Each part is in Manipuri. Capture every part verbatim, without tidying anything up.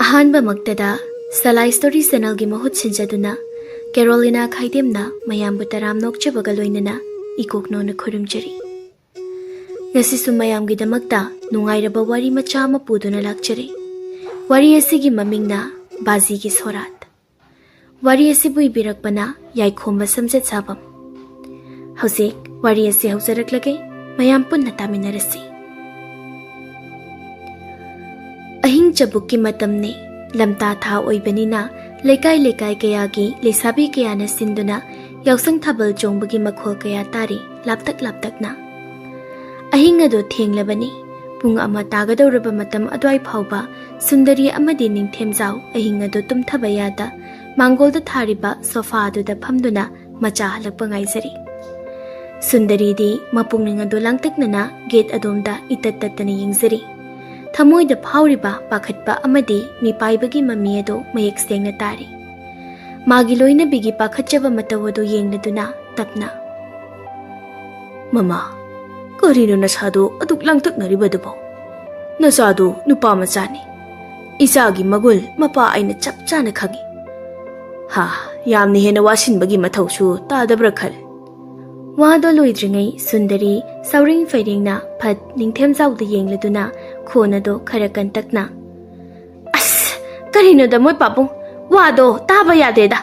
ꯑꯍꯥꯟꯕꯃꯛꯇꯗ ꯁꯂꯥꯏ ꯁ꯭ꯇꯣꯔꯤ ꯆꯦꯅꯦꯜꯒꯤ ꯃꯍꯨꯠ ꯁꯤꯟꯖꯗꯨꯅ ꯀꯦꯔꯣꯂꯤꯅꯥ ꯈꯥꯏꯗꯦꯝꯅ ꯃꯌꯥꯝꯕꯨ ꯇꯔꯥꯝ ꯅꯣꯛꯆꯕꯒ ꯂꯣꯏꯅꯅ ꯏꯀꯣꯛꯅꯧꯅ ꯈꯨꯔꯨꯝꯖꯔꯤ꯫ ꯉꯁꯤꯁꯨ ꯃꯌꯥꯝꯒꯤꯗꯃꯛꯇ ꯅꯨꯡꯉꯥꯏꯔꯕ ꯋꯥꯔꯤ ꯃꯆꯥ ꯑꯃ ꯄꯨꯗꯨꯅ ꯂꯥꯛꯆꯔꯤ꯫ ꯋꯥꯔꯤ ꯑꯁꯤꯒꯤ ꯃꯃꯤꯡꯅ ꯕꯥꯖꯤꯒꯤ ꯁꯣꯔꯥꯠ꯫ ꯋꯥꯔꯤ ꯑꯁꯤꯕꯨ ꯏꯕꯤꯔꯛꯄꯅ ꯌꯥꯏꯈꯣꯝꯕ ꯁꯝꯖꯦꯠ ꯁꯥꯕꯝ꯫ ꯍꯧꯖꯤꯛ ꯋꯥꯔꯤ ꯑꯁꯤ ꯍꯧꯖꯔꯛꯂꯒꯦ, ꯃꯌꯥꯝ ꯄꯨꯟꯅ ꯇꯥꯃꯤꯟꯅꯔꯁꯤ꯫ ꯑꯍꯤꯡ ꯆꯕꯨꯛꯀꯤ ꯃꯇꯝꯅꯤ꯫ ꯂꯝꯇꯥ ꯊꯥ ꯑꯣꯏꯕꯅꯤꯅ ꯂꯩꯀꯥꯏ ꯂꯩꯀꯥꯏ ꯀꯌꯥꯒꯤ ꯂꯩꯁꯥꯕꯤ ꯀꯌꯥꯅ ꯁꯤꯟꯗꯨꯅ ꯌꯥꯎꯁꯪ ꯊꯥꯕꯜ ꯆꯣꯡꯕꯒꯤ ꯃꯈꯣꯜ ꯀꯌꯥ ꯇꯥꯔꯤ ꯂꯥꯞꯇꯛ ꯂꯥꯞꯇꯛꯅ꯫ ꯑꯍꯤꯡ ꯑꯗꯨ ꯊꯦꯡꯂꯕꯅꯤ꯫ ꯄꯨꯡ ꯑꯃ ꯇꯥꯒꯗꯧꯔꯕ ꯃꯇꯝ ꯑꯗꯨꯋꯥꯏ ꯐꯥꯎꯕ ꯁꯨꯟꯗꯔꯤ ꯑꯃꯗꯤ ꯅꯤꯡꯊꯦꯝꯖꯥꯎ ꯑꯍꯤꯡ ꯑꯗꯨ ꯇꯨꯝꯊꯕ ꯌꯥꯗ ꯃꯥꯡꯒꯣꯜꯗ ꯊꯥꯔꯤꯕ ꯁꯣꯐꯥ ꯑꯗꯨꯗ ꯐꯝꯗꯨꯅ ꯃꯆꯥ ꯍꯜꯂꯛꯄ ꯉꯥꯏꯖꯔꯤ꯫ ꯁꯨꯟꯗꯔꯤꯗꯤ ꯃꯄꯨꯛꯅꯤꯡ ꯑꯗꯨ ꯂꯥꯡꯇꯛꯅꯅ ꯒꯦꯠ ꯑꯗꯣꯝꯗ ꯏꯇꯠ ꯇꯠꯇꯅ ꯌꯦꯡꯖꯔꯤ꯫ ꯊꯃꯣꯏꯗ ꯐꯥꯎꯔꯤꯕ ꯄꯥꯈꯠꯄ ꯑꯃꯗꯤ ꯃꯤꯄꯥꯏꯕꯒꯤ ꯃꯃꯤ ꯑꯗꯨ ꯃꯌꯦꯛ ꯁꯦꯡꯅ ꯇꯥꯔꯤ꯫ ꯃꯥꯒꯤ ꯂꯣꯏꯅꯕꯤꯒꯤ ꯄꯥꯈꯠꯆꯕ ꯃꯇꯧ ꯑꯗꯨ ꯌꯦꯡꯂꯗꯨꯅ ꯇꯞꯅ, "ꯃꯃꯥ, ꯀꯔꯤꯅꯣ ꯅꯁꯥꯗꯣ ꯑꯗꯨꯛ ꯂꯥꯡꯇꯛꯅꯔꯤꯕꯗꯨꯕꯣ? ꯅꯆꯥꯗꯣ ꯅꯨꯄꯥ ꯃꯆꯥꯅꯤ꯫ ꯏꯆꯥꯒꯤ ꯃꯒꯨꯟ ꯃꯄꯥ ꯑꯩꯅ ꯆꯞ ꯆꯥꯅ ꯈꯪꯏ꯫ ꯍꯥ, ꯌꯥꯝꯅ ꯍꯦꯟꯅ ꯋꯥꯁꯤꯟꯕꯒꯤ ꯃꯊꯧꯁꯨ ꯇꯥꯗꯕ꯭ꯔꯥ ꯈꯜ꯫" ꯋꯥꯗꯣ ꯂꯣꯏꯗ꯭ꯔꯤꯉꯩ ꯁꯨꯟꯗꯔꯤ ꯁꯥꯎꯔꯤꯡ ꯐꯩꯔꯦꯡꯅ ꯐꯠ ꯅꯤꯡꯊꯦꯝꯖꯥꯎꯗ ꯌꯦꯡꯂꯗꯨꯅ ꯈꯣꯟ ꯑꯗꯣ ꯈꯔ ꯀꯟꯇꯛꯅ, "ꯑꯁ, ꯀꯔꯤꯅꯣꯗ ꯃꯣꯏ ꯄꯥꯕꯨꯡ, ꯋꯥꯗꯣ ꯇꯥꯕ ꯌꯥꯗꯦꯗ꯫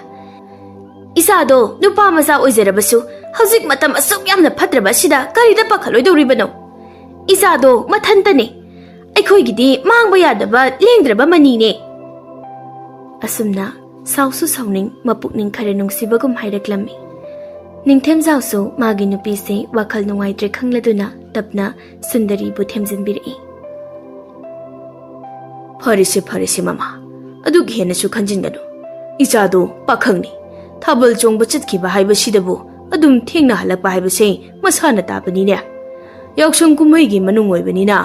ꯏꯆꯥꯗꯣ ꯅꯨꯄꯥ ꯃꯆꯥ ꯑꯣꯏꯖꯔꯕꯁꯨ ꯍꯧꯖꯤꯛ ꯃꯇꯝ ꯑꯁꯨꯛ ꯌꯥꯝꯅ ꯐꯠꯇ꯭ꯔꯕ ꯑꯁꯤꯗ ꯀꯔꯤꯗ ꯄꯥꯈꯠꯂꯣꯏꯗꯧꯔꯤꯕꯅꯣ? ꯏꯆꯥꯗꯣ ꯃꯊꯟꯇꯅꯦ꯫ ꯑꯩꯈꯣꯏꯒꯤꯗꯤ ꯃꯥꯡꯕ ꯌꯥꯗꯕ ꯂꯦꯡꯗ꯭ꯔꯕ ꯃꯅꯤꯅꯦ꯫" ꯑꯁꯨꯝꯅ ꯁꯥꯎꯁꯨ ꯁꯥꯎꯅꯤꯡ, ꯃꯄꯨꯛꯅꯤꯡ ꯈꯔ ꯅꯨꯡꯁꯤꯕꯒꯨꯝ ꯍꯥꯏꯔꯛꯂꯝꯃꯤ꯫ ꯅꯤꯡꯊꯦꯝꯖꯥꯎꯁꯨ ꯃꯥꯒꯤ ꯅꯨꯄꯤꯁꯦ ꯋꯥꯈꯜ ꯅꯨꯡꯉꯥꯏꯇ꯭ꯔꯦ ꯈꯪꯂꯗꯨꯅ ꯇꯞꯅ ꯁꯨꯟꯗꯔꯤꯕꯨ ꯊꯦꯝꯖꯤꯟꯕꯤꯔꯛꯏ꯫ "ꯐꯔꯦꯁꯦ, ꯐꯔꯦꯁꯦ ꯃꯃꯥ, ꯑꯗꯨꯒꯤ ꯍꯦꯟꯅꯁꯨ ꯈꯟꯖꯤꯟꯒꯅꯨ꯫ ꯏꯆꯥꯗꯣ ꯄꯥꯈꯪꯅꯤ, ꯊꯥꯕꯜ ꯆꯣꯡꯕ ꯆꯠꯈꯤꯕ ꯍꯥꯏꯕꯁꯤꯗꯕꯨ ꯑꯗꯨꯝ ꯊꯦꯡꯅ ꯍꯜꯂꯛꯄ ꯍꯥꯏꯕꯁꯦ ꯃꯁꯥꯅ ꯇꯥꯕꯅꯤꯅꯦ꯫ ꯌꯥꯎꯁꯪ ꯀꯨꯝꯍꯩꯒꯤ ꯃꯅꯨꯡ ꯑꯣꯏꯕꯅꯤꯅ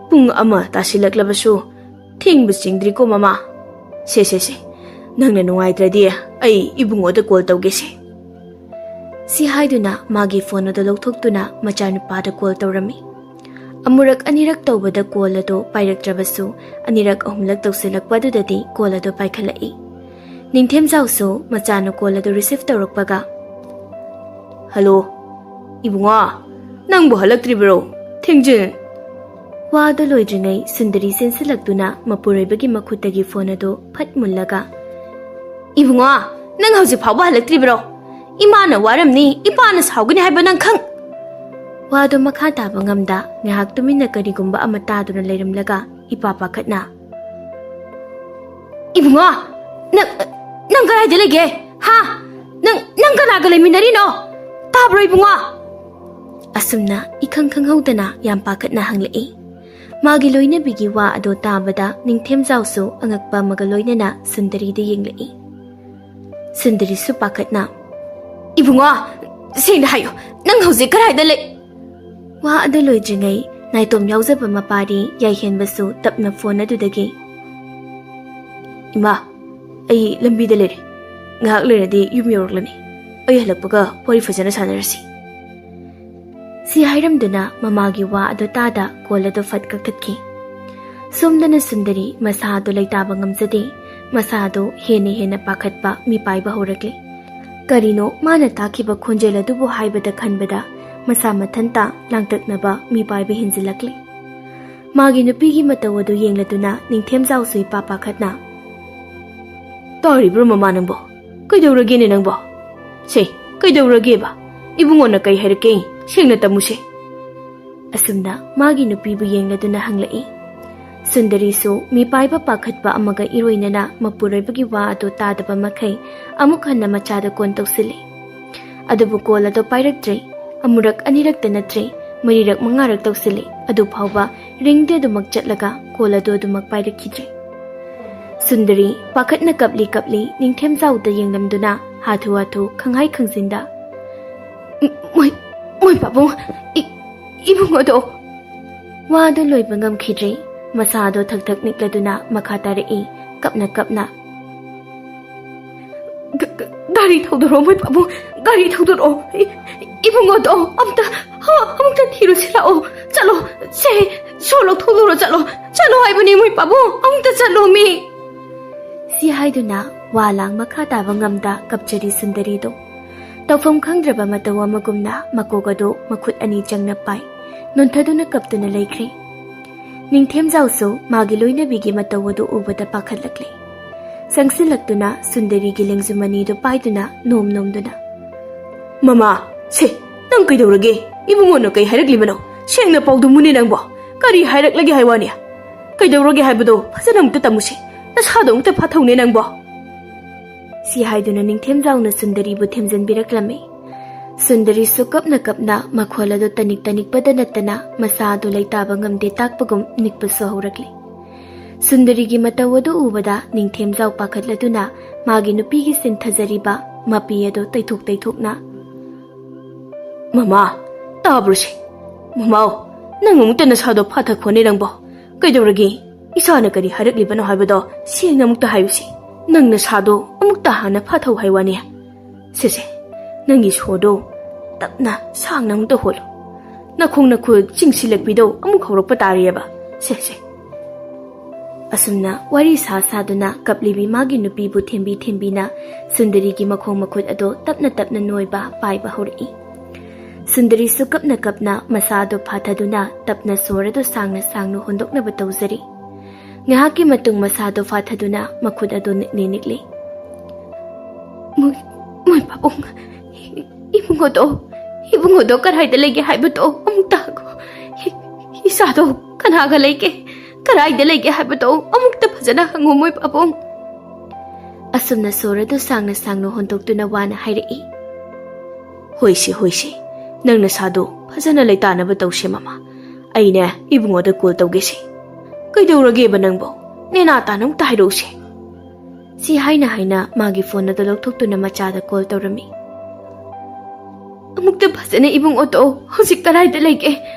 ꯄꯨꯡ ꯑꯃ ꯇꯥꯁꯤꯜꯂꯛꯂꯕꯁꯨ ꯊꯦꯡꯕ ꯆꯤꯡꯗ꯭ꯔꯤꯀꯣ ꯃꯃꯥ꯫ ꯁꯦ, ꯁꯦ, ꯁꯦ, ꯅꯪꯅ ꯅꯨꯡꯉꯥꯏꯇ꯭ꯔꯗꯤ ꯑꯩ ꯏꯕꯨꯡꯉꯣꯗ ꯀꯣꯜ ꯇꯧꯒꯦꯁꯦ꯫" ꯁꯤ ꯍꯥꯏꯗꯨꯅ ꯃꯥꯒꯤ ꯐꯣꯟ ꯑꯗꯨ ꯂꯧꯊꯣꯛꯇꯨꯅ ꯃꯆꯥꯅꯨꯄꯥꯗ ꯀꯣꯜ ꯇꯧꯔꯝꯃꯤ꯫ ꯑꯃꯨꯔꯛ ꯑꯅꯤꯔꯛ ꯇꯧꯕꯗ ꯀꯣꯜ ꯑꯗꯨ ꯄꯥꯏꯔꯛꯇ꯭ꯔꯕꯁꯨ, ꯑꯅꯤꯔꯛ ꯑꯍꯨꯝꯂꯛ ꯇꯧꯁꯤꯜꯂꯛꯄ ꯑꯗꯨꯗꯗꯤ ꯀꯣꯜ ꯑꯗꯨ ꯄꯥꯏꯈꯠꯂꯛꯏ꯫ ꯅꯤꯡꯊꯦꯝꯖꯥꯎꯁꯨ ꯃꯆꯥꯅ ꯀꯣꯜ ꯑꯗꯨ ꯔꯤꯁꯤꯚ ꯇꯧꯔꯛꯄꯒ, "ꯍꯜꯂꯣ, ꯏꯕꯨꯡꯉꯣ, ꯅꯪꯕꯨ ꯍꯜꯂꯛꯇ꯭ꯔꯤꯕ꯭ꯔꯣ? ꯊꯦꯡꯖꯤꯜ!" ꯋꯥꯗꯨ ꯂꯣꯏꯗ꯭ꯔꯤꯉꯩ ꯁꯨꯟꯗꯔꯤ ꯆꯦꯟꯁꯤꯜꯂꯛꯇꯨꯅ ꯃꯄꯨꯔꯣꯏꯕꯒꯤ ꯃꯈꯨꯠꯇꯒꯤ ꯐꯣꯟ ꯑꯗꯨ ꯐꯠ ꯃꯨꯜꯂꯒ, "ꯏꯕꯨꯡꯉꯣ, ꯅꯪ ꯍꯧꯖꯤꯛ ꯐꯥꯎꯕ ꯍꯜꯂꯛꯇ꯭ꯔꯤꯕ꯭ꯔꯣ? ꯏꯃꯥꯅ ꯋꯥꯔꯝꯅꯤ, ꯏꯄꯥꯅ ꯁꯥꯎꯒꯅꯤ ꯍꯥꯏꯕ ꯅꯪ ꯈꯪ-" ꯋꯥꯗꯨ ꯃꯈꯥ ꯇꯥꯕ ꯉꯝꯗ ꯉꯥꯏꯍꯥꯛ ꯇꯨꯃꯤꯟꯅ ꯀꯔꯤꯒꯨꯝꯕ ꯑꯃ ꯇꯥꯗꯨꯅ ꯂꯩꯔꯝꯂꯒ ꯏꯄꯥ ꯄꯥꯈꯠꯅ, "ꯏꯕꯨꯡꯉꯣ, ꯅꯪ, ꯅꯪ ꯀꯗꯥꯏꯗ ꯂꯩꯒꯦ? ꯍꯥ? ꯅꯪ, ꯅꯪ ꯀꯅꯥꯒ ꯂꯩꯃꯤꯟꯅꯔꯤꯅꯣ? ꯇꯥꯕ꯭ꯔꯣ ꯏꯕꯨꯡꯉꯣ?" ꯑꯁꯨꯝꯅ ꯏꯈꯪ ꯈꯪꯍꯧꯗꯅ ꯌꯥꯝ ꯄꯥꯈꯠꯅ ꯍꯪꯂꯛꯏ꯫ ꯃꯥꯒꯤ ꯂꯣꯏꯅꯕꯤꯒꯤ ꯋꯥ ꯑꯗꯣ ꯇꯥꯕꯗ ꯅꯤꯡꯊꯦꯝꯖꯥꯎꯁꯨ ꯑꯉꯛꯄ ꯑꯃꯒ ꯂꯣꯏꯅꯅ ꯁꯨꯟꯗꯔꯤꯗ ꯌꯦꯡꯂꯛꯏ꯫ ꯁꯨꯟꯗꯔꯤꯁꯨ ꯄꯥꯈꯠꯅ, "ꯏꯕꯨꯡꯉꯣ, ꯁꯦꯡꯅ ꯍꯥꯏꯌꯨ, ꯅꯪ ꯍꯧꯖꯤꯛ ꯀꯗꯥꯏꯗ ꯂꯩ?" ꯋꯥ ꯑꯗꯨ ꯂꯣꯏꯗ꯭ꯔꯤꯉꯩ ꯅꯥꯏꯇꯣꯝ ꯌꯥꯎꯖꯕ ꯃꯄꯥꯔꯤ ꯌꯥꯏꯍꯦꯟꯕꯁꯨ ꯇꯞꯅ ꯐꯣꯟ ꯑꯗꯨꯗꯒꯤ, "ꯏꯃꯥ, ꯑꯩ ꯂꯝꯕꯤꯗ ꯂꯩꯔꯦ꯫ ꯉꯥꯏꯍꯥꯛ ꯂꯩꯔꯗꯤ ꯌꯨꯝ ꯌꯧꯔꯛꯂꯅꯤ꯫ ꯑꯩ ꯍꯜꯂꯛꯄꯒ ꯋꯥꯔꯤ ꯐꯖꯅ ꯁꯥꯟꯅꯔꯁꯤ," ꯁꯤ ꯍꯥꯏꯔꯝꯗꯨꯅ ꯃꯃꯥꯒꯤ ꯋꯥ ꯑꯗꯨ ꯇꯥꯗ ꯀꯣꯜ ꯑꯗꯨ ꯐꯠ ꯀꯛꯊꯠꯈꯤ꯫ ꯁꯣꯝꯗꯅ ꯁꯨꯟꯗꯔꯤ ꯃꯁꯥ ꯑꯗꯨ ꯂꯩꯇꯥꯕ ꯉꯝꯖꯗꯦ꯫ ꯃꯁꯥ ꯑꯗꯨ ꯍꯦꯟꯅ ꯍꯦꯟꯅ ꯄꯥꯈꯠꯄ ꯃꯤꯄꯥꯏꯕ ꯍꯧꯔꯛꯂꯦ꯫ ꯀꯔꯤꯅꯣ ꯃꯥꯅ ꯇꯥꯈꯤꯕ ꯈꯣꯟꯖꯦꯜ ꯑꯗꯨꯕꯨ ꯍꯥꯏꯕꯗ ꯈꯟꯕꯗ ꯃꯁꯥ ꯃꯊꯟꯇ ꯂꯥꯡꯇꯛꯅꯕ ꯃꯤꯄꯥꯏꯕ ꯍꯦꯟꯖꯤꯜꯂꯛꯂꯦ꯫ ꯃꯥꯒꯤ ꯅꯨꯄꯤꯒꯤ ꯃꯇꯧ ꯑꯗꯨ ꯌꯦꯡꯂꯗꯨꯅ ꯅꯤꯡꯊꯦꯝꯖꯥꯎꯁꯨ ꯏꯄꯥ ꯄꯥꯈꯠꯅ, "ꯇꯥꯔꯤꯕ꯭ꯔꯣ ꯃꯃꯥ ꯅꯪꯕꯣ? ꯀꯩꯗꯧꯔꯒꯦꯅꯦ ꯅꯪꯕꯣ? ꯁꯦ, ꯀꯩꯗꯧꯔꯒꯦꯕ? ꯏꯕꯨꯡꯉꯣꯅ ꯀꯩ ꯍꯥꯏꯔꯛꯀꯦ? ꯁꯦꯡꯅ ꯇꯝꯃꯨꯁꯦ," ꯑꯁꯨꯝꯅ ꯃꯥꯒꯤ ꯅꯨꯄꯤꯕꯨ ꯌꯦꯡꯂꯗꯨꯅ ꯍꯪꯂꯛꯏ꯫ ꯁꯨꯟꯗꯔꯤꯁꯨ ꯃꯤꯄꯥꯏꯕ ꯄꯥꯈꯠꯄ ꯑꯃꯒ ꯏꯔꯣꯏꯅꯅ ꯃꯄꯨꯔꯣꯏꯕꯒꯤ ꯋꯥ ꯑꯗꯨ ꯇꯥꯗꯕ ꯃꯈꯩ ꯑꯃꯨꯛ ꯍꯟꯅ ꯃꯆꯥꯗ ꯀꯣꯟ ꯇꯧꯁꯤꯜꯂꯤ꯫ ꯑꯗꯨꯕꯨ ꯀꯣꯜ ꯑꯗꯨ ꯄꯥꯏꯔꯛꯇ꯭ꯔꯦ꯫ ꯑꯃꯨꯔꯛ ꯑꯅꯤꯔꯛꯇ ꯅꯠꯇ꯭ꯔꯦ, ꯃꯔꯤꯔꯛ ꯃꯉꯥꯔꯛ ꯇꯧꯁꯤꯜꯂꯤ꯫ ꯑꯗꯨ ꯐꯥꯎꯕ ꯔꯤꯡꯗꯤ ꯑꯗꯨꯃꯛ ꯆꯠꯂꯒ ꯀꯣꯜ ꯑꯗꯨ ꯑꯗꯨꯃꯛ ꯄꯥꯏꯔꯛꯈꯤꯗ꯭ꯔꯦ꯫ ꯁꯨꯟꯗꯔꯤ ꯄꯥꯈꯠꯅ ꯀꯞꯂꯤ ꯀꯞꯂꯤ ꯅꯤꯡꯊꯦꯝꯖꯥꯎꯗ ꯌꯦꯡꯂꯝꯗꯨꯅ ꯍꯥꯊꯨ ꯍꯥꯊꯨ ꯈꯪꯍꯥꯏ ꯈꯪꯖꯤꯟꯗ, "ꯃꯣꯏ, ꯃꯣꯏ ꯄꯥꯕꯨꯡ, ꯏ-, ꯏꯕꯨꯡꯉꯣꯗꯣ!" ꯋꯥꯗꯨ ꯂꯣꯏꯕ ꯉꯝꯈꯤꯗ꯭ꯔꯦ꯫ ꯃꯁꯥꯗꯣ ꯊꯛ ꯊꯛ ꯅꯤꯛꯂꯗꯨꯅ ꯃꯈꯥ ꯇꯥꯔꯛꯏ, ꯀꯞꯅ ꯀꯞꯅ꯫ "ꯒ-, ꯒ-, ꯒꯥꯔꯤ ꯊꯧꯗꯣꯔꯛꯑꯣ, ꯃꯣꯏ ꯄꯥꯕꯨꯡ, ꯒꯥꯔꯤ ꯊꯧꯗꯣꯔꯛꯑꯣ꯫ ꯏ-, ꯏꯕꯨꯡꯉꯣꯗꯣ ꯑꯝꯇ, ꯍꯣ, ꯑꯃꯨꯛꯇ ꯊꯤꯔꯨꯁꯤ ꯂꯥꯛꯑꯣ꯫ ꯆꯠꯂꯣ, ꯁꯦ, ꯁꯣ ꯂꯧꯊꯣꯛꯂꯨꯔꯣ, ꯆꯠꯂꯣ꯫ ꯆꯠꯂꯣ ꯍꯥꯏꯕꯅꯤ, ꯏꯃꯣꯏ ꯄꯥꯕꯨꯡ, ꯑꯃꯨꯛꯇ ꯆꯠꯂꯣ ꯃꯤ꯫ ꯁꯤ ꯍꯥꯏꯗꯨꯅ ꯋꯥ ꯂꯥꯡ ꯃꯈꯥ ꯇꯥꯕ ꯉꯝꯗ ꯀꯞꯆꯔꯤ ꯁꯨꯟꯗꯔꯤꯗꯣ꯫ ꯇꯧꯐꯝ ꯈꯪꯗ꯭ꯔꯕ ꯃꯇꯧ ꯑꯃꯒꯨꯝꯅ ꯃꯀꯣꯛ ꯑꯗꯨ ꯃꯈꯨꯠ ꯑꯅꯤ ꯆꯪꯅ ꯄꯥꯏ, ꯅꯣꯟꯊꯗꯨꯅ ꯀꯞꯇꯨꯅ ꯂꯩꯈ꯭ꯔꯦ꯫ ꯅꯤꯡꯊꯦꯝꯖꯥꯎꯁꯨ ꯃꯥꯒꯤ ꯂꯣꯏꯅꯕꯤꯒꯤ ꯃꯇꯧ ꯑꯗꯨ ꯎꯕꯗ ꯄꯥꯈꯠꯂꯛꯂꯦ꯫ ꯆꯪꯁꯤꯜꯂꯛꯇꯨꯅ ꯁꯨꯟꯗꯔꯤꯒꯤ ꯂꯦꯡꯖꯨꯝ ꯑꯅꯤꯗꯨ ꯄꯥꯏꯗꯨꯅ ꯅꯣꯝ ꯅꯣꯝꯗꯨꯅ, "ꯃꯃꯥ, ꯁꯦ, ꯅꯪ ꯀꯩꯗꯧꯔꯒꯦ? ꯏꯕꯨꯡꯉꯣꯅ ꯀꯩ ꯍꯥꯏꯔꯛꯂꯤꯕꯅꯣ? ꯁꯦꯡꯅ ꯄꯥꯎꯗꯝꯃꯨꯅꯦ ꯅꯪꯕꯣ꯫ ꯀꯔꯤ ꯍꯥꯏꯔꯛꯂꯒꯦ ꯍꯥꯏ ꯋꯥꯅꯤ? ꯀꯩꯗꯧꯔꯒꯦ ꯍꯥꯏꯕꯗꯣ ꯐꯖꯅ ꯑꯃꯨꯛꯇ ꯇꯝꯃꯨꯁꯦ꯫ ꯅꯁꯥꯗꯣ ꯑꯃꯨꯛꯇ ꯐꯥꯊꯧꯅꯦ ꯅꯪꯕꯣ꯫" ꯁꯤ ꯍꯥꯏꯗꯨꯅ ꯅꯤꯡꯊꯦꯝꯖꯥꯎꯅ ꯁꯨꯟꯗꯔꯤꯕꯨ ꯊꯦꯝꯖꯤꯟꯕꯤꯔꯛꯂꯝꯃꯤ꯫ ꯁꯨꯟꯗꯔꯤꯁꯨ ꯀꯞꯅ ꯀꯞꯅ ꯃꯈꯣꯜ ꯑꯗꯨ ꯇꯅꯤꯛ ꯇꯅꯤꯛꯄꯗ ꯅꯠꯇꯅ ꯃꯁꯥ ꯑꯗꯨ ꯂꯩꯇꯥꯕ ꯉꯝꯗꯦ ꯇꯥꯛꯄꯒꯨꯝ ꯅꯤꯛꯄꯁꯨ ꯍꯧꯔꯛꯂꯤ꯫ ꯁꯨꯟꯗꯔꯤꯒꯤ ꯃꯇꯧ ꯑꯗꯨ ꯎꯕꯗ ꯅꯤꯡꯊꯦꯝꯖꯥꯎ ꯄꯥꯈꯠꯂꯗꯨꯅ ꯃꯥꯒꯤ ꯅꯨꯄꯤꯒꯤ ꯁꯤꯟꯊꯖꯔꯤꯕ ꯃꯄꯤ ꯑꯗꯨ ꯇꯩꯊꯣꯛ ꯇꯩꯊꯣꯛꯅ, "ꯃꯃꯥ, ꯇꯥꯕ꯭ꯔꯣꯁꯦ? ꯃꯃꯥꯎ, ꯅꯪ ꯑꯃꯨꯛꯇ ꯅꯁꯥꯗꯣ ꯐꯥꯊꯈꯣꯅꯦ ꯅꯪꯕꯣ꯫ ꯀꯩꯗꯧꯔꯒꯦ? ꯏꯆꯥꯅ ꯀꯔꯤ ꯍꯥꯏꯔꯛꯂꯤꯕꯅꯣ ꯍꯥꯏꯕꯗꯣ ꯁꯦꯡꯅ ꯑꯃꯨꯛꯇ ꯍꯥꯏꯌꯨꯁꯦ꯫ ꯅꯪ ꯅꯁꯥꯗꯣ ꯑꯃꯨꯛꯇ ꯍꯥꯟꯅ ꯐꯥꯊꯧ ꯍꯥꯏ ꯋꯥꯅꯤ꯫ ꯁꯦꯁꯦ, ꯅꯪꯒꯤ ꯁꯣꯔꯗꯣ ꯇꯞꯅ ꯁꯥꯡꯅ ꯑꯃꯨꯛꯇ ꯍꯣꯜꯂꯨ꯫ ꯅꯈꯣꯡ ꯅꯈꯨꯠ ꯆꯤꯡꯁꯤꯜꯂꯛꯄꯤꯗꯣ ꯑꯃꯨꯛ ꯍꯧꯔꯛꯄ ꯇꯥꯔꯤꯑꯕ꯫ ꯁꯦꯁꯦ꯫" ꯑꯁꯨꯝꯅ ꯋꯥꯔꯤ ꯁꯥ ꯁꯥꯗꯨꯅ ꯀꯞꯂꯤꯕꯤ ꯃꯥꯒꯤ ꯅꯨꯄꯤꯕꯨ ꯊꯦꯝꯕꯤ ꯊꯦꯝꯕꯤꯅ ꯁꯨꯟꯗꯔꯤꯒꯤ ꯃꯈꯣꯡ ꯃꯈꯨꯠ ꯑꯗꯣ ꯇꯞꯅ ꯇꯞꯅ ꯅꯣꯏꯕ ꯄꯥꯏꯕ ꯍꯧꯔꯛꯏ꯫ ꯁꯨꯟꯗꯔꯤꯁꯨ ꯀꯞꯅ ꯀꯞꯅ ꯃꯁꯥ ꯑꯗꯨ ꯐꯥꯊꯗꯨꯅ ꯇꯞꯅ ꯁꯣꯔ ꯑꯗꯨ ꯁꯥꯡꯅ ꯁꯥꯡꯅ ꯍꯣꯟꯗꯣꯛꯅꯕ ꯇꯧꯖꯔꯤ꯫ ꯉꯥꯏꯍꯥꯛꯀꯤ ꯃꯇꯨꯡ ꯃꯁꯥ ꯑꯗꯨ ꯐꯥꯊꯗꯨꯅ ꯃꯈꯨꯠ ꯑꯗꯨ ꯅꯤꯛꯂꯤ ꯅꯤꯛꯂꯤ꯫ "ꯃꯣꯏ, ꯃꯣꯏ ꯄꯥꯕꯨꯡ, ꯏꯕꯨꯡꯉꯣꯗꯣ, ꯏꯕꯨꯡꯉꯣꯗꯣ ꯀꯗꯥꯏꯗ ꯂꯩꯒꯦ ꯍꯥꯏꯕꯗꯣ ꯑꯃꯨꯛꯇ ꯍꯪꯉꯣ꯫ ꯏ-, ꯏꯆꯥꯗꯣ ꯀꯅꯥꯒ ꯂꯩꯒꯦ, ꯀꯗꯥꯏꯗ ꯂꯩꯒꯦ ꯍꯥꯏꯕꯗꯣ ꯑꯃꯨꯛꯇ ꯐꯖꯅ ꯍꯪꯉꯣ, ꯃꯣꯏ ꯄꯥꯕꯨꯡ꯫" ꯑꯁꯨꯝꯅ ꯁꯣꯔ ꯑꯗꯨ ꯁꯥꯡꯅ ꯁꯥꯡꯅ ꯍꯣꯟꯗꯣꯛꯇꯨꯅ ꯋꯥꯅ ꯍꯥꯏꯔꯛꯏ꯫ "ꯍꯣꯏꯁꯦ, ꯍꯣꯏꯁꯦ, ꯅꯪ ꯅꯁꯥꯗꯣ ꯐꯖꯅ ꯂꯩꯇꯥꯅꯕ ꯇꯧꯁꯦ, ꯃꯃꯥ꯫ ꯑꯩꯅꯦ ꯏꯕꯨꯡꯉꯣꯗ ꯀꯣꯜ ꯇꯧꯒꯦꯁꯦ꯫ ꯀꯩꯗꯧꯔꯒꯦꯕ ꯅꯪꯕꯣ? ꯅꯦꯅꯥ ꯇꯥꯅ ꯑꯃꯨꯛꯇ ꯍꯥꯏꯔꯛꯎꯁꯦ꯫" ꯁꯤ ꯍꯥꯏꯅ ꯍꯥꯏꯅ ꯃꯥꯒꯤ ꯐꯣꯟ ꯑꯗꯨ ꯂꯧꯊꯣꯛꯇꯨꯅ ꯃꯆꯥꯗ ꯀꯣꯜ ꯇꯧꯔꯝꯃꯤ꯫ "ꯑꯃꯨꯛꯇ ꯐꯖꯅ ꯏꯕꯨꯡꯉꯣꯗꯣ ꯍꯧꯖꯤꯛ ꯀꯗꯥꯏꯗ ꯂꯩꯒꯦ,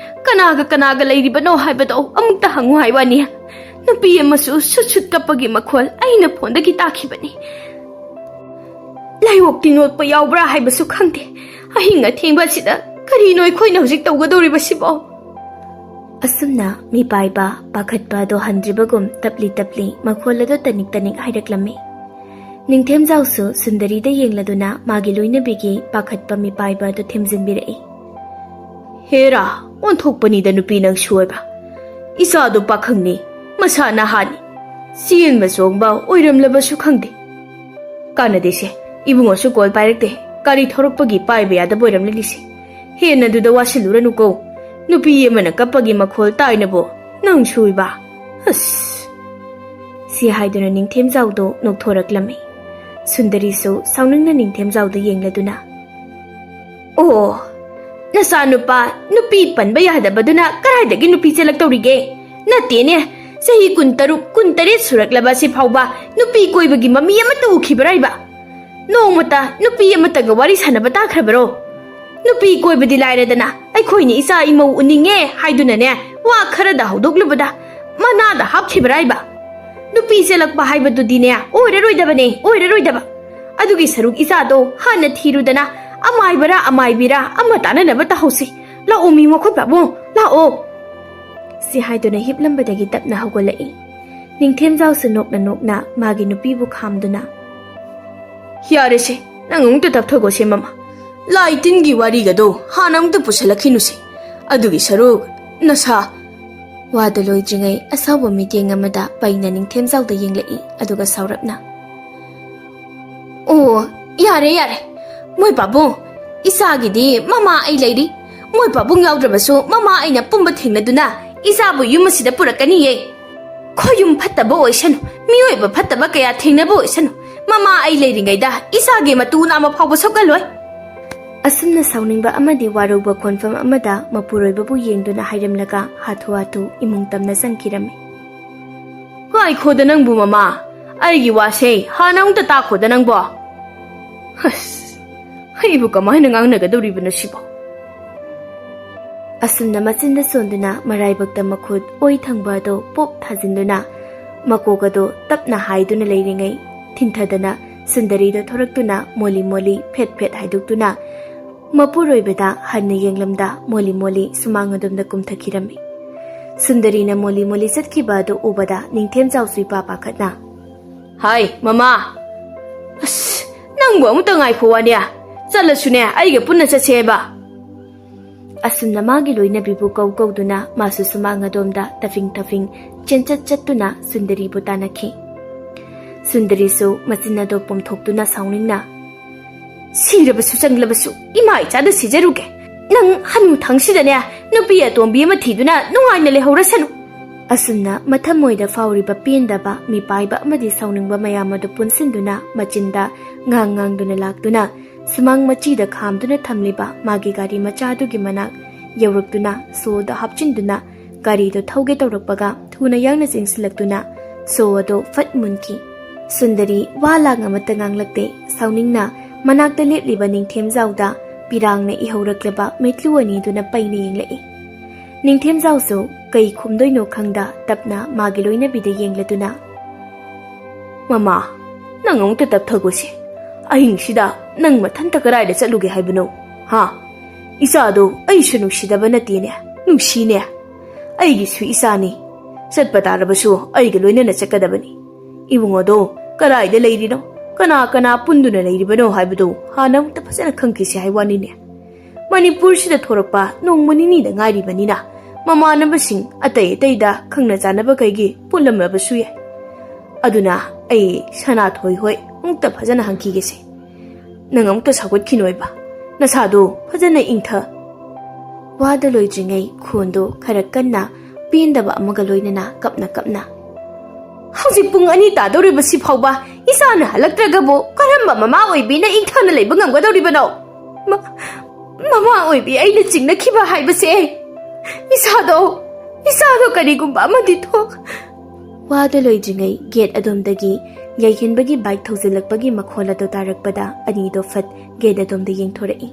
ꯀꯅꯥꯒ ꯀꯅꯥꯒ ꯂꯩꯔꯤꯕꯅꯣ ꯍꯥꯏꯕꯗꯣ ꯑꯃꯨꯛꯇ ꯍꯪꯉꯨ ꯍꯥꯏ ꯋꯥꯅꯤ꯫ ꯅꯨꯄꯤ ꯑꯃꯁꯨ ꯁꯨꯠ ꯁꯨꯠ ꯀꯞꯄꯒꯤ ꯃꯈꯣꯜ ꯑꯩꯅ ꯐꯣꯟꯗꯒꯤ ꯇꯥꯈꯤꯕꯅꯤ꯫ ꯂꯥꯏꯑꯣꯛꯇꯤ ꯅꯣꯠꯄ ꯌꯥꯎꯕ꯭ꯔꯥ ꯍꯥꯏꯕꯁꯨ ꯈꯪꯗꯦ꯫ ꯑꯍꯤꯡ ꯑꯊꯦꯡꯕ ꯑꯁꯤꯗ ꯀꯔꯤꯅꯣ ꯑꯩꯈꯣꯏꯅ ꯍꯧꯖꯤꯛ ꯇꯧꯒꯗꯧꯔꯤꯕꯁꯤꯕꯣ? ꯑꯁꯨꯝꯅ ꯃꯤꯄꯥꯏꯕ ꯄꯥꯈꯠꯄ ꯑꯗꯣ ꯍꯟꯗ꯭ꯔꯤꯕꯒꯨꯝ ꯇꯞꯂꯤ ꯇꯞꯂꯤ ꯃꯈꯣꯜ ꯑꯗꯣ ꯇꯅꯤꯛ ꯇꯅꯤꯛ ꯍꯥꯏꯔꯛꯂꯝꯃꯤ꯫ ꯅꯤꯡꯊꯦꯝꯖꯥꯎꯁꯨ ꯁꯨꯟꯗꯔꯤꯗ ꯌꯦꯡꯂꯗꯨꯅ ꯃꯥꯒꯤ ꯂꯣꯏꯅꯕꯤꯒꯤ ꯄꯥꯈꯠꯄ ꯃꯤꯄꯥꯏꯕ ꯑꯗꯨ ꯊꯦꯝꯖꯤꯟꯕꯤꯔꯛꯏ꯫ ꯍꯦꯔꯥ, ꯑꯣꯟꯊꯣꯛꯄꯅꯤꯗ ꯅꯨꯄꯤ ꯅꯪꯁꯨ ꯑꯣꯏꯕ꯫ ꯏꯆꯥꯗꯣ ꯄꯥꯈꯪꯅꯤ, ꯃꯁꯥ ꯅꯍꯥꯅꯤ, ꯆꯦꯟꯕ ꯆꯣꯡꯕ ꯑꯣꯏꯔꯝꯂꯕꯁꯨ ꯈꯪꯗꯦ꯫ ꯀꯥꯟꯅꯗꯦꯁꯦ, ꯏꯕꯨꯡꯉꯣꯁꯨ ꯀꯣꯜ ꯄꯥꯏꯔꯛꯇꯦ꯫ ꯒꯥꯔꯤ ꯊꯧꯔꯛꯄꯒꯤ ꯄꯥꯏꯕ ꯌꯥꯗꯕ ꯑꯣꯏꯔꯝꯂꯅꯤꯁꯦ꯫ ꯍꯦꯟꯅ ꯑꯗꯨꯗ ꯋꯥꯁꯤꯜꯂꯨꯔꯅꯨꯀꯣ꯫ ꯅꯨꯄꯤ ꯑꯃꯅ ꯀꯞꯄꯒꯤ ꯃꯈꯣꯜ ꯇꯥꯏꯅꯕꯣ ꯅꯪꯁꯨ ꯑꯣꯏꯕ꯫ ꯑꯁ꯫ ꯁꯤ ꯍꯥꯏꯗꯨꯅ ꯅꯤꯡꯊꯦꯝꯖꯥꯎꯗꯣ ꯅꯣꯛꯊꯣꯔꯛꯂꯝꯃꯤ꯫ ꯁꯨꯟꯗꯔꯤꯁꯨ ꯁꯥꯎꯅꯤꯡꯅ ꯅꯤꯡꯊꯦꯝꯖꯥꯎꯗ ꯌꯦꯡꯂꯗꯨꯅ, "ꯑꯣ, ꯅꯆꯥꯅꯨꯄꯥ ꯅꯨꯄꯤ ꯄꯟꯕ ꯌꯥꯗꯕꯗꯨꯅ ꯀꯗꯥꯏꯗꯒꯤ ꯅꯨꯄꯤ ꯆꯦꯜꯂꯛꯇꯧꯔꯤꯒꯦ? ꯅꯠꯇꯦꯅꯦ, ꯆꯍꯤ ꯀꯨꯟꯇꯔꯨꯛ, ꯀꯨꯟꯇꯔꯦꯠ ꯁꯨꯔꯛꯂꯕ ꯑꯁꯤ ꯐꯥꯎꯕ ꯅꯨꯄꯤ ꯀꯣꯏꯕꯒꯤ ꯃꯃꯤ ꯑꯃꯠꯇ ꯎꯈꯤꯕ꯭ꯔꯥ ꯍꯥꯏꯕ? ꯅꯣꯡꯃꯇ ꯅꯨꯄꯤ ꯑꯃꯠꯇꯒ ꯋꯥꯔꯤ ꯁꯥꯟꯅꯕ ꯇꯥꯈ꯭ꯔꯕꯔꯣ? ꯅꯨꯄꯤ ꯀꯣꯏꯕꯗꯤ ꯂꯥꯏꯔꯗꯅ, ꯑꯩꯈꯣꯏꯅ ꯏꯆꯥ ꯏꯃꯧ ꯎꯅꯤꯡꯉꯦ ꯍꯥꯏꯗꯨꯅꯅꯦ, ꯋꯥ ꯈꯔꯗ ꯍꯧꯗꯣꯛꯂꯨꯕꯗ ꯃꯅꯥꯗ ꯍꯥꯞꯈꯤꯕ꯭ꯔꯥ ꯍꯥꯏꯕ? ꯅꯨꯄꯤ ꯆꯦꯜꯂꯛꯄ ꯍꯥꯏꯕꯗꯨꯗꯤꯅꯦ, ꯑꯣꯏꯔꯔꯣꯏꯗꯕꯅꯦ, ꯑꯣꯏꯔꯔꯣꯏꯗꯕ꯫ ꯑꯗꯨꯒꯤ ꯁꯔꯨꯛ ꯏꯆꯥꯗꯣ ꯍꯥꯟꯅ ꯊꯤꯔꯨꯗꯅ ꯑꯃꯥꯏꯕꯔꯥ ꯑꯃꯥꯏꯕꯤꯔꯥ ꯑꯃ ꯇꯥꯅꯅꯕ ꯇꯧꯍꯧꯁꯤ꯫ ꯂꯥꯛꯑꯣ ꯃꯤ ꯃꯈꯣꯏ ꯄꯥꯕꯨꯡ, ꯂꯥꯛꯑꯣ꯫" ꯁꯤ ꯍꯥꯏꯗꯨꯅ ꯍꯤꯞꯂꯝꯕꯗꯒꯤ ꯇꯞꯅ ꯍꯧꯒꯠꯂꯛꯏ꯫ ꯅꯤꯡꯊꯦꯝꯖꯥꯎꯁꯨ ꯅꯣꯛꯅ ꯅꯣꯛꯅ ꯃꯥꯒꯤ ꯅꯨꯄꯤꯕꯨ ꯈꯥꯝꯗꯨꯅ, "ꯌꯥꯔꯦꯁꯦ, ꯅꯪ ꯑꯃꯨꯛꯇ ꯇꯞꯊꯒꯣꯁꯦ ꯃꯃꯥ꯫ ꯂꯥꯏ ꯇꯤꯟꯒꯤ ꯋꯥꯔꯤꯒꯗꯣ ꯍꯥꯟꯅ ꯑꯃꯨꯛꯇ ꯄꯨꯁꯜꯂꯛꯈꯤꯅꯨꯁꯦ꯫ ꯑꯗꯨꯒꯤ ꯁꯔꯨꯛ ꯅꯁꯥ꯫" ꯋꯥꯗꯨ ꯂꯣꯏꯗ꯭ꯔꯤꯉꯩ ꯑꯁꯥꯎꯕ ꯃꯤꯠꯌꯦꯡ ꯑꯃꯗ ꯄꯩꯅ ꯅꯤꯡꯊꯦꯝꯖꯥꯎꯗ ꯌꯦꯡꯂꯛꯏ, ꯑꯗꯨꯒ ꯁꯥꯎꯔꯞꯅ, "ꯑꯣ, ꯌꯥꯔꯦ, ꯌꯥꯔꯦ꯫ ꯃꯣꯏ ꯄꯥꯕꯨꯡ, ꯏꯆꯥꯒꯤꯗꯤ ꯃꯃꯥ ꯑꯩ ꯂꯩꯔꯤ꯫ ꯃꯣꯏ ꯄꯥꯕꯨꯡ ꯌꯥꯎꯗ꯭ꯔꯕꯁꯨ ꯃꯃꯥ ꯑꯩꯅ ꯄꯨꯝꯕ ꯊꯦꯡꯅꯗꯨꯅ ꯏꯆꯥꯕꯨ ꯌꯨꯝ ꯑꯁꯤꯗ ꯄꯨꯔꯛꯀꯅꯤꯌꯦ꯫ ꯈꯣꯌꯨꯝ ꯐꯠꯇꯕ ꯑꯣꯏꯁꯅꯨ, ꯃꯤꯑꯣꯏꯕ ꯐꯠꯇꯕ ꯀꯌꯥ ꯊꯦꯡꯅꯕ ꯑꯣꯏꯁꯅꯨ, ꯃꯃꯥ ꯑꯩ ꯂꯩꯔꯤꯉꯩꯗ ꯏꯆꯥꯒꯤ ꯃꯇꯨ ꯅꯥꯝꯃ ꯐꯥꯎꯕ ꯁꯣꯛꯍꯜꯂꯣꯏ꯫" ꯑꯁꯨꯝꯅ ꯁꯥꯎꯅꯤꯡꯕ ꯑꯃꯗꯤ ꯋꯥꯔꯧꯕ ꯈꯣꯟꯐꯝ ꯑꯃꯗ ꯃꯄꯨꯔꯣꯏꯕꯕꯨ ꯌꯦꯡꯗꯨꯅ ꯍꯥꯏꯔꯝꯂꯒ ꯍꯥꯊꯨ ꯍꯥꯊꯨ ꯏꯃꯨꯡ ꯇꯝꯅ ꯆꯪꯈꯤꯔꯝꯃꯤ꯫ "ꯉꯥꯏꯈꯣꯗ ꯅꯪꯕꯨ ꯃꯃꯥ, ꯑꯩꯒꯤ ꯋꯥꯁꯦ ꯍꯥꯟꯅ ꯑꯃꯨꯛꯇ ꯇꯥꯈꯣꯗ ꯅꯪꯕꯣ꯫" ꯑꯁ, ꯑꯩꯕꯨ ꯀꯃꯥꯏꯅ ꯉꯥꯡꯅꯒꯗꯧꯔꯤꯕꯅꯣ ꯁꯤꯕꯣ? ꯑꯁꯨꯝꯅ ꯃꯆꯤꯟꯗ ꯁꯣꯟꯗꯨꯅ ꯃꯔꯥꯏꯕꯛꯇ ꯃꯈꯨꯠ ꯑꯣꯏ ꯊꯪꯕ ꯑꯗꯨ ꯄꯣꯞ ꯊꯥꯖꯤꯟꯗꯨꯅ ꯃꯀꯣꯛ ꯑꯗꯨ ꯇꯞꯅ ꯍꯥꯏꯗꯨꯅ ꯂꯩꯔꯤꯉꯩ, ꯊꯤꯟꯊꯗꯅ ꯁꯨꯟꯗꯔꯤꯗ ꯊꯣꯔꯛꯇꯨꯅ ꯃꯣꯂꯤ ꯃꯣꯂꯤ ꯐꯦꯠ ꯐꯦꯠ ꯍꯥꯏꯗꯣꯛꯇꯨꯅ ꯃꯄꯨꯔꯣꯏꯕꯗ ꯍꯟꯅ ꯌꯦꯡꯂꯝꯗ ꯃꯣꯂꯤ ꯃꯣꯂꯤ ꯁꯨꯃꯥꯡ ꯑꯗꯣꯝꯗ ꯀꯨꯝꯊꯈꯤꯔꯝꯃꯤ꯫ ꯁꯨꯟꯗꯔꯤꯅ ꯃꯣꯂꯤ ꯃꯣꯂꯤ ꯆꯠꯈꯤꯕ ꯑꯗꯨ ꯎꯕꯗ ꯅꯤꯡꯊꯦꯝꯖꯥꯎꯁꯨ ꯏꯄꯥ ꯄꯥꯈꯠꯅ, "ꯍꯥꯏ ꯃꯃꯥ, ꯑꯁ, ꯅꯪꯕꯨ ꯑꯃꯨꯛꯇ ꯉꯥꯏꯈꯣ ꯋꯥꯅꯦ, ꯆꯠꯂꯁꯨꯅꯦ ꯑꯩꯒ ꯄꯨꯟꯅ ꯆꯠꯁꯦ ꯍꯥꯏꯕ?" ꯑꯁꯨꯝꯅ ꯃꯥꯒꯤ ꯂꯣꯏꯅꯕꯤꯕꯨ ꯀꯧ ꯀꯧꯗꯨꯅ ꯃꯥꯁꯨ ꯁꯨꯃꯥꯡ ꯑꯗꯣꯝꯗ ꯇꯐꯤꯡ ꯇꯐꯤꯡ ꯆꯦꯟꯆꯠ ꯆꯠꯇꯨꯅ ꯁꯨꯟꯗꯔꯤꯕꯨ ꯇꯥꯟꯅꯈꯤ꯫ ꯁꯨꯟꯗꯔꯤꯁꯨ ꯃꯆꯤꯟ ꯑꯗꯨ ꯄꯣꯝꯊꯣꯛꯇꯨꯅ ꯁꯥꯎꯅꯤꯡꯅ, "ꯁꯤꯔꯕꯁꯨ ꯆꯪꯂꯕꯁꯨ ꯏꯃꯥ ꯏꯆꯥꯗ ꯁꯤꯖꯔꯨꯒꯦ꯫ ꯅꯪ ꯍꯅꯨ ꯊꯪꯁꯤꯗꯅꯦ ꯅꯨꯄꯤ ꯑꯇꯣꯝꯕꯤ ꯑꯃ ꯊꯤꯗꯨꯅ ꯅꯨꯡꯉꯥꯏꯅ ꯂꯩꯍꯧꯔꯁꯅꯨ꯫" ꯑꯁꯨꯝꯅ ꯃꯊꯃꯣꯏꯗ ꯐꯥꯎꯔꯤꯕ ꯄꯦꯟꯗꯕ, ꯃꯤꯄꯥꯏꯕ ꯑꯃꯗꯤ ꯁꯥꯎꯅꯤꯡꯕ ꯃꯌꯥꯝ ꯑꯗꯨ ꯄꯨꯟꯁꯤꯟꯗꯨꯅ ꯃꯆꯤꯟꯗ ꯉꯥꯡ ꯉꯥꯡꯗꯨꯅ ꯂꯥꯛꯇꯨꯅ ꯁꯨꯃꯥꯡ ꯃꯆꯤꯗ ꯈꯥꯝꯗꯨꯅ ꯊꯝꯂꯤꯕ ꯃꯥꯒꯤ ꯒꯥꯔꯤ ꯃꯆꯥꯗꯨꯒꯤ ꯃꯅꯥꯛ ꯌꯧꯔꯛꯇꯨꯅ ꯁꯣꯗ ꯍꯥꯞꯆꯤꯟꯗꯨꯅ ꯒꯥꯔꯤꯗꯨ ꯊꯧꯒꯦ ꯇꯧꯔꯛꯄꯒ ꯊꯨꯅ ꯌꯥꯡꯅ ꯆꯦꯟꯁꯤꯜꯂꯛꯇꯨꯅ ꯁꯣ ꯑꯗꯨ ꯐꯠ ꯃꯨꯟꯈꯤ꯫ ꯁꯨꯟꯗꯔꯤ ꯋꯥ ꯂꯥꯡ ꯑꯃꯠꯇ ꯉꯥꯡꯂꯛꯇꯦ꯫ ꯁꯥꯎꯅꯤꯡꯅ ꯃꯅꯥꯛꯇ ꯂꯦꯞꯂꯤꯕ ꯅꯤꯡꯊꯦꯝꯖꯥꯎꯗ ꯄꯤꯔꯥꯡꯅ ꯏꯍꯧꯔꯛꯂꯕ ꯃꯤꯠꯂꯨ ꯑꯅꯤꯗꯨꯅ ꯄꯩꯅ ꯌꯦꯡꯂꯛꯏ꯫ ꯅꯤꯡꯊꯦꯝꯖꯥꯎꯁꯨ ꯀꯩ ꯈꯨꯝꯗꯣꯏꯅꯣ ꯈꯪꯗ ꯇꯞꯅ ꯃꯥꯒꯤ ꯂꯣꯏꯅꯕꯤꯗ ꯌꯦꯡꯂꯗꯨꯅ, "ꯃꯃꯥ, ꯅꯪ ꯑꯃꯨꯛꯇ ꯇꯞꯊꯒꯣꯁꯦ꯫ ꯑꯍꯤꯡꯁꯤꯗ ꯅꯪ ꯃꯊꯟꯇ ꯀꯗꯥꯏꯗ ꯆꯠꯂꯨꯒꯦ ꯍꯥꯏꯕꯅꯣ? ꯍꯥ? ꯏꯆꯥꯗꯣ ꯑꯩꯁꯨ ꯅꯨꯡꯁꯤꯗꯕ ꯅꯠꯇꯦꯅꯦ, ꯅꯨꯡꯁꯤꯅꯦ꯫ ꯑꯩꯒꯤꯁꯨ ꯏꯆꯥꯅꯤ꯫ ꯆꯠꯄ ꯇꯥꯔꯕꯁꯨ ꯑꯩꯒ ꯂꯣꯏꯅꯅ ꯆꯠꯀꯗꯕꯅꯤ꯫ ꯏꯕꯨꯡꯉꯣꯗꯣ ꯀꯗꯥꯏꯗ ꯂꯩꯔꯤꯅꯣ, ꯀꯅꯥ ꯀꯅꯥ ꯄꯨꯟꯗꯨꯅ ꯂꯩꯔꯤꯕꯅꯣ ꯍꯥꯏꯕꯗꯣ ꯍꯥꯟꯅ ꯑꯃꯨꯛꯇ ꯐꯖꯅ ꯈꯪꯈꯤꯁꯤ ꯍꯥꯏ ꯋꯥꯅꯤꯅꯦ꯫ ꯃꯅꯤꯄꯨꯔꯁꯤꯗ ꯊꯣꯔꯛꯄ ꯅꯣꯡꯃ ꯅꯤꯅꯤꯗ ꯉꯥꯏꯔꯤꯕꯅꯤꯅ ꯃꯃꯥꯟꯅꯕꯁꯤꯡ ꯑꯇꯩ ꯑꯇꯩꯗ ꯈꯪꯅ ꯆꯥꯟꯅꯕ ꯀꯩꯒꯤ ꯄꯨꯜꯂꯝꯂꯕꯁꯨ ꯌꯥꯏ꯫ ꯑꯗꯨꯅ ꯑꯩ ꯁꯅꯥꯊꯣꯏ ꯍꯣꯏ ꯑꯃꯨꯛꯇ ꯐꯖꯅ ꯍꯪꯈꯤꯒꯦꯁꯦ꯫ ꯅꯪ ꯑꯃꯨꯛꯇ ꯁꯥꯎꯒꯠꯈꯤꯅꯣꯏꯕ꯫ ꯅꯁꯥꯗꯣ ꯐꯖꯅ ꯏꯪꯊ꯫" ꯋꯥꯗꯣ ꯂꯣꯏꯗ꯭ꯔꯤꯉꯩ ꯈꯣꯟꯗꯣ ꯈꯔ ꯀꯟꯅ ꯄꯦꯟꯗꯕ ꯑꯃꯒ ꯂꯣꯏꯅꯅ ꯀꯞꯅ ꯀꯞꯅ, "ꯍꯧꯖꯤꯛ ꯄꯨꯡ ꯑꯅꯤ ꯇꯥꯗꯧꯔꯤꯕꯁꯤ ꯐꯥꯎꯕ ꯏꯆꯥꯅ ꯍꯜꯂꯛꯇ꯭ꯔꯒꯕꯨ ꯀꯔꯝꯕ ꯃꯃꯥ ꯑꯣꯏꯕꯤꯅ ꯏꯪꯊꯅ ꯂꯩꯕ ꯉꯝꯒꯗꯧꯔꯤꯕꯅꯣ? ꯃ-, ꯃꯃꯥ ꯑꯣꯏꯕꯤ ꯑꯩꯅ ꯆꯤꯡꯅꯈꯤꯕ ꯍꯥꯏꯕꯁꯦ ꯏꯆꯥꯗꯣ, ꯏꯆꯥꯗꯣ ꯀꯔꯤꯒꯨꯝꯕ ꯑꯃꯗꯤ ꯊꯣꯛ-" ꯋꯥꯗꯣ ꯂꯣꯏꯗ꯭ꯔꯤꯉꯩ ꯒꯦꯠ ꯑꯗꯣꯝꯗꯒꯤ ꯌꯥꯏꯍꯦꯟꯕꯒꯤ ꯕꯥꯏꯛ ꯊꯧꯖꯤꯜꯂꯛꯄꯒꯤ ꯃꯈꯣꯜ ꯑꯗꯨ ꯇꯥꯔꯛꯄꯗ ꯑꯅꯤꯗꯣ ꯐꯠ ꯒꯦꯠ ꯑꯗꯣꯝꯗ ꯌꯦꯡꯊꯣꯔꯛꯏ꯫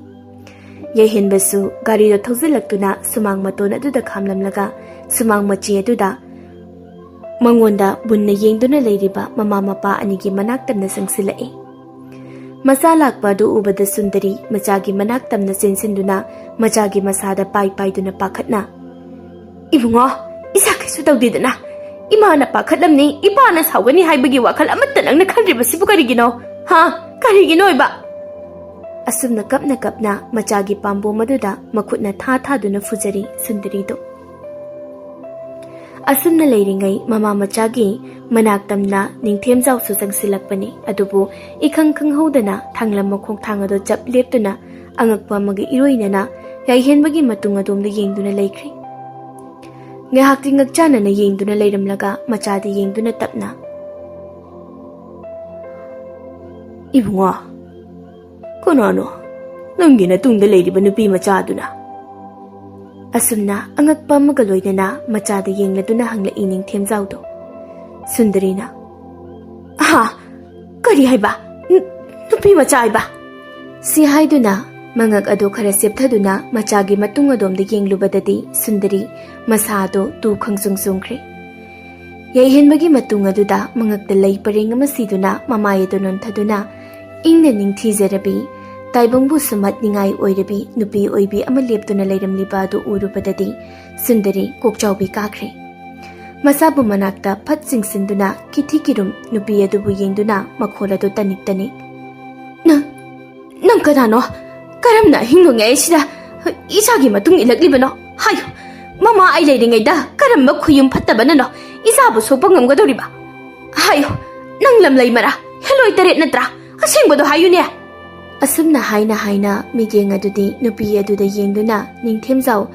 ꯌꯥꯏꯍꯦꯟꯕꯁꯨ ꯒꯥꯔꯤꯗꯣ ꯊꯧꯖꯤꯜꯂꯛꯇꯨꯅ ꯁꯨꯃꯥꯡ ꯃꯇꯣꯟ ꯑꯗꯨꯗ ꯈꯥꯝꯂꯝꯂꯒ ꯁꯨꯃꯥꯡ ꯃꯆꯤ ꯑꯗꯨꯗ ꯃꯉꯣꯟꯗ ꯃꯨꯟꯅ ꯌꯦꯡꯗꯨꯅ ꯂꯩꯔꯤꯕ ꯃꯃꯥ ꯃꯄꯥ ꯑꯅꯤꯒꯤ ꯃꯅꯥꯛ ꯇꯝꯅ ꯆꯪꯁꯤꯜꯂꯛꯏ꯫ ꯃꯆꯥ ꯂꯥꯛꯄ ꯑꯗꯨ ꯎꯕꯗ ꯁꯨꯟꯗꯔꯤ ꯃꯆꯥꯒꯤ ꯃꯅꯥꯛ ꯇꯝꯅ ꯆꯦꯟꯁꯤꯟꯗꯨꯅ ꯃꯆꯥꯒꯤ ꯃꯁꯥꯗ ꯄꯥꯏ ꯄꯥꯏꯗꯨꯅ ꯄꯥꯈꯠꯅ, "ꯏꯕꯨꯡꯉꯣ, ꯏꯆꯥ ꯀꯩꯁꯨ ꯇꯧꯗꯦꯗꯅ? ꯏꯃꯥꯅ ꯄꯥꯈꯠꯂꯝꯅꯤ, ꯏꯄꯥꯅ ꯁꯥꯎꯒꯅꯤ ꯍꯥꯏꯕꯒꯤ ꯋꯥꯈꯜ ꯑꯃꯠꯇ ꯅꯪꯅ ꯈꯟꯗ꯭ꯔꯤꯕꯁꯤꯕꯨ ꯀꯔꯤꯒꯤꯅꯣ? ꯍꯥ? ꯀꯔꯤꯒꯤꯅꯣ ꯑꯣꯏꯕ?" ꯑꯁꯨꯝꯅ ꯀꯞꯅ ꯀꯞꯅ ꯃꯆꯥꯒꯤ ꯄꯥꯝꯕꯣꯝ ꯑꯗꯨꯗ ꯃꯈꯨꯠꯅ ꯊꯥ ꯊꯥꯗꯨꯅ ꯐꯨꯖꯔꯤ ꯁꯨꯟꯗꯔꯤꯗꯨ꯫ ꯑꯁꯨꯝꯅ ꯂꯩꯔꯤꯉꯩ ꯃꯃꯥ ꯃꯆꯥꯒꯤ ꯃꯅꯥꯛ ꯇꯝꯅ ꯅꯤꯡꯊꯦꯝꯖꯥꯎꯁꯨ ꯆꯪꯁꯤꯜꯂꯛꯄꯅꯤ꯫ ꯑꯗꯨꯕꯨ ꯏꯈꯪ ꯈꯪꯍꯧꯗꯅ ꯊꯥꯡꯂꯝ ꯃꯈꯣꯡ ꯊꯥꯡ ꯑꯗꯨ ꯆꯞ ꯂꯦꯞꯇꯨꯅ ꯑꯉꯛꯄ ꯑꯃꯒ ꯏꯔꯣꯏꯅꯅ ꯌꯥꯏꯍꯦꯟꯕꯒꯤ ꯃꯇꯨꯡ ꯑꯗꯣꯝꯗ ꯌꯦꯡꯗꯨꯅ ꯂꯩꯈ꯭ꯔꯦ꯫ ꯉꯥꯏꯍꯥꯛꯇꯤ ꯉꯛꯆꯥꯟꯅꯅ ꯌꯦꯡꯗꯨꯅ ꯂꯩꯔꯝꯂꯒ ꯃꯆꯥꯗ ꯌꯦꯡꯗꯨꯅ ꯇꯞꯅ, "ꯏꯕꯨꯡꯉꯣ, ꯀꯅꯥꯅꯣ ꯅꯪꯒꯤ ꯅꯇꯨꯡꯗ ꯂꯩꯔꯤꯕ ꯅꯨꯄꯤ ꯃꯆꯥꯗꯨꯅ?" ꯑꯁꯨꯝꯅ ꯑꯉꯛꯄ ꯑꯃꯒ ꯂꯣꯏꯅꯅ ꯃꯆꯥꯗ ꯌꯦꯡꯂꯗꯨꯅ ꯍꯪꯂꯛꯏ ꯅꯤꯡꯊꯦꯝꯖꯥꯎꯗꯣ꯫ ꯁꯨꯟꯗꯔꯤꯅ, "ꯑꯍꯥ, ꯀꯔꯤ ꯍꯥꯏꯕ? ꯅꯨ-, ꯅꯨꯄꯤ ꯃꯆꯥ ꯍꯥꯏꯕ?" ꯁꯤ ꯍꯥꯏꯗꯨꯅ ꯃꯉꯛ ꯑꯗꯨ ꯈꯔ ꯆꯦꯞꯊꯗꯨꯅ ꯃꯆꯥꯒꯤ ꯃꯇꯨꯡ ꯑꯗꯣꯝꯗ ꯌꯦꯡꯂꯨꯕꯗꯗꯤ ꯁꯨꯟꯗꯔꯤ ꯃꯁꯥ ꯑꯗꯨ ꯇꯨ ꯈꯪꯆꯨꯡ ꯆꯣꯡꯈ꯭ꯔꯦ꯫ ꯌꯥꯏꯍꯦꯟꯕꯒꯤ ꯃꯇꯨꯡ ꯑꯗꯨꯗ ꯃꯉꯛꯇ ꯂꯩ ꯄꯔꯦꯡ ꯑꯃ ꯁꯤꯗꯨꯅ ꯃꯃꯥꯏ ꯑꯗꯨ ꯅꯣꯟꯊꯗꯨꯅ ꯏꯪꯅ ꯅꯤꯡꯊꯤꯖꯔꯕꯤ, ꯇꯥꯏꯕꯪꯕꯨ ꯁꯨꯝꯍꯠꯅꯤꯡꯉꯥꯏ ꯑꯣꯏꯔꯕꯤ ꯅꯨꯄꯤ ꯑꯣꯏꯕꯤ ꯑꯃ ꯂꯦꯞꯇꯨꯅ ꯂꯩꯔꯝꯂꯤꯕ ꯑꯗꯨ ꯎꯔꯨꯕꯗꯗꯤ ꯁꯨꯟꯗꯔꯤ ꯀꯣꯛꯆꯥꯎꯕꯤ ꯀꯥꯈ꯭ꯔꯦ꯫ ꯃꯁꯥꯕꯨ ꯃꯅꯥꯛꯇ ꯐꯠ ꯆꯤꯡꯁꯤꯟꯗꯨꯅ ꯀꯤꯊꯤ ꯀꯤꯔꯨꯝ ꯅꯨꯄꯤ ꯑꯗꯨꯕꯨ ꯌꯦꯡꯗꯨꯅ ꯃꯈꯣꯜ ꯑꯗꯨ ꯇꯅꯤꯛ ꯇꯅꯤꯛ, "ꯅꯪ, ꯅꯪ ꯀꯅꯥꯅꯣ? ꯀꯔꯝꯅ ꯑꯍꯤꯡ ꯅꯣꯡꯌꯥꯏ ꯑꯁꯤꯗ ꯏꯆꯥꯒꯤ ꯃꯇꯨꯡ ꯏꯜꯂꯛꯂꯤꯕꯅꯣ? ꯍꯥꯏꯌꯨ, ꯃꯃꯥ ꯑꯩ ꯂꯩꯔꯤꯉꯩꯗ ꯀꯔꯝꯕ ꯈꯨꯌꯨꯝ ꯐꯠꯇꯕꯅꯅꯣ ꯏꯆꯥꯕꯨ ꯁꯣꯛꯄ ꯉꯝꯒꯗꯧꯔꯤꯕ? ꯍꯥꯏꯌꯨ, ꯅꯪ ꯂꯝꯂꯩꯃꯔꯥ? ꯍꯦꯂꯣꯏ ꯇꯔꯦꯠ ꯅꯠꯇ꯭ꯔꯥ? ꯑꯁꯦꯡꯕꯗꯣ ꯍꯥꯏꯌꯨꯅꯦ!" ꯑꯁꯨꯝꯅ ꯍꯥꯏꯅ ꯍꯥꯏꯅ ꯃꯤꯠꯌꯦꯡ ꯑꯗꯨꯗꯤ ꯅꯨꯄꯤ ꯑꯗꯨꯗ ꯌꯦꯡꯗꯨꯅ ꯅꯤꯡꯊꯦꯝꯖꯥꯎ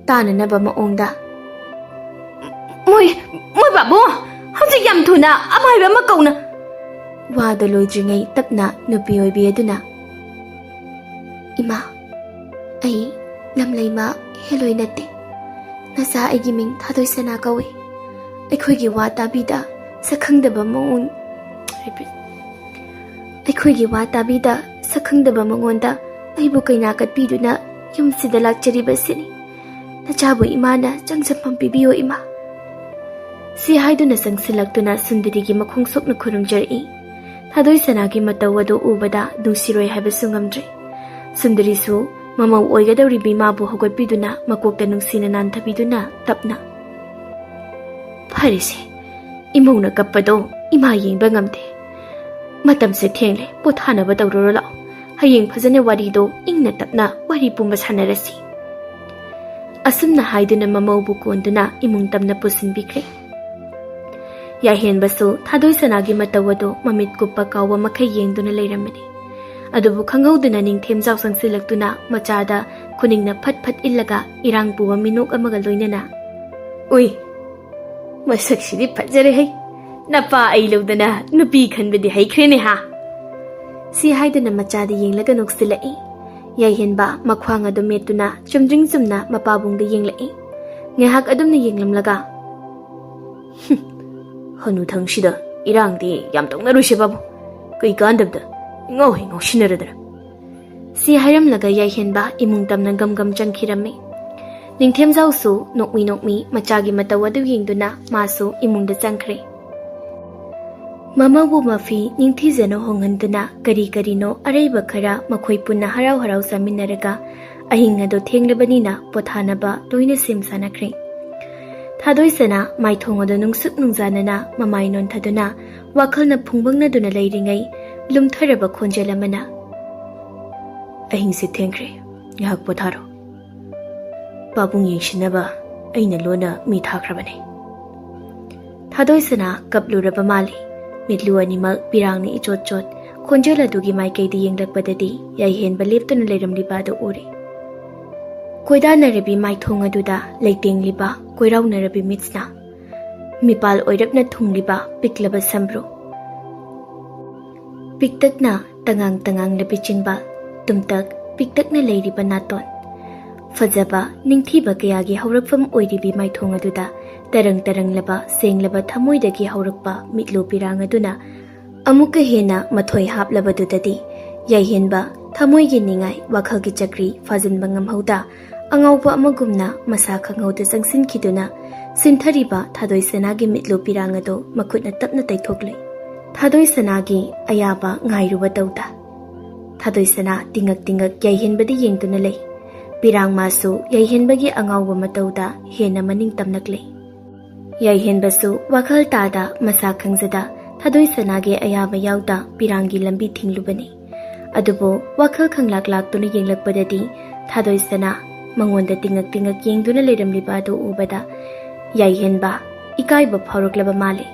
ꯇꯥꯅꯅꯕ ꯃꯑꯣꯡꯗ, "ꯃꯣꯏ, ꯃꯣꯏ ꯕꯥꯕꯨ, ꯍꯧꯖꯤꯛ ꯌꯥꯝ ꯊꯨꯅ ꯑꯃꯥꯏꯕ ꯑꯃ ꯀꯧꯅ!" ꯋꯥꯗꯣ ꯂꯣꯏꯗ꯭ꯔꯤꯉꯩ ꯇꯞꯅ ꯅꯨꯄꯤ ꯑꯣꯏꯕꯤ ꯑꯗꯨꯅ, "ꯏꯃꯥ, ꯑꯩ ꯂꯝꯂꯩꯃ ꯍꯦꯂꯣꯏ ꯅꯠꯇꯦ꯫ ꯅꯆꯥ ꯑꯩꯒꯤ ꯃꯤꯡ ꯊꯥꯗꯣꯏꯁꯅꯥ ꯀꯧꯏ꯫ ꯑꯩꯈꯣꯏꯒꯤ ꯋꯥ ꯇꯥꯕꯤꯗ ꯁꯛꯈꯪꯗꯕ ꯃꯑꯣꯡ, repeat꯫ ꯑꯩꯈꯣꯏꯒꯤ ꯋꯥ ꯇꯥꯕꯤꯗ ꯁꯛꯈꯪꯗꯕ ꯃꯉꯣꯟꯗ ꯑꯩꯕꯨ ꯀꯩꯅꯥ ꯀꯠꯄꯤꯗꯨꯅ ꯌꯨꯝꯁꯤꯗ ꯂꯥꯛꯆꯔꯤꯕꯁꯤꯅꯤ꯫ ꯅꯆꯥꯕꯨ ꯏꯃꯥꯅ ꯆꯪꯖꯐꯝ ꯄꯤꯕꯤꯌꯨ ꯏꯃꯥ꯫" ꯁꯤ ꯍꯥꯏꯗꯨꯅ ꯆꯪꯁꯤꯜꯂꯛꯇꯨꯅ ꯁꯨꯟꯗꯔꯤꯒꯤ ꯃꯈꯣꯡ ꯁꯣꯛꯅ ꯈꯨꯔꯨꯝꯖꯔꯛꯏ꯫ ꯊꯥꯗꯣꯏ ꯁꯅꯥꯒꯤ ꯃꯇꯧ ꯑꯗꯨ ꯎꯕꯗ ꯅꯨꯡꯁꯤꯔꯣꯏ ꯍꯥꯏꯕꯁꯨ ꯉꯝꯗ꯭ꯔꯦ꯫ ꯁꯨꯟꯗꯔꯤꯁꯨ ꯃꯃꯧ ꯑꯣꯏꯒꯗꯧꯔꯤꯕꯤ ꯃꯥꯕꯨ ꯍꯧꯒꯠꯄꯤꯗꯨꯅ ꯃꯀꯣꯛꯇ ꯅꯨꯡꯁꯤꯅ ꯅꯥꯟꯊꯕꯤꯗꯨꯅ ꯇꯞꯅ, "ꯐꯔꯦꯁꯦ, ꯏꯃꯧꯅ ꯀꯞꯄꯗꯣ ꯏꯃꯥ ꯌꯦꯡꯕ ꯉꯝꯗꯦ꯫ ꯃꯇꯝꯁꯦ ꯊꯦꯡꯂꯦ, ꯄꯣꯊꯥꯅꯕ ꯇꯧꯔꯨꯔꯣ ꯂꯥꯛꯑꯣ꯫ ꯍꯌꯦꯡ ꯐꯖꯅ ꯋꯥꯔꯤꯗꯣ ꯏꯪꯅ ꯇꯞꯅ ꯋꯥꯔꯤ ꯄꯨꯝꯕ ꯁꯥꯟꯅꯔꯁꯤ"꯫ ꯑꯁꯨꯝꯅ ꯍꯥꯏꯗꯨꯅ ꯃꯃꯧꯕꯨ ꯀꯣꯟꯗꯨꯅ ꯏꯃꯨꯡ ꯇꯝꯅ ꯄꯨꯁꯤꯟꯕꯤꯈ꯭ꯔꯦ꯫ ꯌꯥꯏꯍꯦꯟꯕꯁꯨ ꯊꯥꯗꯣꯏ ꯁꯅꯥꯒꯤ ꯃꯇꯧ ꯑꯗꯨ ꯃꯃꯤꯠ ꯀꯨꯞꯄ ꯀꯥꯎꯕ ꯃꯈꯩ ꯌꯦꯡꯗꯨꯅ ꯂꯩꯔꯝꯕꯅꯤ꯫ ꯑꯗꯨꯕꯨ ꯈꯪꯍꯧꯗꯅ ꯅꯤꯡꯊꯦꯝꯖꯥꯎ ꯆꯪꯁꯤꯜꯂꯛꯇꯨꯅ ꯃꯆꯥꯗ ꯈꯨꯅꯤꯡꯅ ꯐꯠ ꯐꯠ ꯏꯜꯂꯒ ꯏꯔꯥꯡ ꯄꯨꯕ ꯃꯤꯅꯣꯛ ꯑꯃꯒ ꯂꯣꯏꯅꯅ, "ꯎꯏ, ꯃꯁꯛꯁꯤꯗꯤ ꯐꯖꯔꯦꯍꯩ! ꯅꯄꯥ ꯑꯩ ꯂꯧꯗꯅ ꯅꯨꯄꯤ ꯈꯟꯕꯗꯤ ꯍꯩꯈ꯭ꯔꯦꯅꯦ ꯍꯥ?" ꯁꯤ ꯍꯥꯏꯗꯅ ꯃꯆꯥꯗ ꯌꯦꯡꯂꯒ ꯅꯣꯛꯁꯤꯜꯂꯛꯏ꯫ ꯌꯥꯏꯍꯦꯟꯕ ꯃꯈ꯭ꯋꯥꯡ ꯑꯗꯨ ꯃꯦꯠꯇꯨꯅ ꯆꯨꯝꯗ꯭ꯔꯤꯡ ꯆꯨꯝꯅ ꯃꯄꯥꯕꯨꯡꯗ ꯌꯦꯡꯂꯛꯏ꯫ ꯉꯥꯏꯍꯥꯛ ꯑꯗꯨꯝꯅ ꯌꯦꯡꯂꯝꯂꯒ, "ꯍꯨꯝ, ꯍꯅꯨꯊꯪꯁꯤꯗ ꯏꯔꯥꯡꯗꯤ ꯌꯥꯝ ꯇꯧꯅꯔꯣꯏꯁꯦ ꯕꯥꯕꯨ꯫ ꯀꯩ ꯀꯥꯟꯗꯕꯗ ꯏꯉꯥꯎ ꯍꯦꯛ ꯉꯥꯎꯁꯤꯟꯅꯔꯗꯅ"꯫ ꯁꯤ ꯍꯥꯏꯔꯝꯂꯒ ꯌꯥꯏꯍꯦꯟꯕ ꯏꯃꯨꯡ ꯇꯝꯅ ꯒꯝ ꯒꯝ ꯆꯪꯈꯤꯔꯝꯃꯤ꯫ ꯅꯤꯡꯊꯦꯝꯖꯥꯎꯁꯨ ꯅꯣꯛꯃꯤ ꯅꯣꯛꯃꯤ ꯃꯆꯥꯒꯤ ꯃꯇꯧ ꯑꯗꯨ ꯌꯦꯡꯗꯨꯅ ꯃꯥꯁꯨ ꯏꯃꯨꯡꯗ ꯆꯪꯈ꯭ꯔꯦ꯫ ꯃꯃꯧꯕꯨ ꯃꯐꯤ ꯅꯤꯡꯊꯤꯖꯅ ꯍꯣꯡꯍꯟꯗꯨꯅ ꯀꯔꯤ ꯀꯔꯤꯅꯣ ꯑꯔꯩꯕ ꯈꯔ ꯃꯈꯣꯏ ꯄꯨꯟꯅ ꯍꯔꯥꯎ ꯍꯔꯥꯎ ꯆꯥꯃꯤꯟꯅꯔꯒ ꯑꯍꯤꯡ ꯑꯗꯨ ꯊꯦꯡꯂꯕꯅꯤꯅ ꯄꯣꯊꯥꯅꯕ ꯂꯣꯏꯅ ꯁꯦꯝ ꯁꯥꯅꯈ꯭ꯔꯦ꯫ ꯊꯥꯗꯣꯏ ꯁꯅꯥ ꯃꯥꯏꯊꯣꯡ ꯑꯗꯨ ꯅꯨꯡꯁꯨꯛ ꯅꯨꯡꯖꯥꯅꯅ ꯃꯃꯥꯏ ꯅꯣꯟꯊꯗꯨꯅ ꯋꯥꯈꯜꯅ ꯐꯨꯡꯕꯪꯅꯗꯨꯅ ꯂꯩꯔꯤꯉꯩ ꯂꯨꯝꯊꯔꯕ ꯈꯣꯟꯖꯦꯜ ꯑꯃꯅ, "ꯑꯍꯤꯡꯁꯦ ꯊꯦꯡꯈ꯭ꯔꯦ, ꯉꯥꯏꯍꯥꯛ ꯄꯣꯊꯥꯔꯣ꯫ ꯄꯥꯕꯨꯡ ꯌꯦꯡꯁꯤꯟꯅꯕ ꯑꯩꯅ ꯂꯣꯟꯅ ꯃꯤ ꯊꯥꯈ꯭ꯔꯕꯅꯦ"꯫ ꯊꯥꯗꯣꯏ ꯁꯅꯥ ꯀꯞꯂꯨꯔꯕ ꯃꯥꯜꯂꯤ꯫ ꯃꯤꯠꯂꯨ ꯑꯅꯤꯃꯛ ꯄꯤꯔꯥꯡꯅ ꯏꯆꯣꯠ ꯆꯣꯠ꯫ ꯈꯣꯟꯖꯦꯜ ꯑꯗꯨꯒꯤ ꯃꯥꯏꯀꯩꯗ ꯌꯦꯡꯂꯛꯄꯗꯗꯤ ꯌꯥꯏꯍꯦꯟꯕ ꯂꯦꯞꯇꯨꯅ ꯂꯩꯔꯝꯂꯤꯕ ꯑꯗꯨ ꯎꯔꯦ꯫ ꯀꯣꯏꯗꯥꯅꯔꯕꯤ ꯃꯥꯏꯊꯣꯡ ꯑꯗꯨꯗ ꯂꯩꯇꯦꯡꯂꯤꯕ ꯀꯣꯏꯔꯥꯎꯅꯔꯕꯤ ꯃꯤꯠꯁꯅ, ꯃꯤꯄꯥꯜ ꯑꯣꯏꯔꯞꯅ ꯊꯨꯡꯂꯤꯕ ꯄꯤꯛꯂꯕ ꯁꯝꯕ꯭ꯔꯨ, ꯄꯤꯛꯇꯛꯅ ꯇꯉꯥꯡ ꯇꯉꯥꯡꯂꯕꯤ ꯆꯤꯟꯕꯥꯜ, ꯇꯨꯝꯇꯛ ꯄꯤꯛꯇꯛꯅ ꯂꯩꯔꯤꯕ ꯅꯥꯇꯣꯟ, ꯐꯖꯕ ꯅꯤꯡꯊꯤꯕ ꯀꯌꯥꯒꯤ ꯍꯧꯔꯛꯐꯝ ꯑꯣꯏꯔꯤꯕꯤ ꯃꯥꯏꯊꯣꯡ ꯑꯗꯨꯗ ꯇꯔꯪ ꯇꯔꯪꯂꯕ ꯁꯦꯡꯂꯕ ꯊꯃꯣꯏꯗꯒꯤ ꯍꯧꯔꯛꯄ ꯃꯤꯠꯂꯨ ꯄꯤꯔꯥꯡ ꯑꯗꯨꯅ ꯑꯃꯨꯛꯀ ꯍꯦꯟꯅ ꯃꯊꯣꯏ ꯍꯥꯞꯂꯕꯗꯨꯗꯗꯤ ꯌꯥꯏꯍꯦꯟꯕ ꯊꯃꯣꯏꯒꯤ ꯅꯤꯡꯉꯥꯏ ꯋꯥꯈꯜꯒꯤ ꯆꯀ꯭ꯔꯤ ꯐꯥꯖꯤꯟꯕ ꯉꯝꯍꯧꯗ ꯑꯉꯥꯎꯕ ꯑꯃꯒꯨꯝꯅ ꯃꯁꯥ ꯈꯪꯍꯧꯗ ꯆꯪꯁꯤꯟꯈꯤꯗꯨꯅ ꯁꯤꯟꯊꯔꯤꯕ ꯊꯥꯗꯣꯏ ꯁꯅꯥꯒꯤ ꯃꯤꯠꯂꯨ ꯄꯤꯔꯥꯡ ꯑꯗꯨ ꯃꯈꯨꯠꯅ ꯇꯞꯅ ꯇꯩꯊꯣꯛꯂꯨꯏ꯫ ꯊꯥꯗꯣꯏ ꯁꯅꯥꯒꯤ ꯑꯌꯥꯕ ꯉꯥꯏꯔꯨꯕ ꯇꯧꯗ꯫ ꯊꯥꯗꯣꯏ ꯁꯅꯥ ꯇꯤꯡꯉꯛ ꯇꯤꯡꯉꯛ ꯌꯥꯏꯍꯦꯟꯕꯗ ꯌꯦꯡꯗꯨꯅ ꯂꯩ꯫ ꯄꯤꯔꯥꯡꯃꯥꯁꯨ ꯌꯥꯏꯍꯦꯟꯕꯒꯤ ꯑꯉꯥꯎꯕ ꯃꯇꯧꯗ ꯍꯦꯟꯅ ꯃꯅꯤꯡ ꯇꯝꯂꯛꯂꯦ꯫ ꯌꯥꯏꯍꯦꯟꯕꯁꯨ ꯋꯥꯈꯜ ꯇꯥꯗ ꯃꯁꯥ ꯈꯪꯖꯗ ꯊꯥꯗꯣꯏ ꯁꯅꯥꯒꯤ ꯑꯌꯥꯕ ꯌꯥꯎꯗ ꯄꯤꯔꯥꯡꯒꯤ ꯂꯝꯕꯤ ꯊꯤꯡꯂꯨꯕꯅꯤ꯫ ꯑꯗꯨꯕꯨ ꯋꯥꯈꯜ ꯈꯪꯂꯥꯛ ꯂꯥꯛꯇꯨꯅ ꯌꯦꯡꯂꯛꯄꯗꯗꯤ ꯊꯥꯗꯣꯏ ꯁꯅꯥ ꯃꯉꯣꯟꯗ ꯇꯤꯡꯉꯛ ꯇꯤꯡꯉꯛ ꯌꯦꯡꯗꯨꯅ ꯂꯩꯔꯝꯂꯤꯕ ꯑꯗꯨ ꯎꯕꯗ ꯌꯥꯏꯍꯦꯟꯕ ꯏꯀꯥꯏꯕ ꯐꯥꯎꯔꯛꯂꯕ ꯃꯥꯜꯂꯦ꯫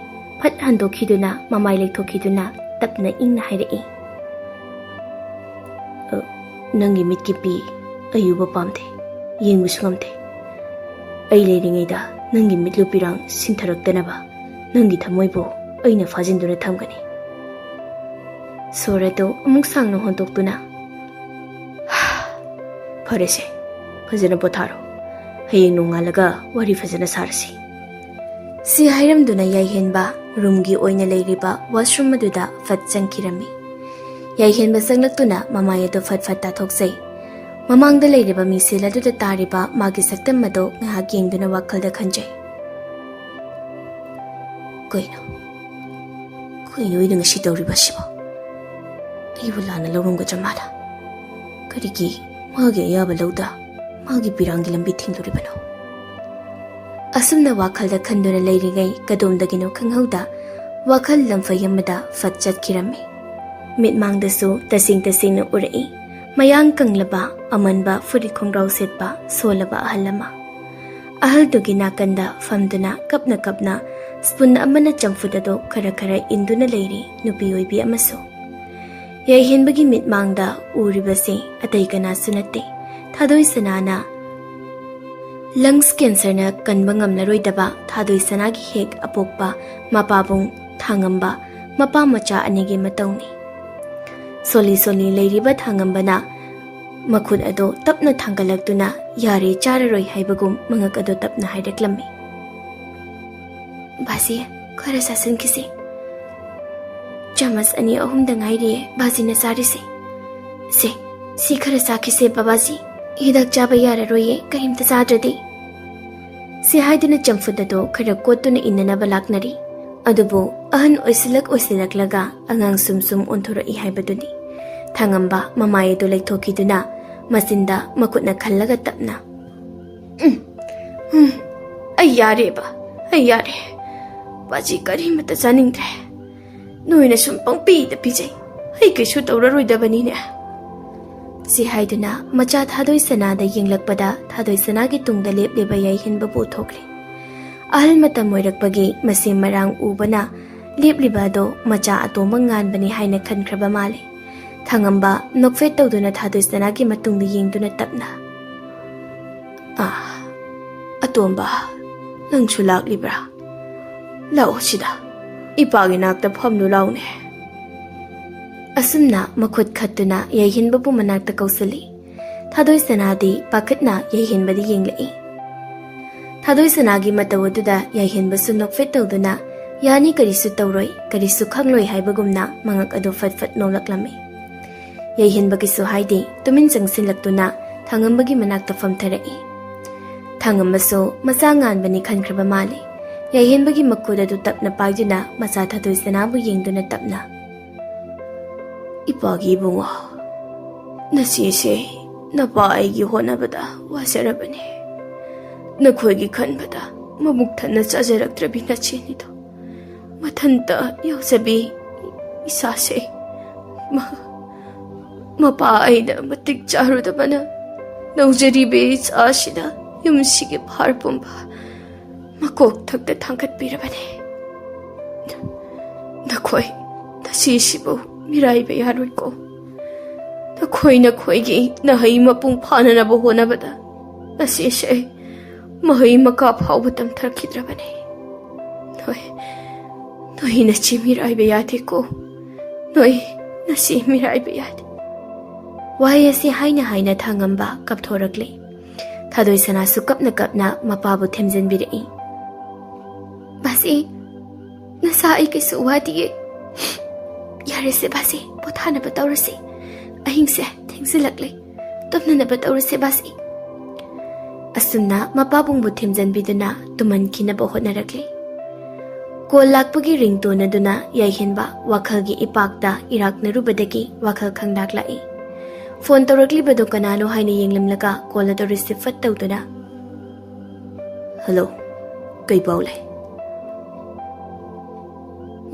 ꯐꯠ ꯍꯟꯗꯣꯛꯈꯤꯗꯨꯅ ꯃꯃꯥꯏ ꯂꯩꯊꯣꯛꯈꯤꯗꯨꯅ ꯇꯞꯅ ꯏꯪꯅ ꯍꯥꯏꯔꯛꯏ꯫ "ꯑ, ꯅꯪꯒꯤ ꯃꯤꯠꯀꯤ ꯄꯤ ꯑꯩ ꯎꯕ ꯄꯥꯝꯗꯦ, ꯌꯦꯡꯕꯁꯨ ꯉꯝꯗꯦ꯫ ꯑꯩ ꯂꯩꯔꯤꯉꯩꯗ ꯅꯪꯒꯤ ꯃꯤꯠꯂꯨ ꯄꯤꯔꯥꯡ ꯁꯤꯟꯊꯔꯛꯇꯅꯕ ꯅꯪꯒꯤ ꯊꯃꯣꯏꯕꯨ ꯑꯩꯅ ꯐꯥꯖꯤꯟꯗꯨꯅ ꯊꯝꯒꯅꯤ꯫" ꯁꯣꯔ ꯑꯗꯨ ꯑꯃꯨꯛ ꯁꯥꯡꯅ ꯍꯣꯟꯗꯣꯛꯇꯨꯅ, "ꯐꯔꯦꯁꯦ, ꯐꯖꯅ ꯄꯣꯊꯥꯔꯣ꯫ ꯍꯌꯦꯡ ꯅꯣꯡꯉꯥꯜꯂꯒ ꯋꯥꯔꯤ ꯐꯖꯅ ꯁꯥꯔꯁꯤ꯫" ꯁꯤ ꯍꯥꯏꯔꯝꯗꯨꯅ ꯌꯥꯏꯍꯦꯟꯕ ꯔꯨꯝꯒꯤ ꯑꯣꯏꯅ ꯂꯩꯔꯤꯕ ꯋꯥꯁꯔꯨꯝ ꯑꯗꯨꯗ ꯐꯠ ꯆꯪꯈꯤꯔꯝꯃꯤ꯫ ꯌꯥꯏꯍꯦꯟꯕ ꯆꯪꯂꯛꯇꯨꯅ ꯃꯃꯥꯏ ꯑꯗꯨ ꯐꯠ ꯐꯠ ꯇꯥꯊꯣꯛꯆꯩ꯫ ꯃꯃꯥꯡꯗ ꯂꯩꯔꯤꯕ ꯃꯤꯡꯁꯦꯜ ꯑꯗꯨꯗ ꯇꯥꯔꯤꯕ ꯃꯥꯒꯤ ꯁꯛꯇꯝ ꯑꯗꯨ ꯉꯥꯏꯍꯥꯛ ꯌꯦꯡꯗꯨꯅ ꯋꯥꯈꯜꯗ ꯈꯟꯖꯩ꯫ "ꯀꯩꯅꯣ, ꯀꯩꯅꯣ ꯑꯩꯅ ꯉꯁꯤ ꯇꯧꯔꯤꯕ ꯑꯁꯤꯕꯣ? ꯑꯩꯕꯨ ꯂꯥꯟꯅ ꯂꯧꯔꯝꯒꯗ꯭ꯔꯥ ꯃꯥꯅ? ꯀꯔꯤꯒꯤ ꯃꯥꯒꯤ ꯑꯌꯥꯕ ꯂꯧꯗ ꯃꯥꯒꯤ ꯄꯤꯔꯥꯡꯒꯤ ꯂꯝꯕꯤ ꯊꯤꯡꯂꯨꯔꯤꯕꯅꯣ?" ꯑꯁꯨꯝꯅ ꯋꯥꯈꯜꯗ ꯈꯟꯗꯨꯅ ꯂꯩꯔꯤꯉꯩ ꯀꯗꯣꯝꯗꯒꯤꯅꯣ ꯈꯪꯍꯧꯗ ꯋꯥꯈꯜ ꯂꯝꯐꯩ ꯑꯃꯗ ꯐꯠ ꯆꯠꯈꯤꯔꯝꯃꯤ꯫ ꯃꯤꯠꯃꯥꯡꯗꯁꯨ ꯇꯁꯦꯡ ꯇꯁꯦꯡꯅ ꯎꯔꯛꯏ꯫ ꯃꯌꯥꯡ ꯀꯪꯂꯕ, ꯑꯃꯟꯕ ꯐꯨꯔꯤꯠ ꯈꯣꯡꯒ꯭ꯔꯥꯎ ꯁꯦꯠꯄ ꯁꯣꯜꯂꯕ ꯑꯍꯜ ꯑꯃ꯫ ꯑꯍꯜꯗꯨꯒꯤ ꯅꯥꯀꯟꯗ ꯐꯝꯗꯨꯅ ꯀꯞꯅ ꯀꯞꯅ ꯁ꯭ꯄꯨꯟ ꯑꯃꯅ ꯆꯝꯐꯨꯠ ꯑꯗꯨ ꯈꯔ ꯈꯔ ꯏꯟꯗꯨꯅ ꯂꯩꯔꯤ ꯅꯨꯄꯤ ꯑꯣꯏꯕꯤ ꯑꯃꯁꯨ꯫ ꯌꯥꯏꯍꯦꯟꯕꯒꯤ ꯃꯤꯠꯃꯥꯡꯗ ꯎꯔꯤꯕꯁꯤ ꯑꯇꯩ ꯀꯅꯥꯁꯨ ꯅꯠꯇꯦ, ꯊꯥꯗꯣꯏ ꯁꯅꯥꯅ ꯂꯪꯁ ꯀꯦꯟꯁꯔꯅ ꯀꯟꯕ ꯉꯝꯂꯔꯣꯏꯗꯕ ꯊꯥꯗꯣꯏ ꯁꯅꯥꯒꯤ ꯍꯦꯛ ꯑꯄꯣꯛꯄ ꯃꯄꯥꯕꯨꯡ ꯊꯥꯡꯉꯝꯕ, ꯃꯄꯥ ꯃꯆꯥ ꯑꯅꯤꯒꯤ ꯃꯇꯧꯅꯤ꯫ ꯁꯣꯜꯂꯤ ꯁꯣꯜꯂꯤ ꯂꯩꯔꯤꯕ ꯊꯥꯡꯉꯝꯕꯅ ꯃꯈꯨꯠ ꯑꯗꯨ ꯇꯞꯅ ꯊꯥꯡꯒꯠꯂꯛꯇꯨꯅ ꯌꯥꯔꯦ, ꯆꯥꯔꯔꯣꯏ ꯍꯥꯏꯕꯒꯨꯝ ꯃꯉꯛ ꯑꯗꯨ ꯇꯞꯅ ꯍꯥꯏꯔꯛꯂꯝꯃꯤ꯫ "ꯕꯥꯖꯤ, ꯈꯔ ꯆꯥꯁꯤꯟꯈꯤꯁꯤ꯫ ꯆꯥꯃꯁ ꯑꯅꯤ ꯑꯍꯨꯝꯗ ꯉꯥꯏꯔꯤꯌꯦ ꯕꯥꯖꯤꯅ ꯆꯥꯔꯤꯁꯦ꯫ ꯁꯦ, ꯁꯤ ꯈꯔ ꯆꯥꯈꯤꯁꯦ ꯕꯕꯥꯖꯤ꯫ ꯍꯤꯗꯥꯛ ꯆꯥꯕ ꯌꯥꯔꯔꯣꯏꯌꯦ ꯀꯔꯤꯝꯇ ꯆꯥꯗ꯭ꯔꯗꯤ꯫" ꯁꯤ ꯍꯥꯏꯗꯨꯅ ꯆꯝꯐꯨꯠ ꯑꯗꯨ ꯈꯔ ꯀꯣꯠꯇꯨꯅ ꯏꯟꯅꯅꯕ ꯂꯥꯛꯅꯔꯤ꯫ ꯑꯗꯨꯕꯨ ꯑꯍꯟ ꯑꯣꯏꯁꯤꯜꯂꯛ ꯑꯣꯏꯁꯤꯜꯂꯛꯂꯒ ꯑꯉꯥꯡ ꯁꯨꯝ ꯁꯨꯝ ꯑꯣꯟꯊꯣꯔꯛꯏ ꯍꯥꯏꯕꯗꯨꯅꯤ꯫ ꯊꯥꯉꯝꯕ ꯃꯃꯥꯏ ꯑꯗꯨ ꯂꯩꯊꯣꯛꯈꯤꯗꯨꯅ ꯃꯆꯤꯟꯗ ꯃꯈꯨꯠꯅ ꯈꯜꯂꯒ ꯇꯞꯅ, "ꯎꯝ, ꯎꯝ, ꯑꯩ ꯌꯥꯔꯦꯕ, ꯑꯩ ꯌꯥꯔꯦ꯫ ꯄꯥꯖꯤ ꯀꯔꯤꯃꯠꯇ ꯆꯥꯅꯤꯡꯗ꯭ꯔꯦ꯫ ꯅꯣꯏꯅ ꯁꯨꯝ ꯄꯪꯄꯤꯗ ꯄꯤꯖꯩ꯫ ꯑꯩ ꯀꯩꯁꯨ ꯇꯧꯔꯔꯣꯏꯗꯕꯅꯤꯅꯦ?" ꯁꯤ ꯍꯥꯏꯗꯨꯅ ꯃꯆꯥ ꯊꯥꯗꯣꯏ ꯁꯅꯥꯗ ꯌꯦꯡꯂꯛꯄꯗ ꯊꯥꯗꯣꯏ ꯁꯅꯥꯒꯤ ꯇꯨꯡꯗ ꯂꯦꯞꯂꯤꯕ ꯌꯥꯏꯍꯦꯟꯕꯕꯨ ꯎꯊꯣꯛꯂꯦ꯫ ꯑꯍꯜ ꯃꯇꯝ ꯑꯣꯏꯔꯛꯄꯒꯤ ꯃꯁꯤ ꯃꯔꯥꯡ ꯎꯕꯅ ꯂꯦꯞꯂꯤꯕ ꯑꯗꯣ ꯃꯆꯥ ꯑꯇꯣꯝꯕ ꯉꯥꯟꯕꯅꯤ ꯍꯥꯏꯅ ꯈꯟꯈ꯭ꯔꯕ ꯃꯥꯜꯂꯦ꯫ ꯊꯥꯉꯝꯕ ꯅꯣꯛꯐꯦꯠ ꯇꯧꯗꯨꯅ ꯊꯥꯗꯣꯏ ꯁꯅꯥꯒꯤ ꯃꯇꯨꯡꯗ ꯌꯦꯡꯗꯨꯅ ꯇꯞꯅ, "ꯑꯥ, ꯑꯇꯣꯝꯕ, ꯅꯪꯁꯨ ꯂꯥꯛꯂꯤꯕ꯭ꯔꯥ? ꯂꯥꯛꯑꯣ ꯁꯤꯗ, ꯏꯄꯥꯒꯤ ꯅꯥꯛꯇ ꯐꯝꯂꯨ ꯂꯥꯎꯅꯦ꯫" ꯑꯁꯨꯝꯅ ꯃꯈꯨꯠ ꯈꯠꯇꯨꯅ ꯌꯥꯏꯍꯦꯟꯕꯕꯨ ꯃꯅꯥꯛꯇ ꯀꯧꯁꯤꯜꯂꯤ꯫ ꯊꯥꯗꯣꯏ ꯁꯅꯥꯗꯤ ꯄꯥꯈꯠꯅ ꯌꯥꯏꯍꯦꯟꯕꯗ ꯌꯦꯡꯂꯛꯏ꯫ ꯊꯥꯗꯣꯏ ꯁꯅꯥꯒꯤ ꯃꯇꯧ ꯑꯗꯨꯗ ꯌꯥꯏꯍꯦꯟꯕꯁꯨ ꯅꯣꯛꯐꯦꯠ ꯇꯧꯗꯨꯅ, "ꯌꯥꯅꯤ, ꯀꯔꯤꯁꯨ ꯇꯧꯔꯣꯏ, ꯀꯔꯤꯁꯨ ꯈꯪꯂꯣꯏ" ꯍꯥꯏꯕꯒꯨꯝꯅ ꯃꯉꯛ ꯑꯗꯨ ꯐꯠ ꯐꯠ ꯅꯣꯛꯂꯛꯂꯝꯃꯤ꯫ ꯌꯥꯏꯍꯦꯟꯕꯒꯤꯁꯨ ꯍꯥꯏꯗꯦ, ꯇꯨꯃꯤꯟ ꯆꯪꯁꯤꯜꯂꯛꯇꯨꯅ ꯊꯥꯉꯝꯕꯒꯤ ꯃꯅꯥꯛꯇ ꯐꯝꯊꯔꯛꯏ꯫ ꯊꯥꯉꯝꯕꯁꯨ ꯃꯆꯥ ꯉꯥꯟꯕꯅꯤ ꯈꯟꯈ꯭ꯔꯕ ꯃꯥꯜꯂꯤ꯫ ꯌꯥꯏꯍꯦꯟꯕꯒꯤ ꯃꯈꯨꯠ ꯑꯗꯨ ꯇꯞꯅ ꯄꯥꯏꯗꯨꯅ ꯃꯆꯥ ꯊꯥꯗꯣꯏ ꯁꯅꯥꯕꯨ ꯌꯦꯡꯗꯨꯅ ꯇꯞꯅ, "ꯏꯄꯥꯒꯤ ꯏꯕꯨꯡꯉꯣ, ꯅꯆꯦꯁꯦ ꯅꯄꯥ ꯑꯩꯒꯤ ꯍꯣꯠꯅꯕꯗ ꯋꯥꯖꯔꯕꯅꯤ꯫ ꯅꯈꯣꯏꯒꯤ ꯈꯟꯕꯗ ꯃꯕꯨꯛ ꯊꯟꯅ ꯆꯥꯖꯔꯛꯇ꯭ꯔꯕꯤ ꯅꯆꯦꯅꯤꯗꯣ ꯃꯊꯟꯇ ꯌꯥꯎꯖꯕꯤ ꯏꯆꯥꯁꯦ꯫ ꯃ-, ꯃꯄꯥ ꯑꯩꯅ ꯃꯇꯤꯛ ꯆꯥꯔꯨꯗꯕꯅ ꯅꯧꯖꯔꯤꯕ ꯏꯆꯥꯁꯤꯗ ꯌꯨꯝꯁꯤꯒꯤ ꯚꯥꯔ ꯄꯨꯝꯕ ꯃꯀꯣꯛ ꯊꯛꯇ ꯊꯥꯡꯒꯠꯄꯤꯔꯕꯅꯤ꯫ ꯅꯈꯣꯏ ꯅꯆꯦꯁꯤꯕꯨ ꯃꯤꯔꯥꯏꯕ ꯌꯥꯔꯣꯏꯀꯣ꯫ ꯅꯈꯣꯏ ꯅꯈꯣꯏꯒꯤ ꯅꯍꯩ ꯃꯄꯨꯡ ꯐꯥꯅꯅꯕ ꯍꯣꯠꯅꯕꯗ ꯅꯆꯦꯁꯦ ꯃꯍꯩ ꯃꯀꯥ ꯐꯥꯎꯕ ꯇꯝꯊꯔꯛꯈꯤꯗ꯭ꯔꯕꯅꯤ꯫ ꯅꯣꯏ, ꯅꯣꯏ ꯅꯆꯦ ꯃꯤꯔꯥꯏꯕ ꯌꯥꯗꯦꯀꯣ꯫ ꯅꯣꯏ ꯅꯆꯦ ꯃꯤꯔꯥꯏꯕ ꯌꯥꯗꯦ꯫" ꯋꯥꯍꯩ ꯑꯁꯤ ꯍꯥꯏꯅ ꯍꯥꯏꯅ ꯊꯥꯉꯝꯕ ꯀꯞꯊꯣꯔꯛꯂꯦ꯫ ꯊꯥꯗꯣꯏ ꯁꯅꯥꯁꯨ ꯀꯞꯅ ꯀꯞꯅ ꯃꯄꯥꯕꯨ ꯊꯦꯝꯖꯤꯟꯕꯤꯔꯛꯏ꯫ "ꯕꯥꯁꯤ, ꯅꯁꯥ ꯑꯩ ꯀꯩꯁꯨ ꯋꯥꯗꯤꯌꯦ꯫ ꯌꯥꯔꯦꯁꯦ ꯕꯥꯁꯤ, ꯄꯣꯊꯥꯅꯕ ꯇꯧꯔꯁꯤ꯫ ꯑꯍꯤꯡꯁꯦ ꯊꯦꯡꯖꯤꯜꯂꯛꯂꯦ꯫ ꯇꯨꯝꯅꯅꯕ ꯇꯧꯔꯁꯦ ꯕꯥꯁꯤ꯫" ꯑꯁꯨꯝꯅ ꯃꯄꯥꯕꯨꯡꯕꯨ ꯊꯦꯝꯖꯤꯟꯕꯤꯗꯨꯅ ꯇꯨꯝꯍꯟꯈꯤꯅꯕ ꯍꯣꯠꯅꯔꯛꯂꯦ꯫ ꯀꯣꯜ ꯂꯥꯛꯄꯒꯤ ꯔꯤꯡꯇꯣꯟ ꯑꯗꯨꯅ ꯌꯥꯏꯍꯦꯟꯕ ꯋꯥꯈꯜꯒꯤ ꯏꯄꯥꯛꯇ ꯏꯔꯥꯛꯅꯔꯨꯕꯗꯒꯤ ꯋꯥꯈꯜ ꯈꯪꯗꯥꯛꯂꯛꯏ꯫ ꯐꯣꯟ ꯇꯧꯔꯛꯂꯤꯕꯗꯨ ꯀꯅꯥꯅꯣ ꯍꯥꯏꯅ ꯌꯦꯡꯂꯝꯂꯒ ꯀꯣꯜ ꯑꯗꯨ ꯔꯤꯁꯤꯚ ꯐꯠ ꯇꯧꯗꯨꯅ, "ꯍꯜꯂꯣ, ꯀꯩ ꯄꯥꯎ ꯂꯩ?"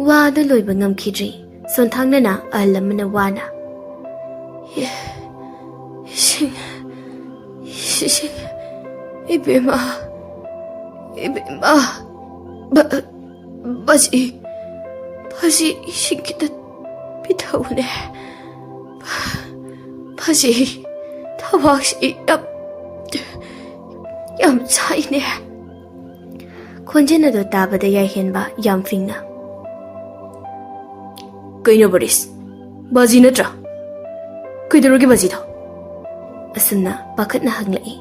ꯋꯥ ꯑꯗꯨ ꯂꯣꯏꯕ ꯉꯝꯈꯤꯗ꯭ꯔꯤ꯫ ꯁꯣꯟꯊꯥꯡꯅꯅ ꯑꯍꯜ ꯑꯃꯅ ꯋꯥꯅ, "ꯏꯁꯤꯡ, ꯏꯁꯤꯡ, ꯏꯕꯦꯝꯃ, ꯏꯕꯦꯝꯃ, ꯕ-, ꯕꯥꯖꯤ, ꯕꯥꯖꯤ, ꯏꯁꯤꯡ ꯈꯤꯇ ꯄꯤꯊꯛꯎꯅꯦ꯫ ꯕꯥꯖꯤ, ꯊꯕꯥꯛꯁꯤ ꯌꯥꯝ, ꯌꯥꯝ ꯁꯥꯏꯅꯦ꯫" ꯈꯣꯟꯖꯦꯜ ꯑꯗꯨ ꯇꯥꯕꯗ ꯌꯥꯏꯍꯦꯟꯕ ꯌꯥꯝ ꯐꯤꯡꯅ, "ꯀꯩꯅꯣ ꯕꯣꯔꯤꯁ? ꯕꯥꯖꯤ ꯅꯠꯇ꯭ꯔꯥ? ꯀꯩꯗꯧꯔꯒꯦ ꯕꯥꯖꯤꯗꯣ?" ꯑꯁꯨꯝꯅ ꯄꯥꯈꯠꯅ ꯍꯪꯂꯛꯏ꯫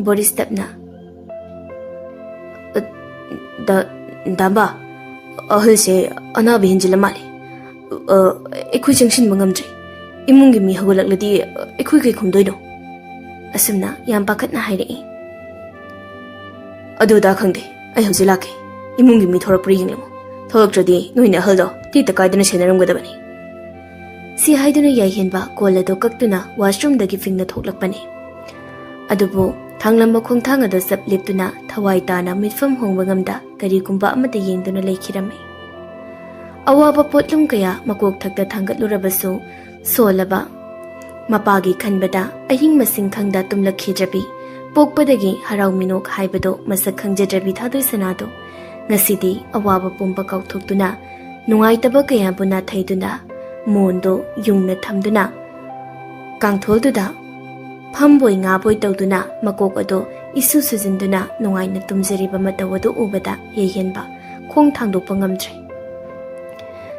ꯕꯣꯔꯤꯁ ꯇꯞꯅ, "ꯑ, ꯗ-, ꯗꯥꯝꯕ, ꯑꯍꯜꯁꯦ ꯑꯅꯥꯕ ꯍꯦꯟꯖꯤꯜꯂ ꯃꯥꯜꯂꯦ꯫ ꯑ, ꯑꯩꯈꯣꯏ ꯆꯪꯁꯤꯟꯕ ꯉꯝꯗ꯭ꯔꯦ꯫ ꯏꯃꯨꯡꯒꯤ ꯃꯤ ꯍꯧꯒꯠꯂꯛꯂꯗꯤ ꯑꯩꯈꯣꯏ ꯀꯩ ꯈꯨꯝꯗꯣꯏꯅꯣ?" ꯑꯁꯨꯝꯅ ꯌꯥꯝ ꯄꯥꯈꯠꯅ ꯍꯥꯏꯔꯛꯏ꯫ "ꯑꯗꯨ ꯑꯗꯥ ꯈꯪꯗꯦ, ꯑꯩ ꯍꯧꯖꯤꯛ ꯂꯥꯛꯀꯦ꯫ ꯏꯃꯨꯡꯒꯤ ꯃꯤ ꯊꯣꯔꯛꯄ꯭ꯔꯥ ꯌꯦꯡꯂꯝꯃꯨ꯫ ꯊꯣꯛꯂꯛꯇ꯭ꯔꯗꯤ ꯅꯣꯏꯅ ꯑꯍꯜꯗꯣ ꯇꯦꯛꯇ ꯀꯥꯏꯗꯅ ꯁꯦꯟꯅꯔꯝꯒꯗꯕꯅꯤ꯫" ꯁꯤ ꯍꯥꯏꯗꯨꯅ ꯌꯥꯏꯍꯦꯟꯕ ꯀꯣꯜ ꯑꯗꯨ ꯀꯛꯇꯨꯅ ꯋꯥꯁꯔꯨꯝꯗꯒꯤ ꯐꯤꯡꯅ ꯊꯣꯛꯂꯛꯄꯅꯤ꯫ ꯑꯗꯨꯕꯨ ꯊꯥꯡꯂꯝꯕ ꯈꯣꯡꯊꯥꯡ ꯑꯗꯨ ꯆꯞ ꯂꯦꯞꯇꯨꯅ ꯊꯋꯥꯏ ꯇꯥꯅ ꯃꯤꯠꯐꯝ ꯍꯣꯡꯕ ꯉꯝꯗ ꯀꯔꯤꯒꯨꯝꯕ ꯑꯃꯠꯇ ꯌꯦꯡꯗꯨꯅ ꯂꯩꯈꯤꯔꯝꯃꯤ꯫ ꯑꯋꯥꯕ ꯄꯣꯠꯂꯨꯝ ꯀꯌꯥ ꯃꯀꯣꯛ ꯊꯛꯇ ꯊꯥꯡꯒꯠꯂꯨꯔꯕꯁꯨ ꯁꯣꯜꯂꯕ ꯃꯄꯥꯒꯤ ꯈꯟꯕꯗ ꯑꯍꯤꯡ ꯃꯁꯤꯡ ꯈꯪꯗ ꯇꯨꯝꯂꯛꯈꯤꯗ꯭ꯔꯕꯤ, ꯄꯣꯛꯄꯗꯒꯤ ꯍꯔꯥꯎ ꯃꯤꯅꯣꯛ ꯍꯥꯏꯕꯗꯣ ꯃꯁꯛ ꯈꯪꯖꯗ꯭ꯔꯕꯤ ꯊꯥꯗꯣꯏ ꯁꯅꯥꯗꯣ ꯉꯁꯤꯗꯤ ꯑꯋꯥꯕ ꯄꯨꯝꯕ ꯀꯥꯎꯊꯣꯛꯇꯨꯅ, ꯅꯨꯡꯉꯥꯏꯇꯕ ꯀꯌꯥꯕꯨ ꯅꯥꯊꯩꯗꯨꯅ, ꯃꯣꯟꯗꯣ ꯌꯨꯡꯅ ꯊꯝꯗꯨꯅ, ꯀꯥꯡꯊꯣꯜꯗꯨꯗ ꯐꯝꯕꯣꯏ ꯉꯥꯕꯣꯏ ꯇꯧꯗꯨꯅ ꯃꯀꯣꯛ ꯑꯗꯣ ꯏꯁꯨ ꯁꯨꯖꯤꯟꯗꯨꯅ ꯅꯨꯡꯉꯥꯏꯅ ꯇꯨꯝꯖꯔꯤꯕ ꯃꯇꯧ ꯑꯗꯨ ꯎꯕꯗ ꯌꯩꯍꯦꯟꯕ ꯈꯣꯡ ꯊꯥꯡꯗꯣꯛꯄ ꯉꯝꯗ꯭ꯔꯦ꯫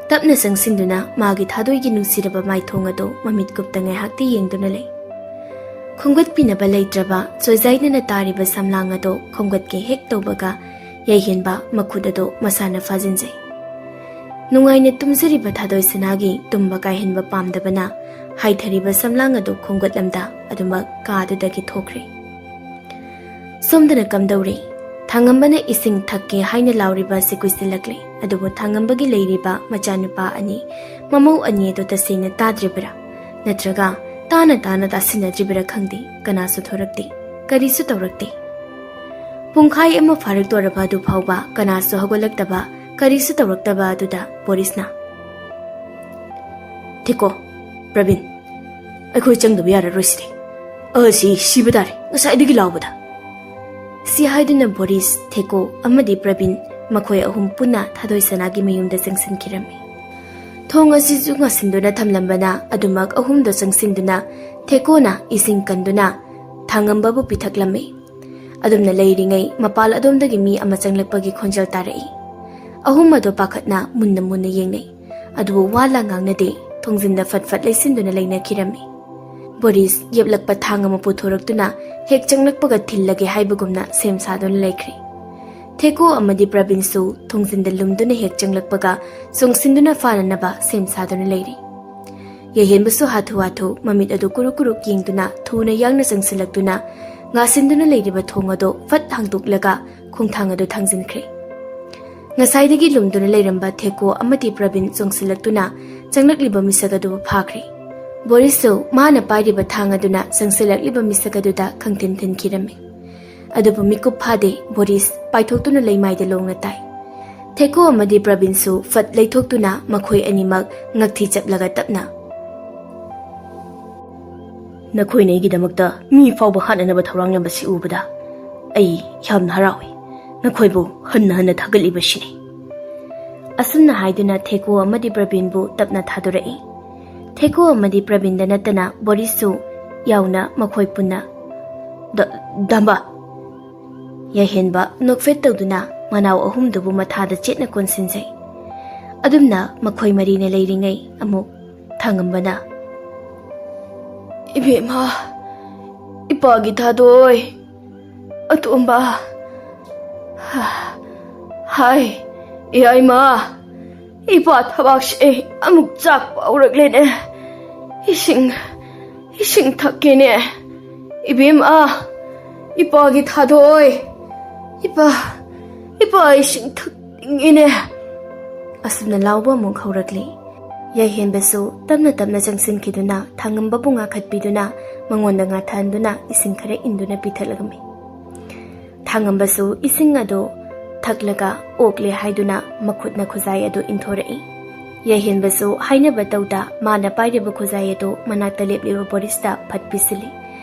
ꯇꯞꯅ ꯆꯪꯁꯤꯟꯗꯨꯅ ꯃꯥꯒꯤ ꯊꯥꯗꯣꯏꯒꯤ ꯅꯨꯡꯁꯤꯔꯕ ꯃꯥꯏꯊꯣꯡ ꯑꯗꯨ ꯃꯃꯤꯠ ꯀꯨꯞꯇ ꯉꯥꯏꯍꯥꯛꯇꯤ ꯌꯦꯡꯗꯨꯅ ꯂꯩ꯫ ꯈꯣꯝꯒꯠꯄꯤꯅꯕ ꯂꯩꯇ꯭ꯔꯕ ꯆꯣꯏꯖꯥꯏꯗꯅ ꯇꯥꯔꯤꯕ ꯁꯝꯂꯥꯡ ꯑꯗꯨ ꯈꯣꯝꯒꯠꯀꯦ ꯍꯦꯛ ꯇꯧꯕꯒ ꯌꯩꯍꯦꯟꯕ ꯃꯈꯨꯠ ꯑꯗꯨ ꯃꯁꯥꯅ ꯐꯥꯖꯤꯟꯖꯩ꯫ ꯅꯨꯡꯉꯥꯏꯅ ꯇꯨꯝꯖꯔꯤꯕ ꯊꯥꯗꯣꯏ ꯁꯅꯥꯒꯤ ꯇꯨꯝꯕ ꯀꯥꯏꯍꯟꯕ ꯄꯥꯝꯗꯕꯅ ꯍꯥꯏꯊꯔꯤꯕ ꯁꯝꯂꯥꯡ ꯑꯗꯨ ꯈꯣꯝꯒꯠꯂꯝꯗ ꯑꯗꯨꯃꯛ ꯀꯥꯗꯨꯗꯒꯤ ꯊꯣꯛꯈ꯭ꯔꯦ꯫ ꯁꯣꯝꯗꯅ ꯀꯝꯗꯧꯔꯤ? ꯊꯥꯡꯉꯝꯕꯅ ꯏꯁꯤꯡ ꯊꯛꯀꯦ ꯍꯥꯏꯅ ꯂꯥꯎꯔꯤꯕ ꯑꯁꯤ ꯀꯨꯏꯁꯤꯜꯂꯛꯂꯦ꯫ ꯑꯗꯨꯕꯨ ꯊꯥꯡꯉꯝꯕꯒꯤ ꯂꯩꯔꯤꯕ ꯃꯆꯥꯅꯨꯄꯥ ꯑꯅꯤ, ꯃꯃꯧ ꯑꯅꯤ ꯑꯗꯨ ꯇꯁꯦꯡꯅ ꯇꯥꯗ꯭ꯔꯤꯕꯔꯥ? ꯅꯠꯇ꯭ꯔꯒ ꯇꯥꯅ ꯇꯥꯅ ꯇꯥꯁꯤꯟꯅꯗ꯭ꯔꯤꯕꯔꯥ ꯈꯪꯗꯦ, ꯀꯅꯥꯁꯨ ꯊꯣꯔꯛꯇꯦ, ꯀꯔꯤꯁꯨ ꯇꯧꯔꯛꯇꯦ꯫ ꯄꯨꯡꯈꯥꯏ ꯑꯃ ꯐꯥꯔꯛꯇꯣꯔꯕ ꯑꯗꯨ ꯐꯥꯎꯕ ꯀꯅꯥꯁꯨ ꯍꯧꯒꯠꯂꯛꯇꯕ, ꯀꯔꯤꯁꯨ ꯇꯧꯔꯛꯇꯕ ꯑꯗꯨꯗ ꯕꯣꯔꯤꯁꯅ, "ꯊꯦꯀꯣ, ꯄ꯭ꯔꯕꯤꯟ, ꯑꯩꯈꯣꯏ ꯆꯪꯗꯕ ꯌꯥꯔꯔꯣꯏ ꯁꯤꯗꯤ꯫ ꯑꯁꯤ ꯁꯤꯕ ꯇꯥꯔꯦ, ꯉꯁꯥꯏꯗꯒꯤ ꯂꯥꯎꯕꯗ"꯫ ꯁꯤ ꯍꯥꯏꯗꯨꯅ ꯕꯣꯔꯤꯁ, ꯊꯦꯀꯣ ꯑꯃꯗꯤ ꯄ꯭ꯔꯕꯤꯟ, ꯃꯈꯣꯏ ꯑꯍꯨꯝ ꯄꯨꯟꯅ ꯊꯥꯗꯣꯏ ꯁꯅꯥꯒꯤ ꯃꯌꯨꯝꯗ ꯆꯪꯁꯤꯟꯈꯤꯔꯝꯃꯤ꯫ ꯊꯣꯡ ꯑꯁꯤꯁꯨ ꯉꯥꯁꯤꯟꯗꯨꯅ ꯊꯝꯂꯝꯕꯅ ꯑꯗꯨꯃꯛ ꯑꯍꯨꯝꯗꯣ ꯆꯪꯁꯤꯟꯗꯨꯅ ꯊꯦꯀꯣꯅ ꯏꯁꯤꯡ ꯀꯟꯗꯨꯅ ꯊꯥꯡꯉꯝꯕꯕꯨ ꯄꯤꯊꯛꯂꯝꯃꯤ꯫ ꯑꯗꯨꯝꯅ ꯂꯩꯔꯤꯉꯩ ꯃꯄꯥꯜ ꯑꯗꯣꯝꯗꯒꯤ ꯃꯤ ꯑꯃ ꯆꯪꯂꯛꯄꯒꯤ ꯈꯣꯟꯖꯦꯜ ꯇꯥꯔꯛꯏ꯫ ꯑꯍꯨꯝ ꯑꯗꯣ ꯄꯥꯈꯠꯅ ꯃꯨꯟꯅ ꯃꯨꯟꯅ ꯌꯦꯡꯅꯩ꯫ ꯑꯗꯨꯕꯨ ꯋꯥ ꯂꯥ ꯉꯥꯡꯅꯗꯦ, ꯊꯣꯡꯖꯤꯟꯗ ꯐꯠ ꯐꯠ ꯂꯩꯁꯤꯟꯗꯨꯅ ꯂꯩꯅꯈꯤꯔꯝꯃꯤ꯫ ꯕꯣꯔꯤꯁ ꯌꯦꯞꯂꯛꯄ ꯊꯥꯡ ꯑꯃ ꯄꯨꯊꯣꯔꯛꯇꯨꯅ ꯍꯦꯛ ꯆꯪꯂꯛꯄꯒ ꯊꯤꯜꯂꯒꯦ ꯍꯥꯏꯕꯒꯨꯝꯅ ꯁꯦꯝ ꯁꯥꯗꯨꯅ ꯂꯩꯈ꯭ꯔꯦ꯫ ꯊꯦꯀꯣ ꯑꯃꯗꯤ ꯄ꯭ꯔꯕꯤꯟꯁꯨ ꯊꯣꯡꯖꯤꯟꯗ ꯂꯨꯝꯗꯨꯅ ꯍꯦꯛ ꯆꯪꯂꯛꯄꯒ ꯆꯣꯡꯁꯤꯟꯗꯨꯅ ꯐꯥꯅꯅꯕ ꯁꯦꯝ ꯁꯥꯗꯨꯅ ꯂꯩꯔꯤ꯫ ꯌꯥꯏꯍꯦꯟꯕꯁꯨ ꯍꯥꯊꯨ ꯍꯥꯊꯨ ꯃꯃꯤꯠ ꯑꯗꯨ ꯀꯨꯔꯨꯛ ꯀꯨꯔꯨꯛ ꯌꯦꯡꯗꯨꯅ ꯊꯨꯅ ꯌꯥꯡꯅ ꯆꯪꯁꯤꯜꯂꯛꯇꯨꯅ ꯉꯥꯁꯤꯟꯗꯨꯅ ꯂꯩꯔꯤꯕ ꯊꯣꯡ ꯑꯗꯨ ꯐꯠ ꯍꯥꯡꯗꯣꯛꯂꯒ ꯈꯣꯡꯊꯥꯡ ꯑꯗꯨ ꯊꯥꯡꯖꯤꯟꯈ꯭ꯔꯦ꯫ ꯉꯁꯥꯏꯗꯒꯤ ꯂꯨꯝꯗꯨꯅ ꯂꯩꯔꯝꯕ ꯊꯦꯀꯣ ꯑꯃꯗꯤ ꯄ꯭ꯔꯕꯤꯟ ꯆꯣꯡꯁꯤꯜꯂꯛꯇꯨꯅ ꯆꯪꯂꯛꯂꯤꯕ ꯃꯤꯁꯛ ꯑꯗꯨꯕꯨ ꯐꯥꯈ꯭ꯔꯦ꯫ ꯕꯣꯔꯤꯁꯁꯨ ꯃꯥꯅ ꯄꯥꯏꯔꯤꯕ ꯊꯥꯡ ꯑꯗꯨꯅ ꯆꯪꯁꯤꯜꯂꯛꯂꯤꯕ ꯃꯤꯁꯛ ꯑꯗꯨꯗ ꯈꯪꯊꯤꯟ ꯊꯤꯟꯈꯤꯔꯝꯃꯤ꯫ ꯑꯗꯨꯕꯨ ꯃꯤꯀꯨꯞ ꯐꯥꯗꯦ ꯕꯣꯔꯤꯁ ꯄꯥꯏꯊꯣꯛꯇꯨꯅ ꯂꯩꯃꯥꯏꯗ ꯂꯣꯡꯅ ꯇꯥꯏ꯫ ꯊꯦꯀꯣ ꯑꯃꯗꯤ ꯄ꯭ꯔꯕꯤꯟꯁꯨ ꯐꯠ ꯂꯩꯊꯣꯛꯇꯨꯅ ꯃꯈꯣꯏ ꯑꯅꯤꯃꯛ ꯉꯛꯊꯤ ꯆꯞꯂꯒ ꯇꯞꯅ, "ꯅꯈꯣꯏꯅ ꯑꯩꯒꯤꯗꯃꯛꯇ ꯃꯤ ꯐꯥꯎꯕ ꯍꯥꯠꯅꯅꯕ ꯊꯧꯔꯥꯡꯂꯝꯕꯁꯤ ꯎꯕꯗ ꯑꯩ ꯌꯥꯝꯅ ꯍꯔꯥꯎꯏ꯫ ꯅꯈꯣꯏꯕꯨ ꯍꯟꯅ ꯍꯟꯅ ꯊꯥꯒꯠꯂꯤꯕꯁꯤꯅꯤ"꯫ ꯑꯁꯨꯝꯅ ꯍꯥꯏꯗꯨꯅ ꯊꯦꯀꯣ ꯑꯃꯗꯤ ꯄ꯭ꯔꯕꯤꯟꯕꯨ ꯇꯞꯅ ꯊꯥꯗꯣꯔꯛꯏ꯫ ꯊꯦꯀꯣ ꯑꯃꯗꯤ ꯄ꯭ꯔꯕꯤꯟꯗ ꯅꯠꯇꯅ ꯕꯣꯔꯤꯁꯁꯨ ꯌꯥꯎꯅ ꯃꯈꯣꯏ ꯄꯨꯟꯅ, "ꯗ-, ꯗꯝꯕ!" ꯌꯥꯏꯍꯦꯟꯕ ꯅꯣꯛꯐꯦꯠ ꯇꯧꯗꯨꯅ ꯃꯅꯥꯎ ꯑꯍꯨꯝꯗꯨꯕꯨ ꯃꯊꯥꯗ ꯆꯦꯠꯅ ꯀꯣꯟꯁꯤꯟꯖꯩ꯫ ꯑꯗꯨꯝꯅ ꯃꯈꯣꯏ ꯃꯔꯤꯅ ꯂꯩꯔꯤꯉꯩ ꯑꯃꯨꯛ ꯊꯥꯡꯉꯝꯕꯅ, "ꯏꯕꯦꯝꯃ, ꯏꯄꯥꯒꯤ ꯊꯥꯗꯣꯏ, ꯑꯇꯣꯝꯕ, ꯍꯥꯏ, ꯏꯌꯥꯏꯃ, ꯏꯄꯥ ꯊꯕꯥꯛꯁꯦ ꯑꯃꯨꯛ ꯆꯥꯛꯄ ꯍꯧꯔꯛꯂꯦꯅꯦ꯫ ꯏꯁꯤꯡ, ꯏꯁꯤꯡ ꯊꯛꯀꯦꯅꯦ꯫ ꯏꯕꯦꯝꯃ, ꯏꯄꯥꯒꯤ ꯊꯥꯗꯣꯏ, "ꯏꯄꯥ, ꯏꯄꯥ, ꯏꯁꯤꯡ ꯊꯛꯅꯤꯡꯉꯤꯅꯦ!" ꯑꯁꯨꯝꯅ ꯂꯥꯎꯕ ꯑꯃꯨꯛ ꯍꯧꯔꯛꯂꯤ꯫ ꯌꯥꯏꯍꯦꯟꯕꯁꯨ ꯇꯞꯅ ꯇꯞꯅ ꯆꯪꯁꯤꯟꯈꯤꯗꯨꯅ ꯊꯥꯡꯉꯝꯕꯕꯨ ꯉꯥꯛꯈꯠꯄꯤꯗꯨꯅ ꯃꯉꯣꯟꯗ ꯉꯥꯊꯍꯟꯗꯨꯅ ꯏꯁꯤꯡ ꯈꯔ ꯏꯟꯗꯨꯅ ꯄꯤꯊꯛꯂꯝꯃꯤ꯫ ꯊꯥꯡꯉꯝꯕꯁꯨ ꯏꯁꯤꯡ ꯑꯗꯨ ꯊꯛꯂꯒ ꯑꯣꯛꯂꯦ ꯍꯥꯏꯗꯨꯅ ꯃꯈꯨꯠꯅ ꯈꯨꯖꯥꯏ ꯑꯗꯨ ꯏꯟꯊꯣꯔꯛꯏ꯫ ꯌꯥꯏꯍꯦꯟꯕꯁꯨ ꯍꯥꯏꯅꯕ ꯇꯧꯗ ꯃꯥꯅ ꯄꯥꯏꯔꯤꯕ ꯈꯨꯖꯥꯏ ꯑꯗꯨ ꯃꯅꯥꯛꯇ ꯂꯦꯞꯂꯤꯕ ꯕꯣꯔꯤꯁꯇ ꯐꯠ ꯄꯤꯁꯤꯜꯂꯤ꯫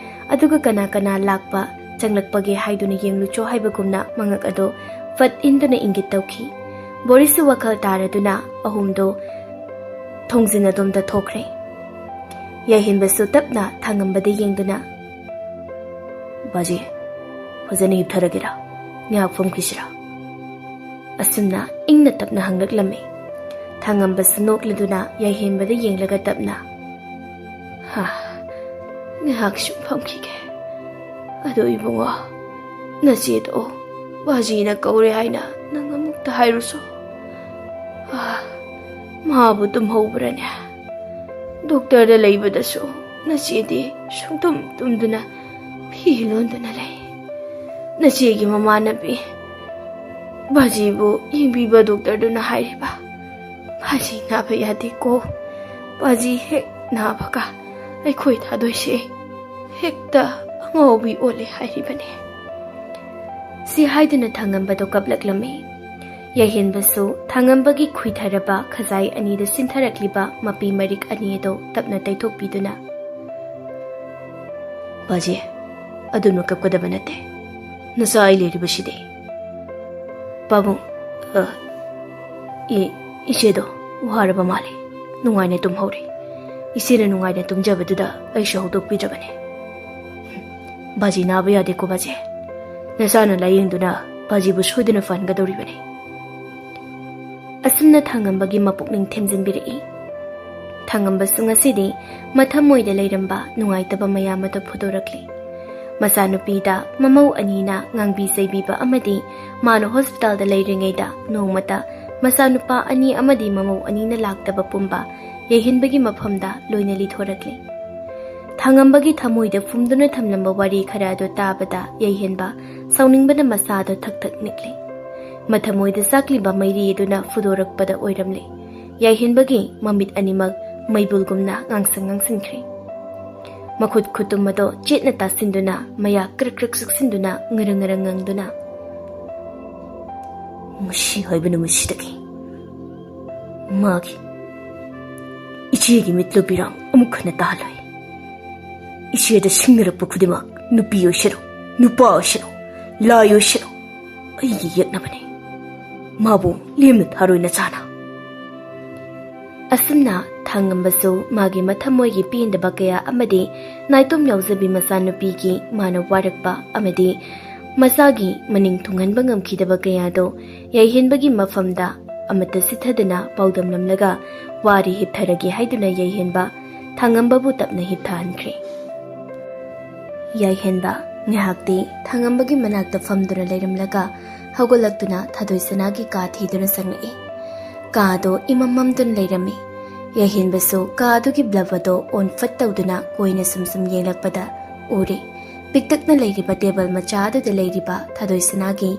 ꯑꯗꯨꯒ ꯀꯅꯥ ꯀꯅꯥ ꯂꯥꯛꯄ ꯆꯪꯂꯛꯄꯒꯦ ꯍꯥꯏꯗꯨꯅ ꯌꯦꯡꯂꯨꯆꯣ ꯍꯥꯏꯕꯒꯨꯝꯅ ꯃꯉꯛ ꯑꯗꯨ ꯐꯠ ꯏꯟꯗꯨꯅ ꯏꯪꯒꯤꯠ ꯇꯧꯈꯤ꯫ ꯕꯣꯔꯤꯁꯁꯨ ꯋꯥꯈꯜ ꯇꯥꯔꯗꯨꯅ ꯑꯍꯨꯝꯗꯣ ꯊꯣꯡꯖꯤꯟ ꯑꯗꯣꯝꯗ ꯊꯣꯛꯈ꯭ꯔꯦ꯫ ꯌꯥꯏꯍꯦꯟꯕꯁꯨ ꯇꯞꯅ ꯊꯥꯡꯉꯝꯕꯗ ꯌꯦꯡꯗꯨꯅ, "ꯕꯥꯖꯤ, ꯐꯖꯅ ꯍꯤꯞꯊꯔꯒꯦꯔꯥ? ꯉꯥꯏꯍꯥꯛ ꯐꯝꯈꯤꯁꯤꯔꯥ?" ꯑꯁꯨꯝꯅ ꯏꯪꯅ ꯇꯞꯅ ꯍꯪꯂꯛꯂꯝꯃꯤ꯫ ꯊꯥꯡꯉꯝꯕꯁꯨ ꯅꯣꯛꯂꯗꯨꯅ ꯌꯥꯏꯍꯦꯟꯕꯗ ꯌꯦꯡꯂꯒ ꯇꯞꯅ, "ꯍꯥ, ꯉꯥꯏꯍꯥꯛ ꯁꯨꯝ ꯐꯝꯈꯤꯒꯦ꯫ ꯑꯗꯣ ꯏꯕꯨꯡꯉꯣ, ꯅꯆꯦꯗꯣ ꯕꯥꯖꯤꯅ ꯀꯧꯔꯦ ꯍꯥꯏꯅ ꯅꯪ ꯑꯃꯨꯛꯇ ꯍꯥꯏꯔꯨꯁꯣ꯫ ꯑꯥ, ꯃꯥꯕꯨ ꯇꯨꯝꯍꯧꯕ꯭ꯔꯅꯦ? ꯗꯣꯛꯇꯔꯗ ꯂꯩꯕꯗꯁꯨ ꯅꯆꯦꯗꯤ ꯁꯨꯡꯇꯨꯝ ꯇꯨꯝꯗꯨꯅ ꯐꯤ ꯂꯣꯟꯗꯨꯅ ꯂꯩ꯫ ꯅꯆꯦꯒꯤ ꯃꯃꯥꯟꯅꯕꯤ ꯕꯥꯖꯤꯕꯨ ꯌꯦꯡꯕꯤꯕ ꯗꯣꯛꯇꯔꯗꯨꯅ ꯍꯥꯏꯔꯤꯕ, ꯕꯥꯖꯤ ꯅꯥꯕ ꯌꯥꯗꯦꯀꯣ꯫ ꯕꯥꯖꯤ ꯍꯦꯛ ꯅꯥꯕꯒ ꯑꯩꯈꯣꯏ ꯊꯥꯗꯣꯏꯁꯦ ꯍꯦꯛꯇ ꯑꯉꯥꯎꯕꯤ ꯑꯣꯜꯂꯦ ꯍꯥꯏꯔꯤꯕꯅꯦ꯫" ꯁꯤ ꯍꯥꯏꯗꯨꯅ ꯊꯥꯡꯉꯝꯕꯗꯣ ꯀꯞꯂꯛꯂꯝꯃꯤ꯫ ꯌꯥꯏꯍꯦꯟꯕꯁꯨ ꯊꯥꯡꯉꯝꯕꯒꯤ ꯈꯨꯏꯊꯔꯕ ꯈꯖꯥꯏ ꯑꯅꯤꯗ ꯆꯤꯟꯊꯔꯛꯂꯤꯕ ꯃꯄꯤ ꯃꯔꯤꯛ ꯑꯅꯤ ꯑꯗꯨ ꯇꯞꯅ ꯇꯩꯊꯣꯛꯄꯤꯗꯨꯅ, "ꯕꯥꯖꯤ, ꯑꯗꯨꯅ ꯀꯞꯀꯗꯕ ꯅꯠꯇꯦ꯫ ꯅꯆꯥ ꯑꯩ ꯂꯩꯔꯤꯕꯁꯤꯗꯤ꯫" "ꯄꯥꯕꯨꯡ, ꯑ, ꯏ-, ꯏꯆꯦꯗꯣ ꯋꯥꯔꯕ ꯃꯥꯜꯂꯦ꯫ ꯅꯨꯡꯉꯥꯏꯅ ꯇꯨꯝꯍꯧꯔꯦ꯫ ꯏꯆꯦꯅ ꯅꯨꯡꯉꯥꯏꯅ ꯇꯨꯝꯖꯕꯗꯨꯗ ꯑꯩꯁꯨ ꯍꯧꯗꯣꯛꯄꯤꯗ꯭ꯔꯕꯅꯦ꯫" "ꯕꯥꯖꯤ ꯅꯥꯕ ꯌꯥꯗꯦꯀꯣ ꯕꯥꯖꯤ꯫ ꯅꯆꯥꯅ ꯂꯥꯌꯦꯡꯗꯨꯅ ꯕꯥꯖꯤꯕꯨ ꯁꯣꯏꯗꯅ ꯐꯍꯟꯒꯗꯧꯔꯤꯕꯅꯤ꯫" ꯑꯁꯨꯝꯅ ꯊꯥꯡꯉꯝꯕꯒꯤ ꯃꯄꯨꯛꯅꯤꯡ ꯊꯦꯝꯖꯤꯟꯕꯤꯔꯛꯏ꯫ ꯊꯥꯡꯉꯝꯕꯁꯨ ꯉꯁꯤꯗꯤ ꯃꯊꯃꯣꯏꯗ ꯂꯩꯔꯝꯕ ꯅꯨꯡꯉꯥꯏꯇꯕ ꯃꯌꯥꯝ ꯑꯗꯨ ꯐꯨꯗꯣꯔꯛꯂꯤ꯫ ꯃꯆꯥꯅꯨꯄꯤꯗ ꯃꯃꯧ ꯑꯅꯤꯅ ꯉꯥꯡꯕꯤ ꯆꯩꯕꯤꯕ ꯑꯃꯗꯤ ꯃꯥꯅ ꯍꯣꯁꯄꯤꯇꯥꯜꯗ ꯂꯩꯔꯤꯉꯩꯗ ꯅꯣꯡꯃꯇ ꯃꯆꯥꯅꯨꯄꯥ ꯑꯅꯤ ꯑꯃꯗꯤ ꯃꯃꯧ ꯑꯅꯤꯅ ꯂꯥꯛꯇꯕ ꯄꯨꯝꯕ ꯌꯥꯏꯍꯦꯟꯕꯒꯤ ꯃꯐꯝꯗ ꯂꯣꯏꯅ ꯂꯤꯊꯣꯔꯛꯂꯤ꯫ ꯊꯥꯉꯝꯕꯒꯤ ꯊꯃꯣꯏꯗ ꯐꯨꯝꯗꯨꯅ ꯊꯝꯂꯝꯕ ꯋꯥꯔꯤ ꯈꯔ ꯑꯗꯨ ꯇꯥꯕꯗ ꯌꯥꯏꯍꯦꯟꯕ ꯁꯥꯎꯅꯤꯡꯕꯅ ꯃꯁꯥꯗꯣ ꯊꯛ ꯊꯛ ꯅꯤꯛꯂꯦ꯫ ꯃꯊꯃꯣꯏꯗ ꯆꯥꯛꯂꯤꯕ ꯃꯩꯔꯤ ꯑꯗꯨꯅ ꯐꯨꯗꯣꯔꯛꯄꯗ ꯑꯣꯏꯔꯝꯂꯦ꯫ ꯌꯥꯏꯍꯦꯟꯕꯒꯤ ꯃꯃꯤꯠ ꯑꯅꯤꯃꯛ ꯃꯩꯕꯨꯜꯒꯨꯝꯅ ꯉꯥꯡꯁꯪ ꯉꯥꯡꯁꯤꯟꯈ꯭ꯔꯦ꯫ ꯃꯈꯨꯠ ꯈꯨꯇꯨꯝ ꯑꯗꯣ ꯆꯦꯠꯅ ꯇꯥꯁꯤꯟꯗꯨꯅ, ꯃꯌꯥ ꯀ꯭ꯔꯛ ꯀ꯭ꯔꯛ ꯆꯨꯛꯁꯤꯟꯗꯨꯅ ꯉꯔꯪ ꯉꯔꯪ ꯉꯪꯗꯨꯅ, "ꯃꯁꯤ ꯍꯥꯏꯕꯅ ꯃꯁꯤꯗꯒꯤ ꯃꯥꯒꯤ ꯏꯆꯦꯒꯤ ꯃꯤꯠꯂꯨ ꯄꯤꯔꯥꯡ ꯑꯃꯨꯛ ꯍꯟꯅ ꯇꯥꯍꯜꯂꯣꯏ꯫ ꯏꯆꯦꯗ ꯁꯤꯡꯅꯔꯛꯄ ꯈꯨꯗꯤꯡꯃꯛ, ꯅꯨꯄꯤ ꯑꯣꯏꯁꯅꯨ, ꯅꯨꯄꯥ ꯑꯣꯏꯁꯅꯨ, ꯂꯥꯏ ꯑꯣꯏꯁꯅꯨ, ꯑꯩꯒꯤ ꯌꯦꯛꯅꯕꯅꯤ꯫ ꯃꯥꯕꯨ ꯂꯦꯝꯅ ꯊꯥꯔꯣꯏ ꯅꯆꯥꯅ"꯫ ꯑꯁꯨꯝꯅ ꯊꯥꯉꯝꯕꯁꯨ ꯃꯥꯒꯤ ꯃꯊꯃꯣꯏꯒꯤ ꯄꯦꯟꯗꯕ ꯀꯌꯥ ꯑꯃꯗꯤ ꯅꯥꯏꯇꯣꯝ ꯌꯥꯎꯖꯕꯤ ꯃꯆꯥꯅꯨꯄꯤꯒꯤ ꯃꯥꯅ ꯋꯥꯔꯛꯄ ꯑꯃꯗꯤ ꯃꯆꯥꯒꯤ ꯃꯅꯤꯡ ꯊꯨꯡꯍꯟꯕ ꯉꯝꯈꯤꯗꯕ ꯀꯌꯥꯗꯣ ꯌꯥꯏꯍꯦꯟꯕꯒꯤ ꯃꯐꯝꯗ ꯑꯃꯠꯇ ꯆꯤꯠꯊꯗꯅ ꯄꯥꯎꯗꯝꯂꯝꯂꯒ ꯋꯥꯔꯤ ꯍꯤꯞꯊꯔꯒꯦ ꯍꯥꯏꯗꯨꯅ ꯌꯥꯏꯍꯦꯟꯕ ꯊꯥꯉꯝꯕꯕꯨ ꯇꯞꯅ ꯍꯤꯞꯊꯍꯟꯈ꯭ꯔꯦ꯫ ꯌꯥꯏꯍꯦꯟꯕ ꯉꯥꯏꯍꯥꯛꯇꯤ ꯊꯥꯉꯝꯕꯒꯤ ꯃꯅꯥꯛꯇ ꯐꯝꯗꯨꯅ ꯂꯩꯔꯝꯂꯒ ꯍꯧꯒꯠꯂꯛꯇꯨꯅ ꯊꯥꯗꯣꯏꯁꯅꯥꯒꯤ ꯀꯥ ꯊꯤꯗꯨꯅ ꯆꯪꯂꯛꯏ꯫ ꯀꯥ ꯑꯗꯣ ꯏꯃꯝ ꯃꯝꯗꯨꯅ ꯂꯩꯔꯝꯃꯤ꯫ ꯌꯥꯏꯍꯦꯟꯕꯁꯨ ꯀꯥ ꯑꯗꯨꯒꯤ ꯕ꯭ꯂꯕ ꯑꯗꯣ ꯑꯣꯟ ꯐꯠ ꯇꯧꯗꯨꯅ ꯀꯣꯏꯅ ꯁꯨꯝ ꯁꯨꯝ ꯌꯦꯡꯂꯛꯄꯗ ꯎꯔꯦ꯫ ꯄꯤꯛꯇꯛꯅ ꯂꯩꯔꯤꯕ ꯇꯦꯕꯜ ꯃꯆꯥ ꯑꯗꯨꯗ ꯂꯩꯔꯤꯕ ꯊꯥꯗꯣꯏꯁꯅꯥꯒꯤ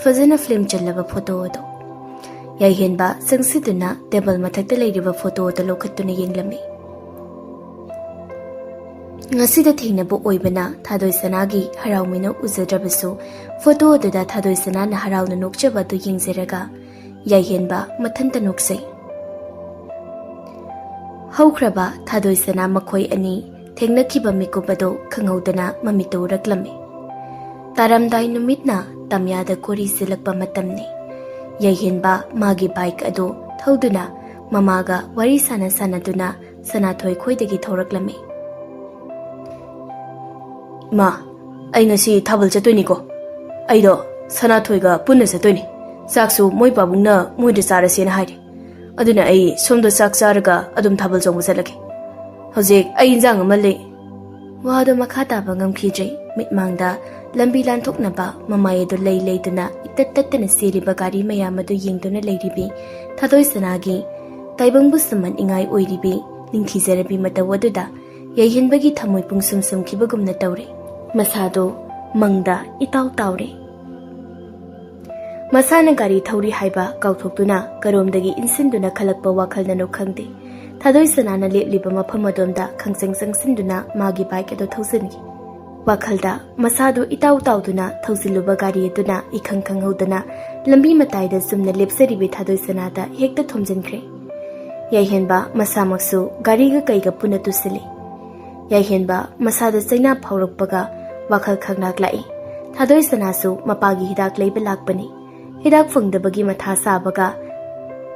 ꯐꯖꯅ ꯐ꯭ꯔꯦꯝ ꯆꯜꯂꯕ ꯐꯣꯇꯣ ꯑꯗꯣ꯫ ꯌꯥꯏꯍꯦꯟꯕ ꯆꯪꯁꯤꯟꯗꯨꯅ ꯇꯦꯕꯜ ꯃꯊꯛꯇ ꯂꯩꯔꯤꯕ ꯐꯣꯇꯣ ꯑꯗꯨ ꯂꯧꯈꯠꯇꯨꯅ ꯌꯦꯡꯂꯝꯃꯤ꯫ ꯉꯁꯤꯗ ꯊꯦꯡꯅꯕ ꯑꯣꯏꯕꯅ ꯊꯥꯗꯣꯏꯁꯅꯥꯒꯤ ꯍꯔꯥꯎ ꯃꯤꯅꯣꯛ ꯎꯖꯗ꯭ꯔꯕꯁꯨ, ꯐꯣꯇꯣ ꯑꯗꯨꯗ ꯊꯥꯗꯣꯏꯁꯅꯥꯅ ꯍꯔꯥꯎꯅ ꯅꯣꯛꯆꯕ ꯑꯗꯨ ꯌꯦꯡꯖꯔꯒ ꯌꯥꯏꯍꯦꯟꯕ ꯃꯊꯟꯇ ꯅꯣꯛꯆꯩ꯫ ꯍꯧꯈ꯭ꯔꯕ ꯊꯥꯗꯣꯏꯁꯅꯥ ꯃꯈꯣꯏ ꯑꯅꯤ ꯊꯦꯡꯅꯈꯤꯕ ꯃꯤꯀꯨꯞ ꯑꯗꯨ ꯈꯪꯍꯧꯗꯅ ꯃꯃꯤꯠꯇ ꯎꯔꯛꯂꯝꯃꯤ꯫ ꯇꯥꯔꯝꯗꯥꯏ ꯅꯨꯃꯤꯠꯅ ꯇꯝꯌꯥꯗ ꯀꯣꯔꯤ ꯆꯦꯜꯂꯛꯄ ꯃꯇꯝꯅꯤ꯫ ꯌꯥꯏꯍꯦꯟꯕ ꯃꯥꯒꯤ ꯕꯥꯏꯛ ꯑꯗꯨ ꯊꯧꯗꯨꯅ ꯃꯃꯥꯒ ꯋꯥꯔꯤ ꯁꯥꯟꯅ ꯁꯥꯟꯅꯗꯨꯅ ꯁꯅꯥꯊꯣꯏ ꯈꯣꯏꯗꯒꯤ ꯊꯧꯔꯛꯂꯝꯃꯤ꯫ "ꯏꯃꯥ, ꯑꯩ ꯉꯁꯤ ꯊꯥꯕꯜ ꯆꯠꯇꯣꯏꯅꯤꯀꯣ꯫ ꯑꯩꯗꯣ ꯁꯅꯥꯊꯣꯏꯒ ꯄꯨꯟꯅ ꯆꯠꯇꯣꯏꯅꯤ꯫ ꯆꯥꯛꯁꯨ ꯃꯣꯏ ꯄꯥꯕꯨꯡꯅ ꯃꯣꯏꯗ ꯆꯥꯔꯁꯦꯅ ꯍꯥꯏꯔꯦ꯫ ꯑꯗꯨꯅ ꯑꯩ ꯁꯣꯝꯗ ꯆꯥꯛ ꯆꯥꯔꯒ ꯑꯗꯨꯝ ꯊꯥꯕꯜ ꯆꯣꯡꯕ ꯆꯠꯂꯒꯦ꯫ ꯍꯧꯖꯤꯛ ꯑꯩ ꯏꯟꯖꯥꯡ ꯑꯃ ꯂꯩ"꯫ ꯋꯥꯗꯣ ꯃꯈꯥ ꯇꯥꯕ ꯉꯝꯈꯤꯗ꯭ꯔꯦ꯫ ꯃꯤꯠꯃꯥꯡꯗ ꯂꯝꯕꯤ ꯂꯥꯟꯊꯣꯛꯅꯕ ꯃꯃꯥꯏ ꯑꯗꯨ ꯂꯩ ꯂꯩꯗꯨꯅ ꯏꯇꯠ ꯇꯠꯇꯅ ꯆꯦꯜꯂꯤꯕ ꯒꯥꯔꯤ ꯃꯌꯥꯝ ꯑꯗꯨ ꯌꯦꯡꯗꯨꯅ ꯂꯩꯔꯤꯕꯤ ꯊꯥꯗꯣꯏꯁꯅꯥꯒꯤ ꯇꯥꯏꯕꯪꯕꯨ ꯁꯨꯝꯍꯠꯅꯤꯡꯉꯥꯏ ꯑꯣꯏꯔꯤꯕꯤ ꯅꯤꯡꯊꯤꯖꯔꯕꯤ ꯃꯇꯧ ꯑꯗꯨꯗ ꯌꯥꯏꯍꯦꯟꯕꯒꯤ ꯊꯃꯣꯏ ꯄꯨꯡꯁꯨꯝ ꯁꯨꯝꯈꯤꯕꯒꯨꯝꯅ ꯇꯧꯔꯦ꯫ ꯃꯁꯥꯗꯣ ꯃꯪꯗ ꯏꯇꯥꯎ ꯇꯥꯎꯔꯦ꯫ ꯃꯁꯥꯅ ꯒꯥꯔꯤ ꯊꯧꯔꯤ ꯍꯥꯏꯕ ꯀꯥꯎꯊꯣꯛꯇꯨꯅ ꯀꯔꯣꯝꯗꯒꯤ ꯏꯟꯁꯤꯟꯗꯨꯅ ꯈꯜꯂꯛꯄ ꯋꯥꯈꯜꯅꯅꯣ ꯈꯪꯗꯦ, ꯊꯥꯗꯣꯏ ꯁꯅꯥꯅ ꯂꯦꯞꯂꯤꯕ ꯃꯐꯝ ꯑꯗꯣꯝꯗ ꯈꯪꯆꯪ ꯆꯪꯁꯤꯟꯗꯨꯅ ꯃꯥꯒꯤ ꯕꯥꯏꯛ ꯑꯗꯨ ꯊꯧꯖꯤꯟꯈꯤ꯫ ꯋꯥꯈꯜꯗ ꯃꯁꯥꯗꯨ ꯏꯇꯥꯎ ꯇꯥꯎꯗꯨꯅ ꯊꯧꯖꯤꯜꯂꯨꯕ ꯒꯥꯔꯤ ꯑꯗꯨꯅ ꯏꯈꯪ ꯈꯪꯍꯧꯗꯅ ꯂꯝꯕꯤ ꯃꯇꯥꯏꯗ ꯆꯨꯝꯅ ꯂꯦꯞꯆꯔꯤꯕꯤ ꯊꯥꯗꯣꯏ ꯁꯅꯥꯗ ꯍꯦꯛꯇ ꯊꯣꯝꯖꯤꯟꯈ꯭ꯔꯦ꯫ ꯌꯥꯏꯍꯦꯟꯕ ꯃꯁꯥꯃꯛꯁꯨ ꯒꯥꯔꯤꯒ ꯀꯩꯒ ꯄꯨꯟꯅ ꯇꯨꯁꯤꯜꯂꯤ꯫ ꯌꯥꯏꯍꯦꯟꯕ ꯃꯁꯥꯗ ꯆꯩꯅꯥ ꯐꯥꯎꯔꯛꯄꯒ ꯋꯥꯈꯜ ꯈꯪꯂꯥꯛ ꯂꯥꯛꯏ꯫ ꯊꯥꯗꯣꯏ ꯁꯅꯥꯁꯨ ꯃꯄꯥꯒꯤ ꯍꯤꯗꯥꯛ ꯂꯩꯕ ꯂꯥꯛꯄꯅꯤ꯫ ꯍꯤꯗꯥꯛ ꯐꯪꯗꯕꯒꯤ ꯃꯊꯥ ꯁꯥꯕꯒ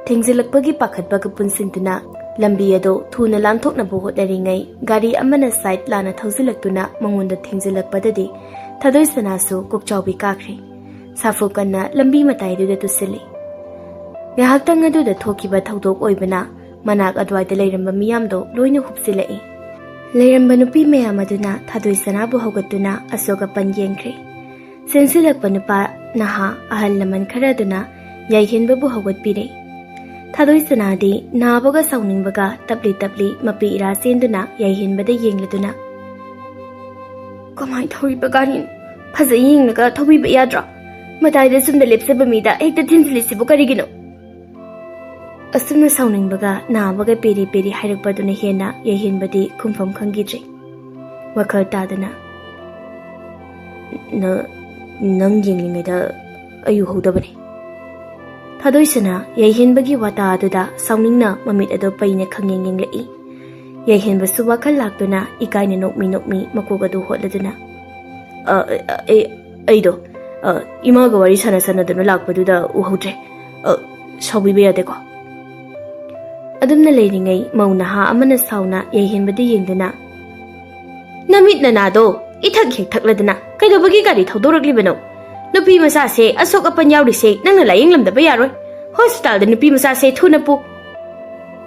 ꯊꯦꯡꯖꯤꯜꯂꯛꯄꯒꯤ ꯄꯥꯈꯠꯄꯒ ꯄꯨꯟꯁꯤꯟꯗꯨꯅ ꯂꯝꯕꯤ ꯑꯗꯨ ꯊꯨꯅ ꯂꯥꯟꯊꯣꯛꯅꯕ ꯍꯣꯠꯅꯔꯤꯉꯩ ꯒꯥꯔꯤ ꯑꯃꯅ ꯁꯥꯏꯠ ꯂꯥꯟꯅ ꯊꯧꯖꯤꯜꯂꯛꯇꯨꯅ ꯃꯉꯣꯟꯗ ꯊꯦꯡꯖꯤꯜꯂꯛꯄꯗꯗꯤ ꯊꯥꯗꯣꯏ ꯁꯅꯥꯁꯨ ꯀꯣꯛꯆꯥꯎꯕꯤ ꯀꯥꯈ꯭ꯔꯦ꯫ ꯁꯥꯐꯨ ꯀꯟꯅ ꯂꯝꯕꯤ ꯃꯇꯥꯏꯗꯨꯗ ꯇꯨꯁꯤꯜꯂꯤ꯫ ꯉꯥꯏꯍꯥꯛꯇꯪ ꯑꯗꯨꯗ ꯊꯣꯛꯈꯤꯕ ꯊꯧꯗꯣꯛ ꯑꯣꯏꯕꯅ ꯃꯅꯥꯛ ꯑꯗꯨꯋꯥꯏꯗ ꯂꯩꯔꯝꯕ ꯃꯤꯌꯥꯝꯗꯣ ꯂꯣꯏꯅ ꯍꯨꯞꯆꯤꯜꯂꯛꯏ꯫ ꯂꯩꯔꯝꯕ ꯅꯨꯄꯤ ꯃꯌꯥꯝ ꯑꯗꯨꯅ ꯊꯥꯗꯣꯏ ꯁꯅꯥꯕꯨ ꯍꯧꯒꯠꯇꯨꯅ ꯑꯁꯣꯛ ꯑꯄꯟ ꯌꯦꯡꯈ꯭ꯔꯦ꯫ ꯆꯦꯟꯁꯤꯜꯂꯛꯄ ꯅꯨꯄꯥ ꯅꯍꯥ ꯑꯍꯜ ꯂꯃꯟ ꯈꯔ ꯑꯗꯨꯅ ꯌꯥꯏꯍꯦꯟꯕꯕꯨ ꯍꯧꯒꯠꯄꯤꯔꯦ꯫ ꯊꯥꯗꯣꯏ ꯁꯅꯥꯗꯤ ꯅꯥꯕꯒ ꯁꯥꯎꯅꯤꯡꯕꯒ ꯇꯞꯂꯤ ꯇꯞꯂꯤ ꯃꯄꯤ ꯏꯔꯥ ꯆꯦꯟꯗꯨꯅ ꯌꯥꯏꯍꯦꯟꯕꯗ ꯌꯦꯡꯂꯗꯨꯅ, "ꯀꯃꯥꯏ ꯊꯧꯔꯤꯕ ꯒꯥꯔꯤꯅꯣ? ꯐꯖ ꯌꯦꯡꯂꯒ ꯊꯧꯕꯤꯕ ꯌꯥꯗ꯭ꯔꯣ? ꯃꯇꯥꯏꯗ ꯆꯨꯝꯅ ꯂꯦꯞꯆꯕ ꯃꯤꯗ ꯍꯦꯛꯇ ꯊꯤꯟꯖꯤꯜꯂꯤꯁꯤꯕꯨ ꯀꯔꯤꯒꯤꯅꯣ?" ꯑꯁꯨꯝꯅ ꯁꯥꯎꯅꯤꯡꯕꯒ ꯅꯥꯕꯒ ꯄꯦꯔꯤ ꯄꯦꯔꯤ ꯍꯥꯏꯔꯛꯄꯗꯨꯅ ꯍꯦꯟꯅ ꯌꯥꯏꯍꯦꯟꯕꯗꯤ ꯈꯨꯝꯐꯝ ꯈꯪꯈꯤꯗ꯭ꯔꯦ꯫ ꯋꯥꯈꯜ ꯇꯥꯗꯅ, "ꯅ-, ꯅꯪ ꯌꯦꯡꯂꯤꯉꯩꯗ ꯑꯩ ꯎꯍꯧꯗꯕꯅꯤ꯫" ꯊꯥꯗꯣꯏꯁꯅꯥ ꯌꯥꯏꯍꯦꯟꯕꯒꯤ ꯋꯥꯇꯥ ꯑꯗꯨꯗ ꯁꯥꯎꯅꯤꯡꯅ ꯃꯃꯤꯠ ꯑꯗꯨ ꯄꯩꯅ ꯈꯪꯌꯦꯡ ꯌꯦꯡꯂꯛꯏ꯫ ꯌꯥꯏꯍꯦꯟꯕꯁꯨ ꯋꯥꯈꯜ ꯂꯥꯛꯇꯨꯅ ꯏꯀꯥꯏꯅ ꯅꯣꯛꯃꯤ ꯅꯣꯛꯃꯤ ꯃꯀꯣꯛ ꯑꯗꯨ ꯍꯣꯠꯂꯗꯨꯅ, "ꯑ, ꯑ, ꯑꯩ, ꯑꯩꯗꯣ, ꯑ, ꯏꯃꯥꯒ ꯋꯥꯔꯤ ꯁꯥꯟꯅ ꯁꯥꯟꯅꯗꯨꯅ ꯂꯥꯛꯄꯗꯨꯗ ꯎꯍꯧꯗ꯭ꯔꯦ꯫ ꯑ, ꯁꯥꯎꯕꯤꯕ ꯌꯥꯗꯦꯀꯣ?" ꯑꯗꯨꯝꯅ ꯂꯩꯔꯤꯉꯩ ꯃꯧ ꯅꯍꯥ ꯑꯃꯅ ꯁꯥꯎꯅ ꯌꯥꯏꯍꯦꯟꯕꯗ ꯌꯦꯡꯗꯨꯅ, "ꯅꯃꯤꯠ ꯅꯅꯥꯗꯣ ꯏꯊꯛ ꯍꯦꯛ ꯊꯛꯂꯗꯅ ꯀꯩꯗꯧꯕꯒꯤ ꯒꯥꯔꯤ ꯊꯧꯗꯣꯔꯛꯂꯤꯕꯅꯣ? ꯅꯨꯄꯤ ꯃꯆꯥꯁꯦ ꯑꯁꯣꯛ ꯑꯄꯟ ꯌꯥꯎꯔꯤꯁꯦ ꯅꯪꯅ ꯂꯥꯌꯦꯡꯂꯝꯗꯕ ꯌꯥꯔꯣꯏ꯫ ꯍꯣꯁꯄꯤꯇꯥꯜꯗ ꯅꯨꯄꯤ ꯃꯆꯥꯁꯦ ꯊꯨꯅ ꯄꯨ꯫"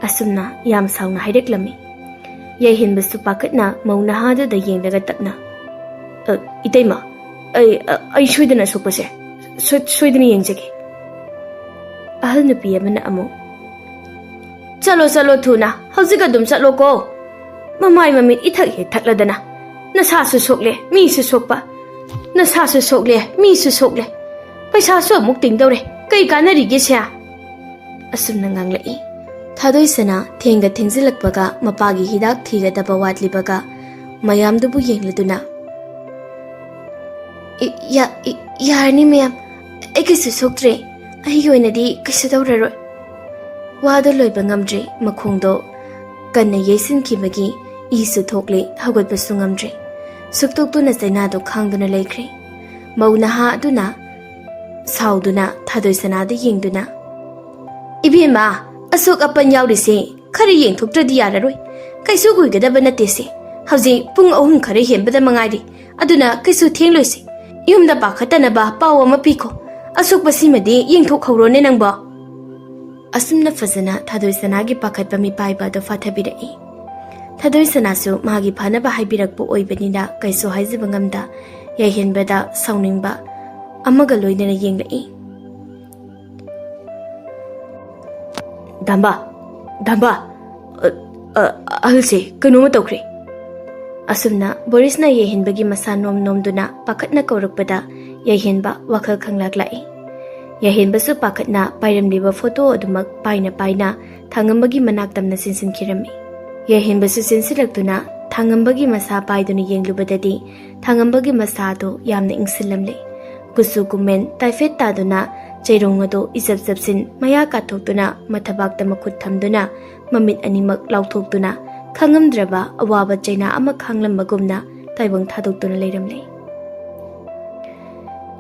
ꯑꯁꯨꯝꯅ ꯌꯥꯝ ꯁꯥꯎꯅ ꯍꯥꯏꯔꯛꯂꯝꯃꯤ꯫ ꯌꯥꯏꯍꯦꯟꯕꯁꯨ ꯄꯥꯈꯠꯅ ꯃꯧ ꯅꯍꯥꯗꯨꯗ ꯌꯦꯡꯂꯒ ꯇꯞꯅ, "ꯑ, ꯏꯇꯩꯃ, ꯑꯩ, ꯑ, ꯑꯩ ꯁꯣꯏꯗꯅ ꯑꯁꯣꯛꯄꯁꯦ ꯁꯣꯏ-, ꯁꯣꯏꯗꯅ ꯌꯦꯡꯖꯒꯦ꯫" ꯑꯍꯜ ꯅꯨꯄꯤ ꯑꯃꯅ ꯑꯃꯨꯛ, "ꯆꯠꯂꯣ, ꯆꯠꯂꯣ ꯊꯨꯅ, ꯍꯧꯖꯤꯛ ꯑꯗꯨꯝ ꯆꯠꯂꯣꯀꯣ꯫ ꯃꯃꯥꯏ ꯃꯃꯤꯠ ꯏꯊꯛ ꯍꯦꯛ ꯊꯛꯂꯗꯅ, "ꯅꯁꯥꯁꯨ ꯁꯣꯛꯂꯦ, ꯃꯤꯁꯨ ꯁꯣꯛꯄ, ꯅꯁꯥꯁꯨ ꯁꯣꯛꯂꯦ, ꯃꯤꯁꯨ ꯁꯣꯛꯂꯦ, ꯄꯩꯁꯥꯁꯨ ꯑꯃꯨꯛ ꯇꯤꯡꯗꯧꯔꯦ, ꯀꯩ ꯀꯥꯟꯅꯔꯤꯒꯦ ꯁꯦ?" ꯑꯁꯨꯝꯅ ꯉꯥꯡꯂꯛꯏ꯫ ꯊꯥꯗꯣꯏꯁꯅꯥ ꯊꯦꯡꯒ ꯊꯦꯡꯖꯤꯜꯂꯛꯄꯒ ꯃꯄꯥꯒꯤ ꯍꯤꯗꯥꯛ ꯊꯤꯒꯗꯕ ꯋꯥꯠꯂꯤꯕꯒ ꯃꯌꯥꯝꯗꯨꯕꯨ ꯌꯦꯡꯂꯗꯨꯅ, "ꯏ-, ꯌꯥ-, ꯏ-, ꯌꯥꯔꯅꯤ ꯃꯌꯥꯝ, ꯑꯩ ꯀꯩꯁꯨ ꯁꯣꯛꯇ꯭ꯔꯦ, ꯑꯩꯒꯤ ꯑꯣꯏꯅꯗꯤ ꯀꯩꯁꯨ ꯇꯧꯔꯔꯣꯏ"꯫ ꯋꯥꯗꯣ ꯂꯣꯏꯕ ꯉꯝꯗ꯭ꯔꯤ, ꯃꯈꯣꯡꯗꯣ ꯀꯟꯅ ꯌꯩꯁꯤꯟꯈꯤꯕꯒꯤ ꯏꯁꯨ ꯊꯣꯛꯂꯦ, ꯍꯧꯒꯠꯄꯁꯨ ꯉꯝꯗ꯭ꯔꯦ꯫ ꯁꯨꯛꯇꯣꯛꯇꯨꯅ ꯆꯩꯅꯥꯗꯣ ꯈꯥꯡꯗꯨꯅ ꯂꯩꯈ꯭ꯔꯦ꯫ ꯃꯧ ꯅꯍꯥ ꯑꯗꯨꯅ ꯁꯥꯎꯗꯨꯅ ꯊꯥꯗꯣꯏꯁꯅꯥꯗ ꯌꯦꯡꯗꯨꯅ, "ꯏꯕꯦꯝꯃ, ꯑꯁꯣꯛ ꯑꯄꯟ ꯌꯥꯎꯔꯤꯁꯦ ꯈꯔ ꯌꯦꯡꯊꯣꯛꯇ꯭ꯔꯗꯤ ꯌꯥꯔꯔꯣꯏ꯫ ꯀꯩꯁꯨ ꯀꯨꯏꯒꯗꯕ ꯅꯠꯇꯦꯁꯦ꯫ ꯍꯧꯖꯤꯛ ꯄꯨꯡ ꯑꯍꯨꯝ ꯈꯔ ꯍꯦꯟꯕꯗ ꯃꯉꯥꯏꯔꯤ, ꯑꯗꯨꯅ ꯀꯩꯁꯨ ꯊꯦꯡꯂꯣꯏꯁꯦ꯫ ꯌꯨꯝꯗ ꯄꯥꯈꯠꯇꯅꯕ ꯄꯥꯎ ꯑꯃ ꯄꯤꯈꯣ꯫ ꯑꯁꯣꯛꯄꯁꯤꯃꯗꯤ ꯌꯦꯡꯊꯣꯛꯍꯧꯔꯣꯅꯦ ꯅꯪꯕꯣ"꯫ ꯑꯁꯨꯝꯅ ꯐꯖꯅ ꯊꯥꯗꯣꯏꯁꯅꯥꯒꯤ ꯄꯥꯈꯠꯄ ꯃꯤꯄꯥꯏꯕ ꯑꯗꯨ ꯐꯥꯊꯕꯤꯔꯛꯏ꯫ ꯊꯥꯗꯣꯏꯁꯅꯥꯁꯨ ꯃꯥꯒꯤ ꯐꯅꯕ ꯍꯥꯏꯕꯤꯔꯛꯄ ꯑꯣꯏꯕꯅꯤꯅ ꯀꯩꯁꯨ ꯍꯥꯏꯖꯕ ꯉꯝꯗ, ꯌꯥꯏꯍꯦꯟꯕꯗ ꯁꯥꯎꯅꯤꯡꯕ ꯑꯃꯒ ꯂꯣꯏꯅꯅ ꯌꯦꯡꯂꯛꯏ꯫ "ꯗꯥꯝꯕ, ꯗꯥꯝꯕ, ꯑ, ꯑ, ꯑꯍꯜꯁꯦ ꯀꯩꯅꯣꯝꯃ ꯇꯧꯈ꯭ꯔꯦ"꯫ ꯑꯁꯨꯝꯅ ꯕꯣꯔꯤꯁꯅ ꯌꯥꯏꯍꯦꯟꯕꯒꯤ ꯃꯁꯥ ꯅꯣꯝ ꯅꯣꯝꯗꯨꯅ ꯄꯥꯈꯠꯅ ꯀꯧꯔꯛꯄꯗ ꯌꯥꯏꯍꯦꯟꯕ ꯋꯥꯈꯜ ꯈꯪꯂꯥꯛ ꯂꯥꯛꯏ꯫ ꯌꯥꯏꯍꯦꯟꯕꯁꯨ ꯄꯥꯈꯠꯅ ꯄꯥꯏꯔꯝꯂꯤꯕ ꯐꯣꯇꯣ ꯑꯗꯨꯃꯛ ꯄꯥꯏꯅ ꯄꯥꯏꯅ ꯊꯥꯡꯉꯝꯕꯒꯤ ꯃꯅꯥꯛ ꯇꯝꯅ ꯆꯦꯟꯁꯤꯟꯈꯤꯔꯝꯃꯤ꯫ ꯌꯥꯏꯍꯦꯟꯕꯁꯨ ꯆꯦꯟꯁꯤꯜꯂꯛꯇꯨꯅ ꯊꯥꯡꯉꯝꯕꯒꯤ ꯃꯁꯥ ꯄꯥꯏꯗꯨꯅ ꯌꯦꯡꯂꯨꯕꯗꯗꯤ ꯊꯥꯡꯉꯝꯕꯒꯤ ꯃꯁꯥ ꯑꯗꯨ ꯌꯥꯝꯅ ꯏꯪꯁꯤꯜꯂꯝꯂꯦ꯫ ꯀꯨꯆꯨ ꯀꯨꯃꯦꯟ ꯇꯥꯏꯐꯦꯠ ꯇꯥꯗꯨꯅ ꯆꯩꯔꯣꯡ ꯑꯗꯨ ꯏꯆꯞ ꯆꯞꯁꯤꯟ ꯃꯌꯥ ꯀꯥꯊꯣꯛꯇꯨꯅ ꯃꯊꯕꯥꯛꯇ ꯃꯈꯨꯠ ꯊꯝꯗꯨꯅ ꯃꯃꯤꯠ ꯑꯅꯤꯃꯛ ꯂꯥꯎꯊꯣꯛꯇꯨꯅ ꯈꯪꯉꯝꯗ꯭ꯔꯕ ꯑꯋꯥꯕ ꯆꯩꯅꯥ ꯑꯃ ꯈꯥꯡꯂꯝꯕꯒꯨꯝꯅ ꯇꯥꯏꯕꯪ ꯊꯥꯗꯣꯛꯇꯨꯅ ꯂꯩꯔꯝꯂꯦ꯫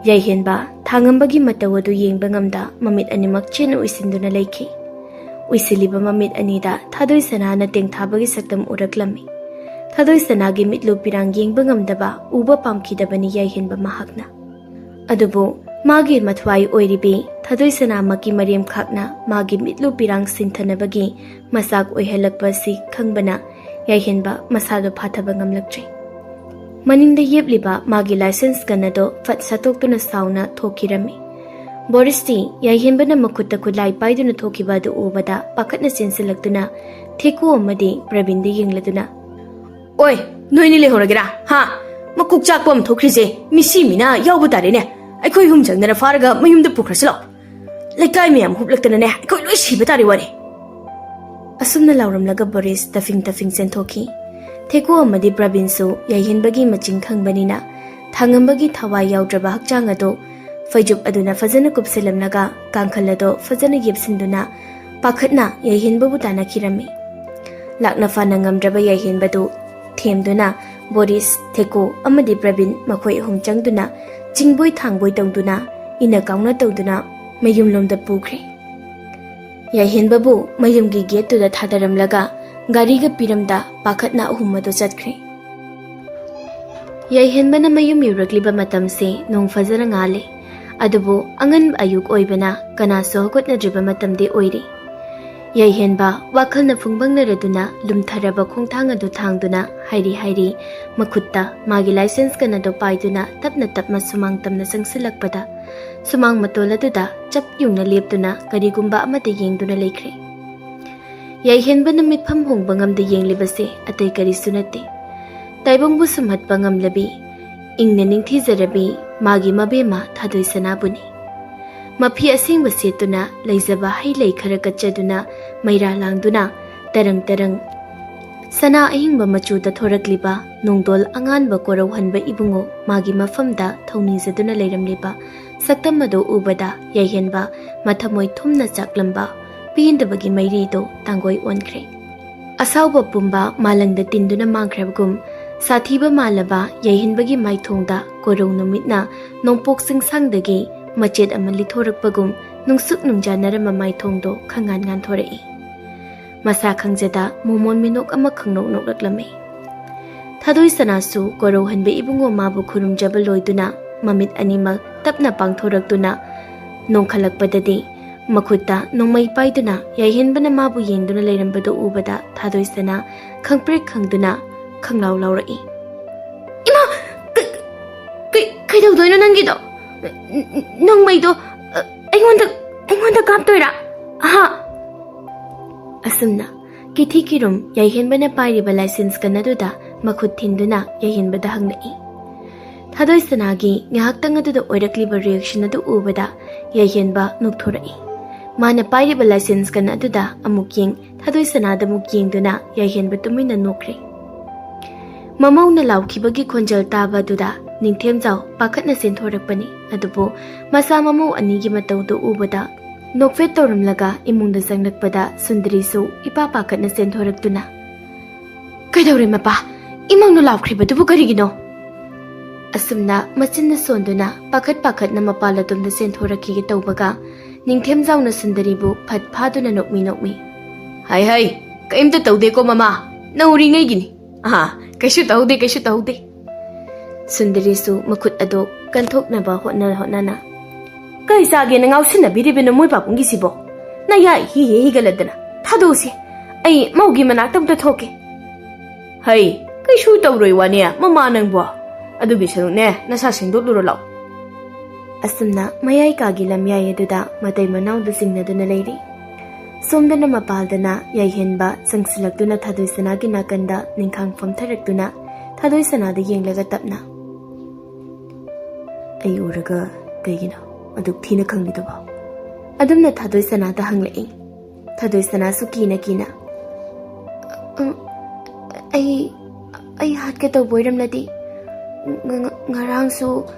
ꯌꯥꯏꯍꯦꯟꯕ ꯊꯥꯡꯉꯝꯕꯒꯤ ꯃꯇꯧ ꯑꯗꯨ ꯌꯦꯡꯕ ꯉꯝꯗ ꯃꯃꯤꯠ ꯑꯅꯤꯃꯛ ꯆꯦꯠꯅ ꯎꯏꯁꯤꯟꯗꯨꯅ ꯂꯩꯈꯤ꯫ ꯎꯏꯁꯤꯜꯂꯤꯕ ꯃꯃꯤꯠ ꯑꯅꯤꯗ ꯊꯥꯗꯣꯏ ꯁꯅꯥꯅ ꯇꯦꯡꯊꯥꯕꯒꯤ ꯁꯛꯇꯝ ꯎꯔꯛꯂꯝꯃꯤ꯫ ꯊꯥꯗꯣꯏ ꯁꯅꯥꯒꯤ ꯃꯤꯠꯂꯨ ꯄꯤꯔꯥꯡ ꯌꯦꯡꯕ ꯉꯝꯗꯕ ꯎꯕ ꯄꯥꯝꯈꯤꯗꯕꯅꯤ ꯌꯥꯏꯍꯦꯟꯕ ꯃꯍꯥꯛꯅ꯫ ꯑꯗꯨꯕꯨ ꯃꯥꯒꯤ ꯃꯊ꯭ꯋꯥꯏ ꯑꯣꯏꯔꯤꯕꯤ ꯊꯥꯗꯣꯏ ꯁꯅꯥꯃꯛꯀꯤ ꯃꯔꯦꯝ ꯈꯥꯛꯅ ꯃꯥꯒꯤ ꯃꯤꯠꯂꯨ ꯄꯤꯔꯥꯡ ꯁꯤꯟꯊꯅꯕꯒꯤ ꯃꯆꯥꯛ ꯑꯣꯏꯍꯜꯂꯛꯄ ꯑꯁꯤ ꯈꯪꯕꯅ ꯌꯥꯏꯍꯦꯟꯕ ꯃꯁꯥꯗꯣ ꯐꯥꯊꯕ ꯉꯝꯂꯛꯇ꯭ꯔꯦ꯫ ꯃꯅꯤꯡꯗ ꯌꯦꯞꯂꯤꯕ ꯃꯥꯒꯤ ꯂꯥꯏꯁꯦꯟꯁ ꯒꯟ ꯑꯗꯣ ꯐꯠ ꯁꯠꯇꯣꯛꯇꯨꯅ ꯁꯥꯎꯅ ꯊꯣꯛꯈꯤꯔꯝꯃꯤ꯫ ꯕꯣꯔꯤꯁꯇꯤ ꯌꯥꯏꯍꯦꯟꯕꯅ ꯃꯈꯨꯠꯇ ꯈꯨꯠꯂꯥꯏ ꯄꯥꯏꯗꯨꯅ ꯊꯣꯛꯈꯤꯕ ꯑꯗꯨ ꯎꯕꯗ ꯄꯥꯈꯠꯅ ꯆꯦꯟꯁꯤꯜꯂꯛꯇꯨꯅ ꯊꯦꯀꯨ ꯑꯃꯗꯤ ꯄ꯭ꯔꯕꯤꯟꯗ ꯌꯦꯡꯂꯗꯨꯅ, ꯑꯣꯏ, ꯅꯣꯏꯅꯤ ꯂꯩꯍꯧꯔꯒꯦꯔꯥ? ꯍꯥ? ꯃꯀꯣꯛ ꯆꯥꯛꯄ ꯑꯃ ꯊꯣꯛꯈ꯭ꯔꯤꯁꯦ ꯃꯤꯁꯤ ꯃꯤꯅ ꯌꯥꯎꯕ ꯇꯥꯔꯦꯅꯦ꯫ ꯑꯩꯈꯣꯏ ꯑꯍꯨꯝ ꯆꯪꯗꯅ ꯐꯥꯔꯒ ꯃꯌꯨꯝꯗ ꯄꯨꯈ꯭ꯔꯁꯤ ꯂꯥꯛꯑꯣ꯫ ꯂꯩꯀꯥꯏ ꯃꯌꯥꯝ ꯍꯨꯞꯂꯛꯇꯅꯅꯦ ꯑꯩꯈꯣꯏ ꯂꯣꯏ ꯁꯤꯕ ꯇꯥꯔꯦ ꯋꯥꯔꯦ꯫ ꯑꯁꯨꯝꯅ ꯂꯥꯎꯔꯝꯂꯒ ꯕꯣꯔꯤꯁ ꯇꯐꯤꯡ ꯇꯐꯤꯡ ꯆꯦꯟꯊꯣꯛꯈꯤ꯫ ꯊꯦꯀꯣ ꯑꯃꯗꯤ ꯄ꯭ꯔꯕꯤꯟꯁꯨ ꯌꯥꯏꯍꯦꯟꯕꯒꯤ ꯃꯆꯤꯡ ꯈꯪꯕꯅꯤꯅ ꯊꯥꯡꯉꯝꯕꯒꯤ ꯊꯋꯥꯏ ꯌꯥꯎꯗ꯭ꯔꯕ ꯍꯛꯆꯥꯡ ꯑꯗꯨ ꯐꯩꯖꯨꯞ ꯑꯗꯨꯅ ꯐꯖꯅ ꯀꯨꯞꯁꯤꯜꯂꯝꯂꯒ ꯀꯥꯡꯈꯜ ꯑꯗꯨ ꯐꯖꯅ ꯌꯦꯞꯁꯤꯟꯗꯨꯅ ꯄꯥꯈꯠꯅ ꯌꯥꯏꯍꯦꯟꯕꯕꯨ ꯇꯥꯟꯅꯈꯤꯔꯝꯃꯤ꯫ ꯂꯥꯛꯅ ꯐꯥꯅ ꯉꯝꯗ꯭ꯔꯕ ꯌꯥꯏꯍꯦꯟꯕꯗꯨ ꯊꯦꯝꯗꯨꯅ ꯕꯣꯔꯤꯁ, ꯊꯦꯀꯣ ꯑꯃꯗꯤ ꯄ꯭ꯔꯕꯤꯟ ꯃꯈꯣꯏ ꯑꯍꯨꯝ ꯆꯪꯗꯨꯅ ꯆꯤꯡꯕꯣꯏ ꯊꯥꯡꯕꯣꯏ ꯇꯧꯗꯨꯅ ꯏꯟꯅ ꯀꯥꯎꯅ ꯇꯧꯗꯨꯅ ꯃꯌꯨꯝꯂꯣꯝꯗ ꯄꯨꯈ꯭ꯔꯦ꯫ ꯌꯥꯏꯍꯦꯟꯕꯕꯨ ꯃꯌꯨꯝꯒꯤ ꯒꯦꯠꯇꯨꯗ ꯊꯥꯗꯔꯝꯂꯒ ꯒꯥꯔꯤꯒ ꯄꯤꯔꯝꯗ ꯄꯥꯈꯠꯅ ꯑꯍꯨꯝ ꯑꯗꯨ ꯆꯠꯈ꯭ꯔꯦ꯫ ꯌꯥꯏꯍꯦꯟꯕꯅ ꯃꯌꯨꯝ ꯌꯧꯔꯛꯂꯤꯕ ꯃꯇꯝꯁꯦ ꯅꯣꯡ ꯐꯖꯅ ꯉꯥꯜꯂꯦ꯫ ꯑꯗꯨꯕꯨ ꯑꯉꯟꯕ ꯑꯌꯨꯛ ꯑꯣꯏꯕꯅ ꯀꯅꯥꯁꯨ ꯍꯧꯒꯠꯅꯗ꯭ꯔꯤꯕ ꯃꯇꯝꯗꯤ ꯑꯣꯏꯔꯤ꯫ ꯌꯥꯏꯍꯦꯟꯕ ꯋꯥꯈꯜꯅ ꯐꯨꯡꯕꯪꯅꯔꯗꯨꯅ ꯂꯨꯝꯊꯔꯕ ꯈꯣꯡꯊꯥꯡ ꯑꯗꯨ ꯊꯥꯡꯗꯨꯅ ꯍꯥꯏꯔꯤ ꯍꯥꯏꯔꯤ ꯃꯈꯨꯠꯇ ꯃꯥꯒꯤ ꯂꯥꯏꯁꯦꯟꯁ ꯀꯟ ꯑꯗꯨ ꯄꯥꯏꯗꯨꯅ ꯇꯞꯅ ꯇꯞꯅ ꯁꯨꯃꯥꯡ ꯇꯝꯅ ꯆꯪꯁꯤꯜꯂꯛꯄꯗ ꯁꯨꯃꯥꯡ ꯃꯇꯣꯜ ꯑꯗꯨꯗ ꯆꯞ ꯌꯨꯡꯅ ꯂꯦꯞꯇꯨꯅ ꯀꯔꯤꯒꯨꯝꯕ ꯑꯃꯗ ꯌꯦꯡꯗꯨꯅ ꯂꯩꯈ꯭ꯔꯦ꯫ ꯌꯥꯏꯍꯦꯟꯕꯅ ꯃꯤꯠꯐꯝ ꯍꯣꯡꯕ ꯉꯝꯗ ꯌꯦꯡꯂꯤꯕꯁꯦ ꯑꯇꯩ ꯀꯔꯤꯁꯨ ꯅꯠꯇꯦ꯫ ꯇꯥꯏꯕꯪꯕꯨ ꯁꯨꯝꯍꯠꯄ ꯉꯝꯂꯕꯤ, ꯏꯪꯅ ꯅꯤꯡꯊꯤꯖꯔꯕꯤ ꯃꯥꯒꯤ ꯃꯕꯦꯝꯃ ꯊꯥꯗꯣꯏ ꯁꯅꯥꯕꯨꯅꯤ꯫ ꯃꯐꯤ ꯑꯁꯦꯡꯕ ꯁꯦꯠꯇꯨꯅ ꯂꯩꯖꯕ ꯍꯩ ꯂꯩ ꯈꯔ ꯀꯠꯆꯗꯨꯅ ꯃꯩꯔꯥ ꯂꯥꯡꯗꯨꯅ ꯇꯔꯪ ꯇꯔꯪ ꯁꯅꯥ ꯑꯍꯤꯡꯕ ꯃꯆꯨꯗ ꯊꯣꯔꯛꯂꯤꯕ ꯅꯣꯡꯗꯣꯜ ꯑꯉꯥꯟꯕ ꯀꯣꯔꯧꯍꯟꯕ ꯏꯕꯨꯡꯉꯣ ꯃꯥꯒꯤ ꯃꯐꯝꯗ ꯊꯧꯅꯤꯖꯗꯨꯅ ꯂꯩꯔꯝꯂꯤꯕ ꯁꯛꯇꯝ ꯑꯗꯨ ꯎꯕꯗ ꯌꯥꯏꯍꯦꯟꯕ ꯃꯊꯃꯣꯏ ꯊꯨꯝꯅ ꯆꯥꯛꯂꯝꯕ ꯄꯦꯟꯗꯕꯒꯤ ꯃꯩꯔꯤꯗꯨ ꯇꯥꯡꯒꯣꯏ ꯑꯣꯟꯈ꯭ꯔꯦ꯫ ꯑꯁꯥꯎꯕ ꯄꯨꯝꯕ ꯃꯥꯂꯪꯗ ꯇꯤꯟꯗꯨꯅ ꯃꯥꯡꯈ꯭ꯔꯕꯒꯨꯝ ꯁꯥꯊꯤꯕ ꯃꯥꯜꯂꯕ ꯌꯥꯏꯍꯦꯟꯕꯒꯤ ꯃꯥꯏꯊꯣꯡꯗ ꯀꯣꯔꯧ ꯅꯨꯃꯤꯠꯅ ꯅꯣꯡꯄꯣꯛ ꯆꯤꯡꯁꯥꯡꯗꯒꯤ ꯃꯆꯦꯠ ꯑꯃ ꯂꯤꯊꯣꯔꯛꯄꯒꯨꯝ ꯅꯨꯡꯁꯨꯛ ꯅꯨꯡꯖꯥꯅꯔꯝꯕ ꯃꯥꯏꯊꯣꯡꯗꯣ ꯈꯪꯉꯥꯟ ꯉꯥꯟꯊꯣꯔꯛꯏ꯫ ꯃꯁꯥ ꯈꯪꯖꯗ ꯃꯣꯃꯣꯟ ꯃꯤꯅꯣꯛ ꯑꯃꯈꯛ ꯅꯣꯛ ꯅꯣꯛꯂꯛꯂꯝꯃꯤ꯫ ꯊꯥꯗꯣꯏ ꯁꯅꯥꯁꯨ ꯀꯣꯔꯧꯍꯟꯕ ꯏꯕꯨꯡꯉꯣ ꯃꯥꯕꯨ ꯈꯨꯔꯨꯝꯖꯕ ꯂꯣꯏꯗꯨꯅ ꯃꯃꯤꯠ ꯑꯅꯤꯃꯛ ꯇꯞꯅ ꯄꯥꯡꯊꯣꯔꯛꯇꯨꯅ ꯅꯣꯡꯈꯠꯂꯛꯄꯗꯗꯤ ꯃꯈꯨꯠꯇ ꯅꯣꯡꯃꯩ ꯄꯥꯏꯗꯨꯅ ꯌꯥꯏꯍꯦꯟꯕꯅ ꯃꯥꯕꯨ ꯌꯦꯡꯗꯨꯅ ꯂꯩꯔꯝꯕꯗꯨ ꯎꯕꯗ ꯊꯥꯗꯣꯏ ꯁꯅꯥ ꯈꯪꯄ꯭ꯔꯦꯛ ꯈꯪꯗꯨꯅ ꯈꯪꯂꯥꯎ ꯂꯥꯎꯔꯛꯏ꯫ "ꯏꯃꯥ! ꯀ-, ꯀ-, ꯀꯩꯗꯧꯗꯣꯏꯅꯣ ꯅꯪꯒꯤꯗꯣ? ꯅ-, ꯅ-, ꯅꯣꯡꯃꯩꯗꯣ, ꯑ, ꯑꯩꯉꯣꯟꯗ, ꯑꯩꯉꯣꯟꯗ ꯀꯥꯞꯇꯣꯏꯔꯥ? ꯑꯍꯥ!" ꯑꯁꯨꯝꯅ ꯀꯤꯊꯤ ꯀꯤꯔꯨꯝ ꯌꯥꯏꯍꯦꯟꯕꯅ ꯄꯥꯏꯔꯤꯕ ꯂꯥꯏꯁꯦꯟꯁ ꯀꯟ ꯑꯗꯨꯗ ꯃꯈꯨꯠ ꯊꯤꯟꯗꯨꯅ ꯌꯥꯏꯍꯦꯟꯕꯗ ꯍꯪꯂꯛꯏ꯫ ꯊꯥꯗꯣꯏ ꯁꯅꯥꯒꯤ ꯉꯥꯏꯍꯥꯛꯇꯪ ꯑꯗꯨꯗ ꯑꯣꯏꯔꯛꯂꯤꯕ ꯔꯤꯌꯦꯛꯁꯟ ꯑꯗꯨ ꯎꯕꯗ ꯌꯥꯏꯍꯦꯟꯕ ꯅꯣꯛꯊꯣꯔꯛꯏ꯫ ꯃꯥꯅ ꯄꯥꯏꯔꯤꯕ ꯂꯥꯏꯁꯦꯟꯁ ꯒꯟ ꯑꯗꯨꯗ ꯑꯃꯨꯛ ꯌꯦꯡ, ꯊꯥꯗꯣꯏ ꯁꯅꯥꯗ ꯑꯃꯨꯛ ꯌꯦꯡꯗꯨꯅ ꯌꯥꯏꯍꯦꯟꯕ ꯇꯨꯃꯤꯟꯅ ꯅꯣꯛꯈ꯭ꯔꯦ꯫ ꯃꯃꯧꯅ ꯂꯥꯎꯈꯤꯕꯒꯤ ꯈꯣꯟꯖꯦꯜ ꯇꯥꯕ ꯑꯗꯨꯗ ꯅꯤꯡꯊꯦꯝꯖꯥꯎ ꯄꯥꯈꯠꯅ ꯆꯦꯟꯊꯣꯔꯛꯄꯅꯤ꯫ ꯑꯗꯨꯕꯨ ꯃꯆꯥ ꯃꯃꯧ ꯑꯅꯤꯒꯤ ꯃꯇꯧꯗꯨ ꯎꯕꯗ ꯅꯣꯛꯐꯦꯠ ꯇꯧꯔꯝꯂꯒ ꯏꯃꯨꯡꯗ ꯆꯪꯂꯛꯄꯗ ꯁꯨꯟꯗꯔꯤꯁꯨ ꯏꯄꯥ ꯄꯥꯈꯠꯅ ꯆꯦꯟꯊꯣꯔꯛꯇꯨꯅ, "ꯀꯩꯗꯧꯔꯦ ꯃꯄꯥ? ꯏꯃꯧꯅ ꯂꯥꯎꯈ꯭ꯔꯤꯕꯗꯨꯕꯨ ꯀꯔꯤꯒꯤꯅꯣ?" ꯑꯁꯨꯝꯅ ꯃꯆꯤꯟꯅ ꯁꯣꯟꯗꯨꯅ ꯄꯥꯈꯠ ꯄꯥꯈꯠꯅ ꯃꯄꯥꯜ ꯑꯗꯣꯝꯗ ꯆꯦꯟꯊꯣꯔꯛꯈꯤꯒꯦ ꯇꯧꯕꯒ ꯅꯤꯡꯊꯦꯝꯖꯥꯎꯅ ꯁꯨꯟꯗꯔꯤꯕꯨ ꯐꯠ ꯐꯥꯗꯨꯅ ꯅꯣꯛꯃꯤ ꯅꯣꯛꯃꯤ, "ꯍꯩ ꯍꯩ, ꯀꯩꯝꯇ ꯇꯧꯗꯦꯀꯣ ꯃꯃꯥ, ꯅꯧꯔꯤꯉꯩꯒꯤꯅꯤ꯫ ꯑꯍꯥ, ꯀꯩꯁꯨ ꯇꯧꯗꯦ, ꯀꯩꯁꯨ ꯇꯧꯗꯦ꯫" ꯁꯨꯟꯗꯔꯤꯁꯨ ꯃꯈꯨꯠ ꯑꯗꯣ ꯀꯟꯊꯣꯛꯅꯕ ꯍꯣꯠꯅ ꯍꯣꯠꯅꯅ, "ꯀꯩ ꯆꯥꯒꯦꯅ ꯉꯥꯎꯁꯤꯟꯅꯕꯤꯔꯤꯕꯅꯣ ꯃꯣꯏ ꯄꯥꯕꯨꯡꯒꯤꯁꯤꯕꯣ? ꯅꯌꯥ ꯏꯍꯤ ꯍꯤ ꯍꯤꯒꯠꯂꯗꯅ꯫ ꯊꯥꯗꯣꯛꯎꯁꯦ, ꯑꯩ ꯃꯧꯒꯤ ꯃꯅꯥꯛꯇ ꯑꯝꯇ ꯊꯣꯛꯀꯦ꯫" "ꯍꯩ, ꯀꯩꯁꯨ ꯇꯧꯔꯣꯏ ꯋꯥꯅꯦ ꯃꯃꯥ ꯅꯪꯕꯣ꯫ ꯑꯗꯨꯒꯤ ꯁꯔꯨꯛꯅꯦ, ꯅꯁꯥ ꯁꯦꯡꯗꯣꯛꯂꯨꯔꯣ ꯂꯥꯛꯑꯣ꯫" ꯑꯁꯨꯝꯅ ꯃꯌꯥꯏ ꯀꯥꯒꯤ ꯂꯝꯌꯥꯏ ꯑꯗꯨꯗ ꯃꯇꯩ ꯃꯅꯥꯎꯗꯨ ꯆꯤꯡꯅꯗꯨꯅ ꯂꯩꯔꯤ꯫ ꯁꯣꯝꯗꯅ ꯃꯄꯥꯜꯗꯅ ꯌꯥꯏꯍꯦꯟꯕ ꯆꯪꯁꯤꯜꯂꯛꯇꯨꯅ ꯊꯥꯗꯣꯏ ꯁꯅꯥꯒꯤ ꯅꯥꯀꯟꯗ ꯅꯤꯡꯈꯥꯡ ꯐꯝꯊꯔꯛꯇꯨꯅ ꯊꯥꯗꯣꯏ ꯁꯅꯥꯗ ꯌꯦꯡꯂꯒ ꯇꯞꯅ, "ꯑꯩ ꯎꯔꯒ ꯀꯩꯒꯤꯅꯣ ꯑꯗꯨꯛ ꯊꯤꯅ ꯈꯪꯂꯤꯗꯨꯕꯣ?" ꯑꯗꯨꯝꯅ ꯊꯥꯗꯣꯏ ꯁꯅꯥꯗ ꯍꯪꯂꯛꯏ꯫ ꯊꯥꯗꯣꯏ ꯁꯅꯥꯁꯨ ꯀꯤꯅ ꯀꯤꯅ, "ꯑ, ꯑꯩ, ꯑꯩ ꯍꯥꯠꯀꯦ ꯇꯧꯕ ꯑꯣꯏꯔꯝꯂꯗꯤ, ꯉ-, ꯉ-, ꯉꯔꯥꯡꯁꯨ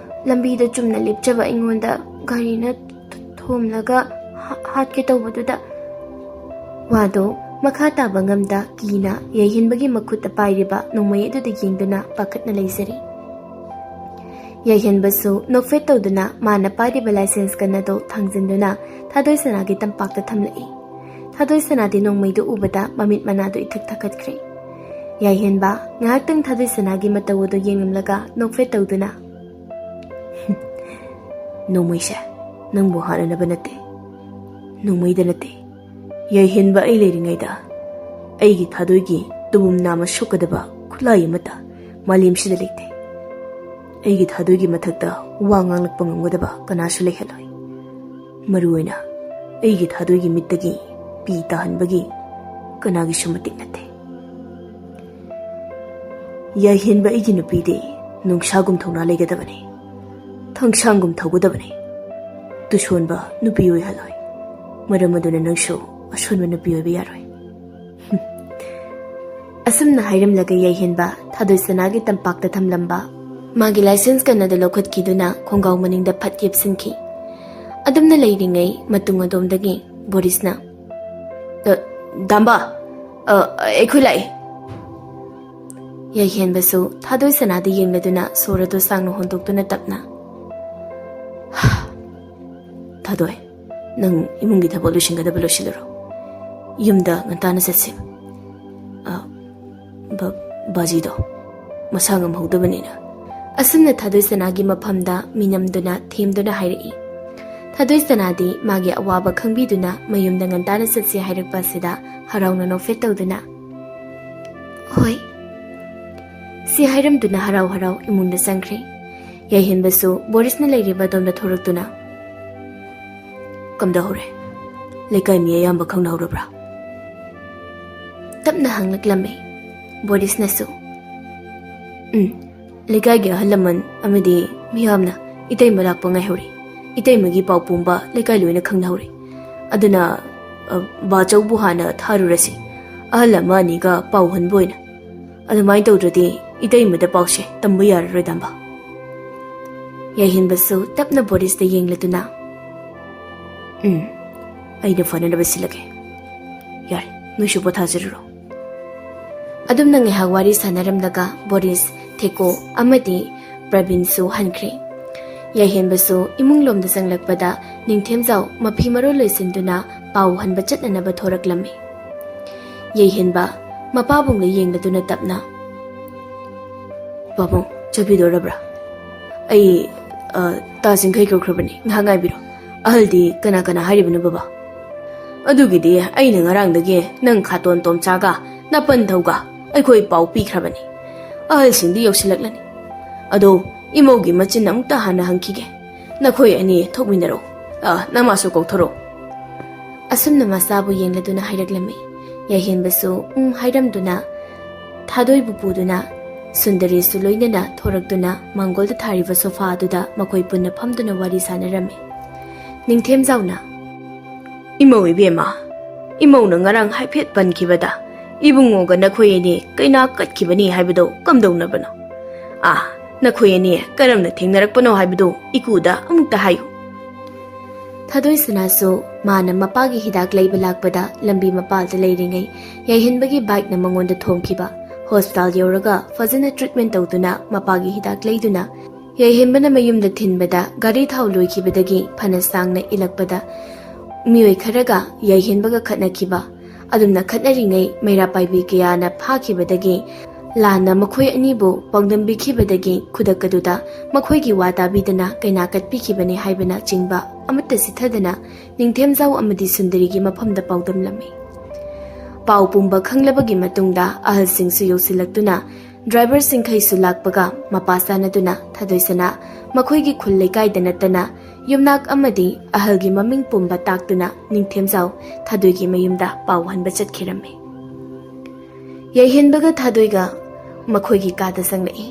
ꯂꯝꯕꯤꯗ ꯆꯨꯝꯅ ꯂꯦꯞꯆꯕ ꯑꯩꯉꯣꯟꯗ ꯒꯥꯔꯤꯅ ꯊ-, ꯊꯣꯝꯂꯒ ꯍꯥ-, ꯍꯥꯠꯀꯦ ꯇꯧꯕꯗꯨꯗ꯫" ꯋꯥꯗꯣ ꯃꯈꯥ ꯇꯥꯕ ꯉꯝꯗ ꯀꯤꯅ ꯌꯥꯏꯍꯦꯟꯕꯒꯤ ꯃꯈꯨꯠꯇ ꯄꯥꯏꯔꯤꯕ ꯅꯣꯡꯃꯩ ꯑꯗꯨꯗ ꯌꯦꯡꯗꯨꯅ ꯄꯥꯈꯠꯅ ꯂꯩꯖꯔꯤ꯫ ꯌꯥꯏꯍꯦꯟꯕꯁꯨ ꯅꯣꯛꯐꯦꯠ ꯇꯧꯗꯨꯅ ꯃꯥꯅ ꯄꯥꯏꯔꯤꯕ ꯂꯥꯏꯁꯦꯟꯁ ꯒꯟ ꯑꯗꯨ ꯊꯥꯡꯖꯤꯟꯗꯨꯅ ꯊꯥꯗꯣꯏ ꯁꯅꯥꯒꯤ ꯇꯝꯄꯥꯛꯇ ꯊꯝꯂꯛꯏ꯫ ꯊꯥꯗꯣꯏ ꯁꯅꯥꯗꯤ ꯅꯣꯡꯃꯩꯗꯨ ꯎꯕꯗ ꯃꯃꯤꯠ ꯃꯅꯥꯗꯨ ꯏꯊꯛ ꯊꯛꯀꯠꯈ꯭ꯔꯦ꯫ ꯌꯥꯏꯍꯦꯟꯕ ꯉꯥꯏꯍꯥꯛꯇꯪ ꯊꯥꯗꯣꯏ ꯁꯅꯥꯒꯤ ꯃꯇꯧ ꯑꯗꯨ ꯌꯦꯡꯂꯝꯂꯒ ꯅꯣꯛꯐꯦꯠ ꯇꯧꯗꯨꯅ, "ꯅꯣꯡꯃꯩꯁꯦ ꯅꯪꯕꯨ ꯍꯥꯠꯅꯅꯕ ꯅꯠꯇꯦ, ꯅꯣꯡꯃꯩꯗ ꯅꯠꯇꯦ, ꯌꯥꯏꯍꯦꯟꯕ ꯑꯩ ꯂꯩꯔꯤꯉꯩꯗ ꯑꯩꯒꯤ ꯊꯥꯗꯣꯏꯒꯤ ꯇꯨꯕꯨꯝ ꯅꯥꯝꯃ ꯁꯣꯛꯀꯗꯕ ꯈꯨꯠꯂꯥꯏ ꯑꯃꯠꯇ ꯃꯥꯂꯦꯝꯁꯤꯗ ꯂꯩꯇꯦ꯫ ꯑꯩꯒꯤ ꯊꯥꯗꯣꯏꯒꯤ ꯃꯊꯛꯇ ꯋꯥ ꯉꯥꯡꯂꯛꯄ ꯉꯝꯒꯗꯕ ꯀꯅꯥꯁꯨ ꯂꯩꯍꯜꯂꯣꯏ꯫ ꯃꯔꯨꯑꯣꯏꯅ ꯑꯩꯒꯤ ꯊꯥꯗꯣꯏꯒꯤ ꯃꯤꯠꯇꯒꯤ ꯄꯤ ꯇꯥꯍꯟꯕꯒꯤ ꯀꯅꯥꯒꯤꯁꯨ ꯃꯇꯤꯛ ꯅꯠꯇꯦ꯫" ꯌꯥꯏꯍꯦꯟꯕ ꯑꯩꯒꯤ ꯅꯨꯄꯤꯗꯤ ꯅꯨꯡꯁꯥꯒꯨꯝ ꯊꯧꯅꯥ ꯂꯩꯒꯗꯕꯅꯤ, ꯊꯥꯡꯁꯥꯡꯒꯨꯝ ꯊꯧꯒꯗꯕꯅꯤ꯫ ꯇꯨꯁꯣꯟꯕ ꯅꯨꯄꯤ ꯑꯣꯏꯍꯜꯂꯣꯏ꯫ ꯃꯔꯝ ꯑꯗꯨꯅ ꯅꯪꯁꯨ ꯑꯁꯣꯟꯕ ꯅꯨꯄꯤ ꯑꯣꯏꯕ ꯌꯥꯔꯣꯏ꯫ ꯑꯁꯨꯝꯅ ꯍꯥꯏꯔꯝꯂꯒ ꯌꯥꯏꯍꯦꯟꯕ ꯊꯥꯗꯣꯏ ꯁꯅꯥꯒꯤ ꯇꯝꯄꯥꯛꯇ ꯊꯝꯂꯝꯕ ꯃꯥꯒꯤ ꯂꯥꯏꯁꯦꯟꯁ ꯀꯟꯅꯗ ꯂꯧꯈꯠꯈꯤꯗꯨꯅ ꯈꯣꯡꯒꯥꯎ ꯃꯅꯤꯡꯗ ꯐꯠ ꯌꯦꯞꯁꯤꯟꯈꯤ꯫ ꯑꯗꯨꯝꯅ ꯂꯩꯔꯤꯉꯩ ꯃꯇꯨꯡ ꯑꯗꯣꯝꯗꯒꯤ ꯕꯣꯔꯤꯁꯅ, "ꯑ, ꯗꯥꯝꯕ, ꯑ, ꯑꯩꯈꯣꯏ ꯂꯥꯛꯑꯦ꯫" ꯌꯥꯏꯍꯦꯟꯕꯁꯨ ꯊꯥꯗꯣꯏ ꯁꯅꯥꯗ ꯌꯦꯡꯂꯗꯨꯅ ꯁꯣꯔ ꯑꯗꯨ ꯁꯥꯡꯅ ꯍꯣꯟꯗꯣꯛꯇꯨꯅ ꯇꯞꯅ, "ꯊꯥꯗꯣꯏ, ꯅꯪ ꯏꯃꯨꯡꯒꯤ ꯊꯕꯛ ꯂꯣꯏꯁꯤꯟꯒꯗꯕ ꯂꯣꯏꯁꯤꯜꯂꯨꯔꯣ꯫ ꯌꯨꯝꯗ ꯉꯟꯇꯥꯅ ꯆꯠꯁꯤ꯫ ꯑ, ꯕ-, ꯕꯥꯖꯤꯗꯣ ꯃꯁꯥ ꯉꯝꯍꯧꯗꯕꯅꯤꯅ꯫" ꯑꯁꯨꯝꯅ ꯊꯥꯗꯣꯏ ꯁꯅꯥꯒꯤ ꯃꯐꯝꯗ ꯃꯤꯅꯝꯗꯨꯅ ꯊꯦꯝꯗꯨꯅ ꯍꯥꯏꯔꯛꯏ꯫ ꯊꯥꯗꯣꯏ ꯁꯅꯥꯗꯤ ꯃꯥꯒꯤ ꯑꯋꯥꯕ ꯈꯪꯕꯤꯗꯨꯅ ꯃꯌꯨꯝꯗ ꯉꯟꯇꯥꯅ ꯆꯠꯁꯤ ꯍꯥꯏꯔꯛꯄ ꯑꯁꯤꯗ ꯍꯔꯥꯎꯅ ꯅꯣꯛꯐꯦꯠ ꯇꯧꯗꯨꯅ, "ꯍꯣꯏ꯫" ꯁꯤ ꯍꯥꯏꯔꯝꯗꯨꯅ ꯍꯔꯥꯎ ꯍꯔꯥꯎ ꯏꯃꯨꯡꯗ ꯆꯪꯈ꯭ꯔꯦ꯫ ꯌꯥꯏꯍꯦꯟꯕꯁꯨ ꯕꯣꯔꯤꯁꯅ ꯂꯩꯔꯤꯕ ꯑꯗꯣꯝꯗ ꯊꯣꯔꯛꯇꯨꯅ, "ꯀꯝꯗꯧꯍꯧꯔꯦ? ꯂꯩꯀꯥꯏ ꯃꯤ ꯑꯌꯥꯝꯕ ꯈꯪꯅꯍꯧꯔꯕ꯭ꯔꯥ?" ꯇꯞꯅ ꯍꯪꯂꯛꯂꯝꯃꯤ꯫ ꯕꯣꯔꯤꯁꯅꯁꯨ, "ꯎꯝ, ꯂꯩꯀꯥꯏꯒꯤ ꯑꯍꯜ ꯂꯃꯟ ꯑꯃꯗꯤ ꯃꯤꯌꯥꯝꯅ ꯏꯇꯩꯃ ꯂꯥꯛꯄ ꯉꯥꯏꯍꯧꯔꯤ꯫ ꯏꯇꯩꯃꯒꯤ ꯄꯥꯎ ꯄꯨꯝꯕ ꯂꯩꯀꯥꯏ ꯂꯣꯏꯅ ꯈꯪꯅꯍꯧꯔꯤ꯫ ꯑꯗꯨꯅ, ꯑ, ꯕꯥꯆꯧꯕꯨ ꯍꯥꯟꯅ ꯊꯥꯔꯨꯔꯁꯤ꯫ ꯑꯍꯜ ꯑꯃ ꯑꯅꯤꯒ ꯄꯥꯎ ꯍꯟꯕ ꯑꯣꯏꯅ꯫ ꯑꯗꯨꯃꯥꯏꯅ ꯇꯧꯗ꯭ꯔꯗꯤ ꯏꯇꯩꯃꯗ ꯄꯥꯎꯁꯦ ꯇꯝꯕ ꯌꯥꯔꯔꯣꯏ, ꯗꯥꯝꯕ꯫" ꯌꯥꯏꯍꯦꯟꯕꯁꯨ ꯇꯞꯅ ꯕꯣꯔꯤꯁꯇ ꯌꯦꯡꯂꯗꯨꯅ, "ꯎꯝ, ꯑꯩꯅ ꯐꯅꯅꯕ ꯁꯤꯜꯂꯒꯦ꯫ ꯌꯥꯔꯦ, ꯅꯣꯏꯁꯨ ꯄꯣꯊꯥꯖꯔꯨꯔꯣ꯫" ꯑꯗꯨꯝꯅ ꯉꯥꯏꯍꯥꯛ ꯋꯥꯔꯤ ꯁꯥꯟꯅꯔꯝꯂꯒ ꯕꯣꯔꯤꯁ, ꯊꯦꯀꯣ ꯑꯃꯗꯤ ꯄ꯭ꯔꯕꯤꯟꯁꯨ ꯍꯟꯈ꯭ꯔꯦ꯫ ꯌꯥꯏꯍꯦꯟꯕꯁꯨ ꯏꯃꯨꯡꯂꯣꯝꯗ ꯆꯪꯂꯛꯄꯗ ꯅꯤꯡꯊꯦꯝꯖꯥꯎ ꯃꯐꯤ ꯃꯔꯣꯜ ꯂꯣꯏꯁꯤꯟꯗꯨꯅ ꯄꯥꯎ ꯍꯟꯕ ꯆꯠꯅꯅꯕ ꯊꯣꯔꯛꯂꯝꯃꯤ꯫ ꯌꯥꯏꯍꯦꯟꯕ ꯃꯄꯥꯕꯨꯡꯗ ꯌꯦꯡꯂꯗꯨꯅ ꯇꯞꯅ, "ꯄꯥꯕꯨꯡ, ꯆꯠꯄꯤꯗꯣꯔꯕ꯭ꯔꯥ? ꯑꯩ, ꯑ, ꯇꯥ ꯆꯤꯡꯈꯩ ꯀꯧꯈ꯭ꯔꯕꯅꯤ, ꯉꯥꯏꯍꯥꯛ ꯉꯥꯏꯕꯤꯔꯣ꯫" "ꯑꯍꯜꯗꯤ ꯀꯅꯥ ꯀꯅꯥ ꯍꯥꯏꯔꯤꯕꯅꯣ, ꯕꯕꯥ?" "ꯑꯗꯨꯒꯤꯗꯤ ꯑꯩꯅ ꯉꯔꯥꯡꯗꯒꯤ ꯅꯪ ꯈꯥꯇꯣꯟ ꯇꯣꯝꯆꯥꯒ ꯅꯄꯟꯊꯧꯒ ꯑꯩꯈꯣꯏ ꯄꯥꯎ ꯄꯤꯈ꯭ꯔꯕꯅꯤ꯫ ꯑꯍꯜꯁꯤꯡꯗꯤ ꯌꯧꯁꯤꯜꯂꯛꯂꯅꯤ꯫ ꯑꯗꯣ ꯏꯃꯧꯒꯤ ꯃꯆꯤꯟ ꯑꯃꯨꯛꯇ ꯍꯥꯟꯅ ꯍꯪꯈꯤꯒꯦ꯫ ꯅꯈꯣꯏ ꯑꯅꯤ ꯊꯣꯛꯃꯤꯟꯅꯔꯛꯎ꯫ ꯑ, ꯅꯃꯥꯁꯨ ꯀꯧꯊꯣꯔꯛꯎ꯫" ꯑꯁꯨꯝꯅ ꯃꯆꯥꯕꯨ ꯌꯦꯡꯂꯗꯨꯅ ꯍꯥꯏꯔꯛꯂꯝꯃꯤ꯫ ꯌꯥꯏꯍꯦꯟꯕꯁꯨ ꯎꯝ ꯍꯥꯏꯔꯝꯗꯨꯅ ꯊꯥꯗꯣꯏꯕꯨ ꯄꯨꯗꯨꯅ ꯁꯨꯟꯗꯔꯤꯁꯨ ꯂꯣꯏꯅꯅ ꯊꯣꯔꯛꯇꯨꯅ ꯃꯥꯡꯒꯣꯜꯗ ꯊꯥꯔꯤꯕ ꯁꯣꯐꯥ ꯑꯗꯨꯗ ꯃꯈꯣꯏ ꯄꯨꯟꯅ ꯐꯝꯗꯨꯅ ꯋꯥꯔꯤ ꯁꯥꯟꯅꯔꯝꯃꯤ꯫ ꯅꯤꯡꯊꯦꯝꯖꯥꯎꯅ, "ꯏꯃꯧ ꯏꯕꯦꯝꯃ, ꯏꯃꯧꯅ ꯉꯔꯥꯡ ꯍꯥꯏꯐꯦꯠ ꯄꯟꯈꯤꯕꯗ ꯏꯕꯨꯡꯉꯣꯒ ꯅꯈꯣꯏ ꯑꯅꯤ ꯀꯩꯅꯥ ꯀꯠꯈꯤꯕꯅꯤ ꯍꯥꯏꯕꯗꯣ ꯀꯝꯗꯧꯅꯕꯅꯣ? ꯑꯥ, ꯅꯈꯣꯏ ꯑꯅꯤ ꯀꯔꯝꯅ ꯊꯦꯡꯅꯔꯛꯄꯅꯣ ꯍꯥꯏꯕꯗꯨ ꯏꯀꯨꯗ ꯑꯃꯨꯛꯇ ꯍꯥꯏꯌꯨ꯫" ꯊꯥꯗꯣꯏ ꯁꯅꯥꯁꯨ ꯃꯥꯅ ꯃꯄꯥꯒꯤ ꯍꯤꯗꯥꯛ ꯂꯩꯕ ꯂꯥꯛꯄꯗ ꯂꯝꯕꯤ ꯃꯄꯥꯜꯗ ꯂꯩꯔꯤꯉꯩ ꯌꯥꯏꯍꯦꯟꯕꯒꯤ ꯕꯥꯏꯛꯅ ꯃꯉꯣꯟꯗ ꯊꯣꯝꯈꯤꯕ, ꯍꯣꯁꯄꯤꯇꯥꯜ ꯌꯧꯔꯒ ꯐꯖꯅ ꯇ꯭ꯔꯤꯠꯃꯦꯟ ꯇꯧꯗꯨꯅ ꯃꯄꯥꯒꯤ ꯍꯤꯗꯥꯛ ꯂꯩꯗꯨꯅ ꯌꯥꯏꯍꯦꯟꯕꯅ ꯃꯌꯨꯝꯗ ꯊꯤꯟꯕꯗ ꯒꯥꯔꯤ ꯊꯥꯎ ꯂꯣꯏꯈꯤꯕꯗꯒꯤ ꯐꯅ ꯁꯥꯡꯅ ꯏꯜꯂꯛꯄꯗ ꯃꯤꯑꯣꯏ ꯈꯔꯒ ꯌꯥꯏꯍꯦꯟꯕꯒ ꯈꯠꯅꯈꯤꯕ, ꯑꯗꯨꯝꯅ ꯈꯠꯅꯔꯤꯉꯩ ꯃꯩꯔꯥ ꯄꯥꯏꯕꯤ ꯀꯌꯥꯅ ꯐꯥꯈꯤꯕꯗꯒꯤ ꯂꯥꯟꯅ ꯃꯈꯣꯏ ꯑꯅꯤꯕꯨ ꯄꯥꯎꯗꯝꯕꯤꯈꯤꯕꯗꯒꯤ ꯈꯨꯗꯛ ꯑꯗꯨꯗ ꯃꯈꯣꯏꯒꯤ ꯋꯥ ꯇꯥꯕꯤꯗꯅ ꯀꯩꯅꯥ ꯀꯠꯄꯤꯈꯤꯕꯅꯤ ꯍꯥꯏꯕꯅꯆꯤꯡꯕ ꯑꯃꯠꯇ ꯆꯤꯊꯗꯅ ꯅꯤꯡꯊꯦꯝꯖꯥꯎ ꯑꯃꯗꯤ ꯁꯨꯟꯗꯔꯤꯒꯤ ꯃꯐꯝꯗ ꯄꯥꯎꯗꯝꯂꯝꯃꯤ꯫ ꯄꯥꯎ ꯄꯨꯝꯕ ꯈꯪꯂꯕꯒꯤ ꯃꯇꯨꯡꯗ ꯑꯍꯜꯁꯤꯡꯁꯨ ꯌꯧꯁꯤꯜꯂꯛꯇꯨꯅ ꯗ꯭ꯔꯥꯏꯚꯔꯁꯤꯡꯈꯩꯁꯨ ꯂꯥꯛꯄꯒ ꯃꯄꯥ ꯆꯥꯅꯗꯨꯅ ꯊꯥꯗꯣꯏꯁꯅꯥ ꯃꯈꯣꯏꯒꯤ ꯈꯨꯜ ꯂꯩꯀꯥꯏꯗ ꯅꯠꯇꯅ ꯌꯨꯝꯅꯥꯛ ꯑꯃꯗꯤ ꯑꯍꯜꯒꯤ ꯃꯃꯤꯡ ꯄꯨꯝꯕ ꯇꯥꯛꯇꯨꯅ ꯅꯤꯡꯊꯦꯝꯖꯥꯎ ꯊꯥꯗꯣꯏꯒꯤ ꯃꯌꯨꯝꯗ ꯄꯥꯎ ꯍꯟꯕ ꯆꯠꯈꯤꯔꯝꯃꯤ꯫ ꯌꯥꯏꯍꯦꯟꯕꯒ ꯊꯥꯗꯣꯏꯒ ꯃꯈꯣꯏꯒꯤ ꯀꯥꯗ ꯆꯪꯂꯛꯏ꯫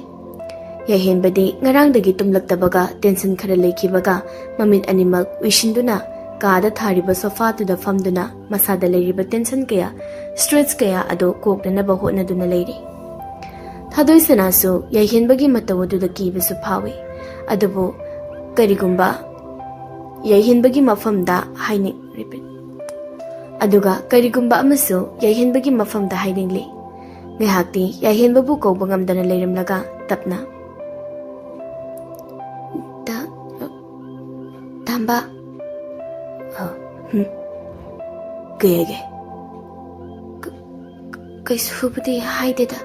ꯌꯥꯏꯍꯦꯟꯕꯗꯤ ꯉꯔꯥꯡꯗꯒꯤ ꯇꯨꯝꯂꯛꯇꯕꯒ ꯇꯦꯟꯁꯟ ꯈꯔ ꯂꯩꯈꯤꯕꯒ ꯃꯃꯤꯠ ꯑꯅꯤꯃꯛ ꯎꯏꯁꯤꯟꯗꯨꯅ ꯀꯥꯗ ꯊꯥꯔꯤꯕ ꯁꯣꯐꯥꯗꯨꯗ ꯐꯝꯗꯨꯅ ꯃꯁꯥꯗ ꯂꯩꯔꯤꯕ ꯇꯦꯟꯁꯟ ꯀꯌꯥ, ꯁ꯭ꯇ꯭ꯔꯦꯁ ꯀꯌꯥ ꯑꯗꯨ ꯀꯣꯛꯅꯅꯕ ꯍꯣꯠꯅꯗꯨꯅ ꯂꯩꯔꯤ꯫ ꯊꯥꯗꯣꯏ ꯁꯅꯥꯁꯨ ꯌꯥꯏꯍꯦꯟꯕꯒꯤ ꯃꯇꯧ ꯑꯗꯨꯗ ꯀꯤꯕꯁꯨ ꯐꯥꯎꯏ꯫ ꯑꯗꯨꯕꯨ ꯀꯔꯤꯒꯨꯝꯕ ꯌꯥꯏꯍꯦꯟꯕꯒꯤ ꯃꯐꯝꯗ ꯍꯥꯏꯅꯤꯡ-, repeat꯫ ꯑꯗꯨꯒ ꯀꯔꯤꯒꯨꯝꯕ ꯑꯃꯁꯨ ꯌꯥꯏꯍꯦꯟꯕꯒꯤ ꯃꯐꯝꯗ ꯍꯥꯏꯅꯤꯡꯂꯤ꯫ ꯉꯥꯏꯍꯥꯛꯇꯤ ꯌꯥꯏꯍꯦꯟꯕꯕꯨ ꯀꯧꯕ ꯉꯝꯗꯅ ꯂꯩꯔꯝꯂꯒ ꯇꯞꯅ, "ꯇ-, ꯇꯥꯝꯕ꯫" "ꯑ, ꯍꯨꯝ꯫ ꯀꯩ ꯍꯥꯏꯒꯦ?" "ꯀ-, ꯀꯩꯁꯨꯕꯨꯗꯤ ꯍꯥꯏꯗꯦꯗ꯫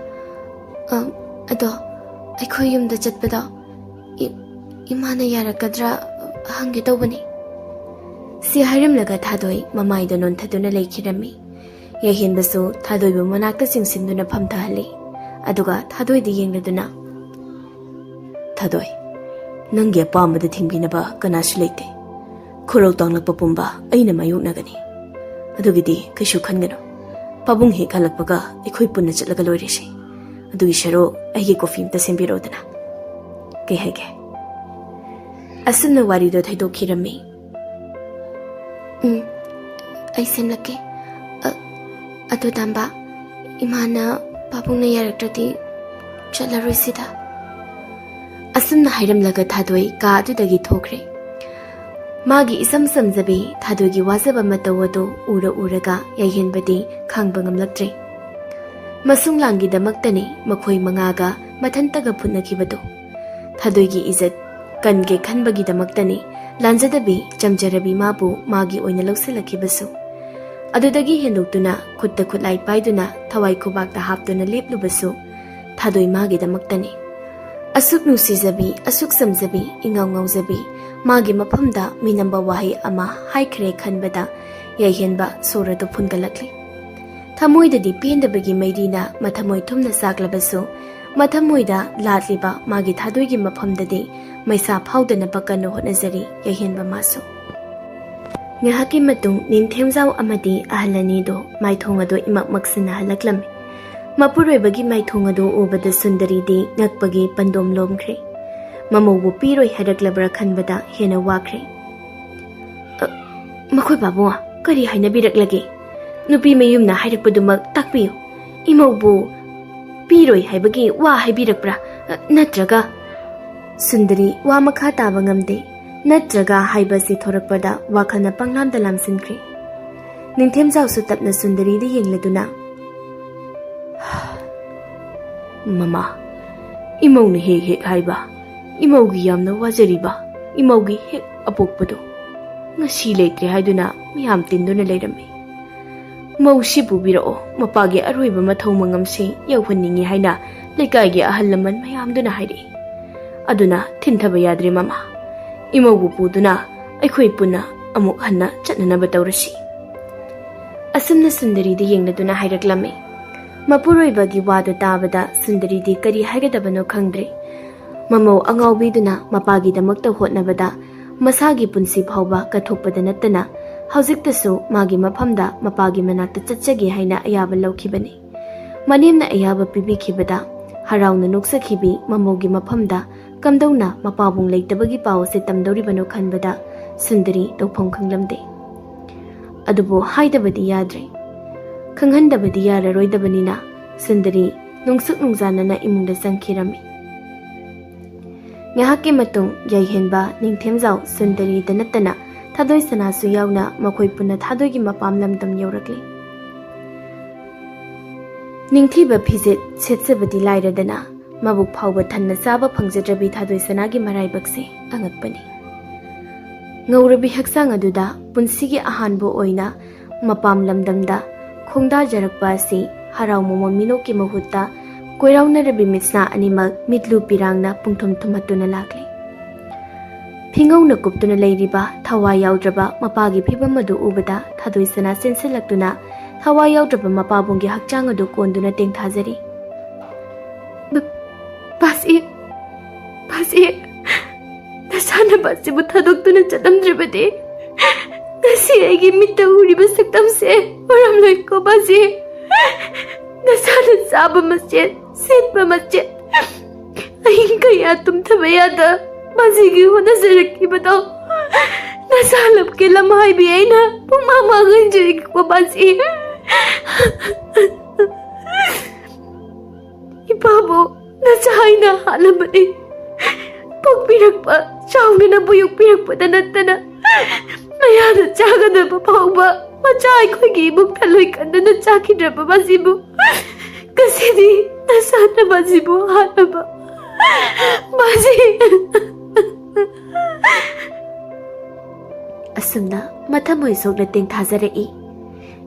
ꯑ, ꯑꯗꯣ ꯑꯩꯈꯣꯏ ꯌꯨꯝꯗ ꯆꯠꯄꯗꯣ ꯏ-, ꯏꯃꯥꯅ ꯌꯥꯔꯛꯀꯗ꯭ꯔꯥ ꯍꯪꯒꯦ ꯇꯧꯕꯅꯤ꯫" ꯁꯤ ꯍꯥꯏꯔꯝꯂꯒ ꯊꯥꯗꯣꯏ ꯃꯃꯥꯏꯗ ꯅꯣꯟꯊꯗꯨꯅ ꯂꯩꯈꯤꯔꯝꯃꯤ꯫ ꯌꯥꯏꯍꯦꯟꯕꯁꯨ ꯊꯥꯗꯣꯏꯕꯨ ꯃꯅꯥꯛꯇ ꯆꯤꯡꯁꯤꯟꯗꯨꯅ ꯐꯝꯊꯍꯜꯂꯤ꯫ ꯑꯗꯨꯒ ꯊꯥꯗꯣꯏꯗ ꯌꯦꯡꯂꯗꯨꯅ, "ꯊꯥꯗꯣꯏ, ꯅꯪꯒꯤ ꯑꯄꯥꯝꯕꯗ ꯊꯤꯡꯕꯤꯅꯕ ꯀꯅꯥꯁꯨ ꯂꯩꯇꯦ꯫ ꯈꯨꯔꯧ ꯇꯥꯡꯂꯛꯄ ꯄꯨꯝꯕ ꯑꯩꯅ ꯃꯥꯌꯣꯛꯅꯒꯅꯤ꯫ ꯑꯗꯨꯒꯤꯗꯤ ꯀꯩꯁꯨ ꯈꯟꯒꯅꯨ꯫ ꯄꯥꯕꯨꯡ ꯍꯦꯛ ꯍꯜꯂꯛꯄꯒ ꯑꯩꯈꯣꯏ ꯄꯨꯟꯅ ꯆꯠꯂꯒ ꯂꯣꯏꯔꯦꯁꯦ꯫ ꯑꯗꯨꯒꯤ ꯁꯔꯨꯛ ꯑꯩꯒꯤ ꯀꯣꯐꯤ ꯑꯝꯇ ꯁꯦꯝꯕꯤꯔꯛꯎꯗꯅ꯫ ꯀꯩ ꯍꯥꯏꯒꯦ? ꯑꯁꯨꯝꯅ ꯋꯥꯔꯤꯗꯣ ꯊꯩꯗꯣꯛꯈꯤꯔꯝꯃꯤ꯫ "ꯎꯝ, ꯑꯩ ꯁꯦꯝꯂꯛꯀꯦ꯫ ꯑ, ꯑꯗꯨ ꯇꯥꯝꯕ, ꯏꯃꯥꯅ ꯄꯥꯕꯨꯡꯅ ꯌꯥꯔꯛꯇ꯭ꯔꯗꯤ ꯆꯠꯂꯔꯣꯏꯁꯤꯗ꯫" ꯑꯁꯨꯝꯅ ꯍꯥꯏꯔꯝꯂꯒ ꯊꯥꯗꯣꯏ ꯀꯥ ꯑꯗꯨꯗꯒꯤ ꯊꯣꯛꯈ꯭ꯔꯦ꯫ ꯃꯥꯒꯤ ꯏꯆꯝ ꯆꯝꯖꯕꯤ ꯊꯥꯗꯣꯏꯒꯤ ꯋꯥꯖꯕ ꯃꯇꯧ ꯑꯗꯨ ꯎꯔ ꯎꯔꯒ ꯌꯥꯏꯍꯦꯟꯕꯗꯤ ꯈꯥꯡꯕ ꯉꯝꯂꯛꯇ꯭ꯔꯦ꯫ ꯃꯁꯨꯡ ꯂꯥꯡꯒꯤꯗꯃꯛꯇꯅꯤ ꯃꯈꯣꯏ ꯃꯉꯥꯒ ꯃꯊꯟꯇꯒ ꯐꯨꯠꯅꯈꯤꯕꯗꯨ꯫ ꯊꯥꯗꯣꯏꯒꯤ ꯏꯖꯠ ꯀꯟꯒꯦ ꯈꯟꯕꯒꯤꯗꯃꯛꯇꯅꯤ ꯂꯥꯟꯖꯗꯕꯤ ꯆꯝꯖꯔꯕꯤ ꯃꯥꯕꯨ ꯃꯥꯒꯤ ꯑꯣꯏꯅ ꯂꯧꯁꯤꯜꯂꯛꯈꯤꯕꯁꯨ꯫ ꯑꯗꯨꯗꯒꯤ ꯍꯦꯟꯗꯣꯛꯇꯨꯅ ꯈꯨꯠꯇ ꯈꯨꯠꯂꯥꯏ ꯄꯥꯏꯗꯨꯅ ꯊꯋꯥꯏ ꯈꯨꯕꯥꯛꯇ ꯍꯥꯞꯇꯨꯅ ꯂꯦꯞꯂꯨꯕꯁꯨ ꯊꯥꯗꯣꯏ ꯃꯥꯒꯤꯗꯃꯛꯇꯅꯤ꯫ ꯑꯁꯨꯛ ꯅꯨꯡꯁꯤꯖꯕꯤ, ꯑꯁꯨꯛ ꯆꯝꯖꯕꯤ, ꯏꯉꯥꯎ ꯉꯥꯎꯖꯕꯤ, ꯃꯥꯒꯤ ꯃꯐꯝꯗ ꯃꯤꯅꯝꯕ ꯋꯥꯍꯩ ꯑꯃ ꯍꯥꯏꯈ꯭ꯔꯦ ꯈꯟꯕꯗ ꯌꯥꯏꯍꯦꯟꯕ ꯁꯣꯔ ꯑꯗꯨ ꯐꯨꯟꯒꯠꯂꯛꯂꯤ꯫ ꯊꯃꯣꯏꯗꯗꯤ ꯄꯦꯟꯗꯕꯒꯤ ꯃꯩꯔꯤꯅ ꯃꯊꯃꯣꯏ ꯊꯨꯝꯅ ꯆꯥꯛꯂꯕꯁꯨ, ꯃꯊꯃꯣꯏꯗ ꯂꯥꯠꯂꯤꯕ ꯃꯥꯒꯤ ꯊꯥꯗꯣꯏꯒꯤ ꯃꯐꯝꯗꯗꯤ ꯃꯩꯁꯥ ꯐꯥꯎꯗꯅꯕ ꯀꯟꯅ ꯍꯣꯠꯅꯖꯔꯤ ꯌꯥꯏꯍꯦꯟꯕ ꯃꯥꯁꯨ꯫ ꯉꯥꯏꯍꯥꯛꯀꯤ ꯃꯇꯨꯡ ꯅꯤꯡꯊꯦꯝꯖꯥꯎ ꯑꯃꯗꯤ ꯑꯍꯜ ꯑꯅꯤꯗꯨ ꯃꯥꯏꯊꯣꯡ ꯑꯗꯨ ꯏꯃꯛ ꯃꯛꯁꯤꯟꯅ ꯍꯜꯂꯛꯂꯝꯃꯤ꯫ ꯃꯄꯨꯔꯣꯏꯕꯒꯤ ꯃꯥꯏꯊꯣꯡ ꯑꯗꯨ ꯎꯕꯗ ꯁꯨꯟꯗꯔꯤꯗꯤ ꯉꯛꯄꯒꯤ ꯄꯟꯗꯣꯝ ꯂꯣꯝꯈ꯭ꯔꯦ꯫ ꯃꯃꯧꯕꯨ ꯄꯤꯔꯣꯏ ꯍꯥꯏꯔꯛꯂꯕ꯭ꯔꯥ ꯈꯟꯕꯗ ꯍꯦꯟꯅ ꯋꯥꯈ꯭ꯔꯦ꯫ "ꯑ, ꯃꯈꯣꯏ ꯄꯥꯕꯨꯡ ꯀꯔꯤ ꯍꯥꯏꯅꯕꯤꯔꯛꯂꯒꯦ? ꯅꯨꯄꯤ ꯃꯌꯨꯝꯅ ꯍꯥꯏꯔꯛꯄꯗꯨꯃꯛ ꯇꯥꯛꯄꯤꯌꯨ꯫ ꯏꯃꯧꯕꯨ ꯄꯤꯔꯣꯏ ꯍꯥꯏꯕꯒꯤ ꯋꯥ ꯍꯥꯏꯕꯤꯔꯛꯄ꯭ꯔꯥ? ꯑ, ꯅꯠꯇ꯭ꯔꯒ?" ꯁꯨꯟꯗꯔꯤ ꯋꯥ ꯃꯈꯥ ꯇꯥꯕ ꯉꯝꯗꯦ꯫ "ꯅꯠꯇ꯭ꯔꯒ" ꯍꯥꯏꯕꯁꯤ ꯊꯣꯔꯛꯄꯗ ꯋꯥꯈꯜꯅ ꯄꯪꯂꯥꯝꯗ ꯂꯥꯝꯁꯤꯟꯈ꯭ꯔꯦ꯫ ꯅꯤꯡꯊꯦꯝꯖꯥꯎꯁꯨ ꯇꯞꯅ ꯁꯨꯟꯗꯔꯤꯗ ꯌꯦꯡꯂꯗꯨꯅ, "ꯃꯃꯥ, ꯏꯃꯧꯅ ꯍꯦꯛ ꯍꯦꯛ ꯍꯥꯏꯕ, ꯏꯃꯧꯒꯤ ꯌꯥꯝꯅ ꯋꯥꯖꯔꯤꯕ, ꯏꯃꯧꯒꯤ ꯍꯦꯛ ꯑꯄꯣꯛꯄꯗꯣ ꯉꯁꯤ ꯂꯩꯇ꯭ꯔꯦ ꯍꯥꯏꯗꯨꯅ ꯃꯤꯌꯥꯝ ꯇꯤꯟꯗꯨꯅ ꯂꯩꯔꯝꯃꯤ꯫ ꯃꯧꯁꯤ ꯄꯨꯕꯤꯔꯛꯑꯣ, ꯃꯄꯥꯒꯤ ꯑꯔꯣꯏꯕ ꯃꯊꯧ ꯃꯉꯝꯁꯤ ꯌꯧꯍꯟꯅꯤꯡꯏ ꯍꯥꯏꯅ ꯂꯩꯀꯥꯏꯒꯤ ꯑꯍꯜ ꯂꯃꯟ ꯃꯌꯥꯝꯗꯨꯅ ꯍꯥꯏꯔꯛꯏ꯫ ꯑꯗꯨꯅ ꯊꯤꯟꯊꯕ ꯌꯥꯗ꯭ꯔꯦ ꯃꯃꯥ꯫ ꯏꯃꯧꯕꯨ ꯄꯨꯗꯨꯅ ꯑꯩꯈꯣꯏ ꯄꯨꯟꯅ ꯑꯃꯨꯛ ꯍꯟꯅ ꯆꯠꯅꯅꯕ ꯇꯧꯔꯁꯤ꯫" ꯑꯁꯨꯝꯅ ꯁꯨꯟꯗꯔꯤꯗ ꯌꯦꯡꯂꯗꯨꯅ ꯍꯥꯏꯔꯛꯂꯝꯃꯤ꯫ ꯃꯄꯨꯔꯣꯏꯕꯒꯤ ꯋꯥꯗꯨ ꯇꯥꯕꯗ ꯁꯨꯟꯗꯔꯤꯗꯤ ꯀꯔꯤ ꯍꯥꯏꯒꯗꯕꯅꯣ ꯈꯪꯗ꯭ꯔꯦ꯫ ꯃꯃꯧ ꯑꯉꯥꯎꯕꯤꯗꯨꯅ ꯃꯄꯥꯒꯤꯗꯃꯛꯇ ꯍꯣꯠꯅꯕꯗ ꯃꯁꯥꯒꯤ ꯄꯨꯟꯁꯤ ꯐꯥꯎꯕ ꯀꯠꯊꯣꯛꯄꯗ ꯅꯠꯇꯅ ꯍꯧꯖꯤꯛꯇꯁꯨ ꯃꯥꯒꯤ ꯃꯐꯝꯗ ꯃꯄꯥꯒꯤ ꯃꯅꯥꯛꯇ ꯆꯠꯆꯒꯦ ꯍꯥꯏꯅ ꯑꯌꯥꯕ ꯂꯧꯈꯤꯕꯅꯤ꯫ ꯃꯅꯦꯝꯅ ꯑꯌꯥꯕ ꯄꯤꯕꯤꯈꯤꯕꯗ ꯍꯔꯥꯎꯅ ꯅꯣꯛꯆꯈꯤꯕꯤ ꯃꯃꯧꯒꯤ ꯃꯐꯝꯗ ꯀꯝꯗꯧꯅ ꯃꯄꯥꯕꯨꯡ ꯂꯩꯇꯕꯒꯤ ꯄꯥꯎ ꯑꯁꯤ ꯇꯝꯗꯧꯔꯤꯕꯅꯣ ꯈꯟꯕꯗ ꯁꯨꯟꯗꯔꯤ ꯇꯧꯐꯝ ꯈꯪꯂꯝꯗꯦ꯫ ꯑꯗꯨꯕꯨ ꯍꯥꯏꯗꯕꯗꯤ ꯌꯥꯗ꯭ꯔꯦ꯫ ꯈꯪꯍꯟꯗꯕꯗꯤ ꯌꯥꯔꯔꯣꯏꯗꯕꯅꯤꯅ ꯁꯨꯟꯗꯔꯤ ꯅꯨꯡꯁꯨꯛ ꯅꯨꯡꯖꯥꯅꯅ ꯏꯃꯨꯡꯗ ꯆꯪꯈꯤꯔꯝꯃꯤ꯫ ꯉꯥꯏꯍꯥꯛꯀꯤ ꯃꯇꯨꯡ ꯌꯥꯏꯍꯦꯟꯕ, ꯅꯤꯡꯊꯦꯝꯖꯥꯎ, ꯁꯨꯟꯗꯔꯤꯗ ꯅꯠꯇꯅ ꯊꯥꯗꯣꯏ ꯁꯅꯥꯁꯨ ꯌꯥꯎꯅ ꯃꯈꯣꯏ ꯄꯨꯟꯅ ꯊꯥꯗꯣꯏꯒꯤ ꯃꯄꯥꯝ ꯂꯝꯗꯝ ꯌꯧꯔꯛꯂꯤ꯫ ꯅꯤꯡꯊꯤꯕ ꯐꯤꯖꯦꯠ ꯁꯦꯠꯆꯕꯗꯤ ꯂꯥꯏꯔꯗꯅ ꯃꯕꯨꯛ ꯐꯥꯎꯕ ꯊꯟꯅ ꯆꯥꯕ ꯐꯪꯖꯗ꯭ꯔꯕꯤ ꯊꯥꯗꯣꯏ ꯁꯅꯥꯒꯤ ꯃꯔꯥꯏꯕꯛꯁꯦ ꯑꯉꯛꯄꯅꯤ꯫ ꯉꯧꯔꯕꯤ ꯍꯛꯆꯥꯡ ꯑꯗꯨꯗ ꯄꯨꯟꯁꯤꯒꯤ ꯑꯍꯥꯟꯕ ꯑꯣꯏꯅ ꯃꯄꯥꯝ ꯂꯝꯗꯝꯗ ꯈꯣꯡꯗꯥꯖꯔꯛꯄ ꯑꯁꯤ ꯍꯔꯥꯎ ꯃꯃꯣꯟ ꯃꯤꯅꯣꯛꯀꯤ ꯃꯍꯨꯠꯇ ꯀꯣꯏꯔꯥꯎꯅꯔꯕꯤ ꯃꯤꯠꯁꯅꯥ ꯑꯅꯤꯃꯛ ꯃꯤꯠꯂꯨ ꯄꯤꯔꯥꯡꯅ ꯄꯨꯡꯊꯨꯝ ꯊꯨꯝꯍꯠꯇꯨꯅ ꯂꯥꯛꯂꯤ꯫ ꯐꯤꯉꯧꯅ ꯀꯨꯞꯇꯨꯅ ꯂꯩꯔꯤꯕ ꯊꯋꯥꯏ ꯌꯥꯎꯗ꯭ꯔꯕ ꯃꯄꯥꯒꯤ ꯐꯤꯕꯝ ꯑꯗꯨ ꯎꯕꯗ ꯊꯥꯗꯣꯏ ꯁꯅꯥ ꯆꯦꯟꯁꯤꯜꯂꯛꯇꯨꯅ ꯊꯋꯥꯏ ꯌꯥꯎꯗ꯭ꯔꯕ ꯃꯄꯥꯕꯨꯡꯒꯤ ꯍꯛꯆꯥꯡ ꯑꯗꯨ ꯀꯣꯟꯗꯨꯅ ꯇꯦꯡꯊꯥꯖꯔꯤ꯫ ꯕꯥꯖꯤ, ꯕꯥꯖꯤ, ꯅꯁꯥꯟꯅꯕ ꯑꯁꯤꯕꯨ ꯊꯥꯗꯣꯛꯇꯨꯅ ꯆꯠꯂꯝꯗ꯭ꯔꯕꯗꯤ ꯉꯁꯤ ꯑꯩꯒꯤ ꯃꯤꯠꯇ ꯎꯔꯤꯕ ꯁꯛꯇꯝꯁꯦ ꯑꯣꯏꯔꯝꯂꯣꯏꯀꯣ ꯕꯥꯖꯤ꯫ ꯅꯁꯥꯅ ꯆꯥꯕ ꯃꯆꯦꯠ, ꯁꯦꯠꯄ ꯃꯆꯦꯠ, ꯑꯍꯤꯡ ꯀꯌꯥ ꯇꯨꯝꯊꯕ ꯌꯥꯗ ꯕꯥꯖꯤꯒꯤ ꯍꯣꯠꯅꯖꯔꯛꯈꯤꯕꯗꯣ ꯅꯁꯥ ꯂꯞꯀꯦ ꯂꯝꯍꯥꯏꯕꯤ ꯑꯩꯅ ꯄꯨꯡꯃꯥꯡ ꯃꯥꯡꯍꯟꯖꯔꯤꯀꯣ ꯕꯥꯖꯤ꯫ ꯏꯄꯥꯕꯨ ꯅꯆꯥ ꯑꯩꯅ ꯍꯥꯠꯂꯝꯕꯅꯤ꯫ ꯄꯣꯛꯄꯤꯔꯛꯄ, ꯆꯥꯎꯅꯅꯕꯨ ꯌꯣꯛꯄꯤꯔꯛꯄꯗ ꯅꯠꯇꯅ ꯃꯌꯥꯗ ꯆꯥꯒꯗꯕ ꯐꯥꯎꯕ ꯃꯆꯥ ꯑꯩꯈꯣꯏꯒꯤ ꯏꯃꯨꯡ ꯊꯜꯂꯣꯏ ꯀꯟꯗꯅ ꯆꯥꯈꯤꯗ꯭ꯔꯕ ꯃꯁꯤꯕꯨ ꯉꯁꯤꯗꯤ ꯅꯁꯥꯅ ꯃꯁꯤꯕꯨ ꯍꯥꯠꯂꯕ ꯃꯁꯤ꯫ ꯑꯁꯨꯝꯅ ꯃꯊꯃꯣꯏ ꯁꯣꯛꯅ ꯇꯦꯡꯊꯥꯖꯔꯛꯏ꯫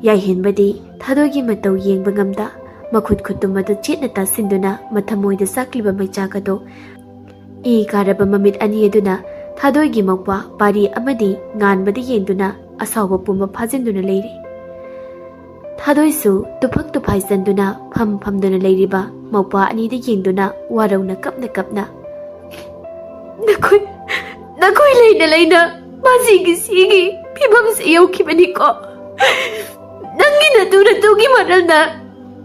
ꯌꯥꯏꯍꯦꯟꯕꯗꯤ ꯊꯥꯗꯣꯏꯒꯤ ꯃꯇꯧ ꯌꯦꯡꯕ ꯉꯝꯗ ꯃꯈꯨꯠ ꯈꯨꯠꯇꯨꯝ ꯑꯗꯨ ꯆꯦꯠꯅ ꯇꯥꯁꯤꯟꯗꯨꯅ ꯃꯊꯃꯣꯏꯗ ꯆꯥꯛꯂꯤꯕ ꯃꯩꯆꯥꯛ ꯑꯗꯨ ꯏ ꯀꯥꯔꯕ ꯃꯃꯤꯠ ꯑꯅꯤ ꯑꯗꯨꯅ ꯊꯥꯗꯣꯏꯒꯤ ꯃꯧꯄ꯭ꯋꯥ ꯄꯥꯔꯤ ꯑꯃꯗꯤ ꯉꯥꯟꯕꯗ ꯌꯦꯡꯗꯨꯅ ꯑꯁꯥꯎꯕ ꯄꯨꯝꯕ ꯐꯥꯖꯤꯟꯗꯨꯅ ꯂꯩꯔꯤ꯫ ꯊꯥꯗꯣꯏꯁꯨ ꯇꯨꯐꯛ ꯇꯨꯐꯥꯏ ꯆꯟꯗꯨꯅ ꯐꯝ ꯐꯝꯗꯨꯅ ꯂꯩꯔꯤꯕ ꯃꯧꯄ꯭ꯋꯥ ꯑꯅꯤꯗ ꯌꯦꯡꯗꯨꯅ ꯋꯥꯔꯧꯅ ꯀꯞꯅ ꯀꯞꯅ, "ꯅꯈꯣꯏ, ꯅꯈꯣꯏ ꯂꯩꯅ ꯂꯩꯅ ꯃꯁꯤꯒꯤ ꯁꯤꯒꯤ ꯐꯤꯕꯝꯁꯦ ꯌꯧꯈꯤꯕꯅꯤꯀꯣ꯫ ꯅꯪꯒꯤ ꯅꯇꯨ ꯅꯇꯨꯒꯤ ꯃꯔꯜꯅ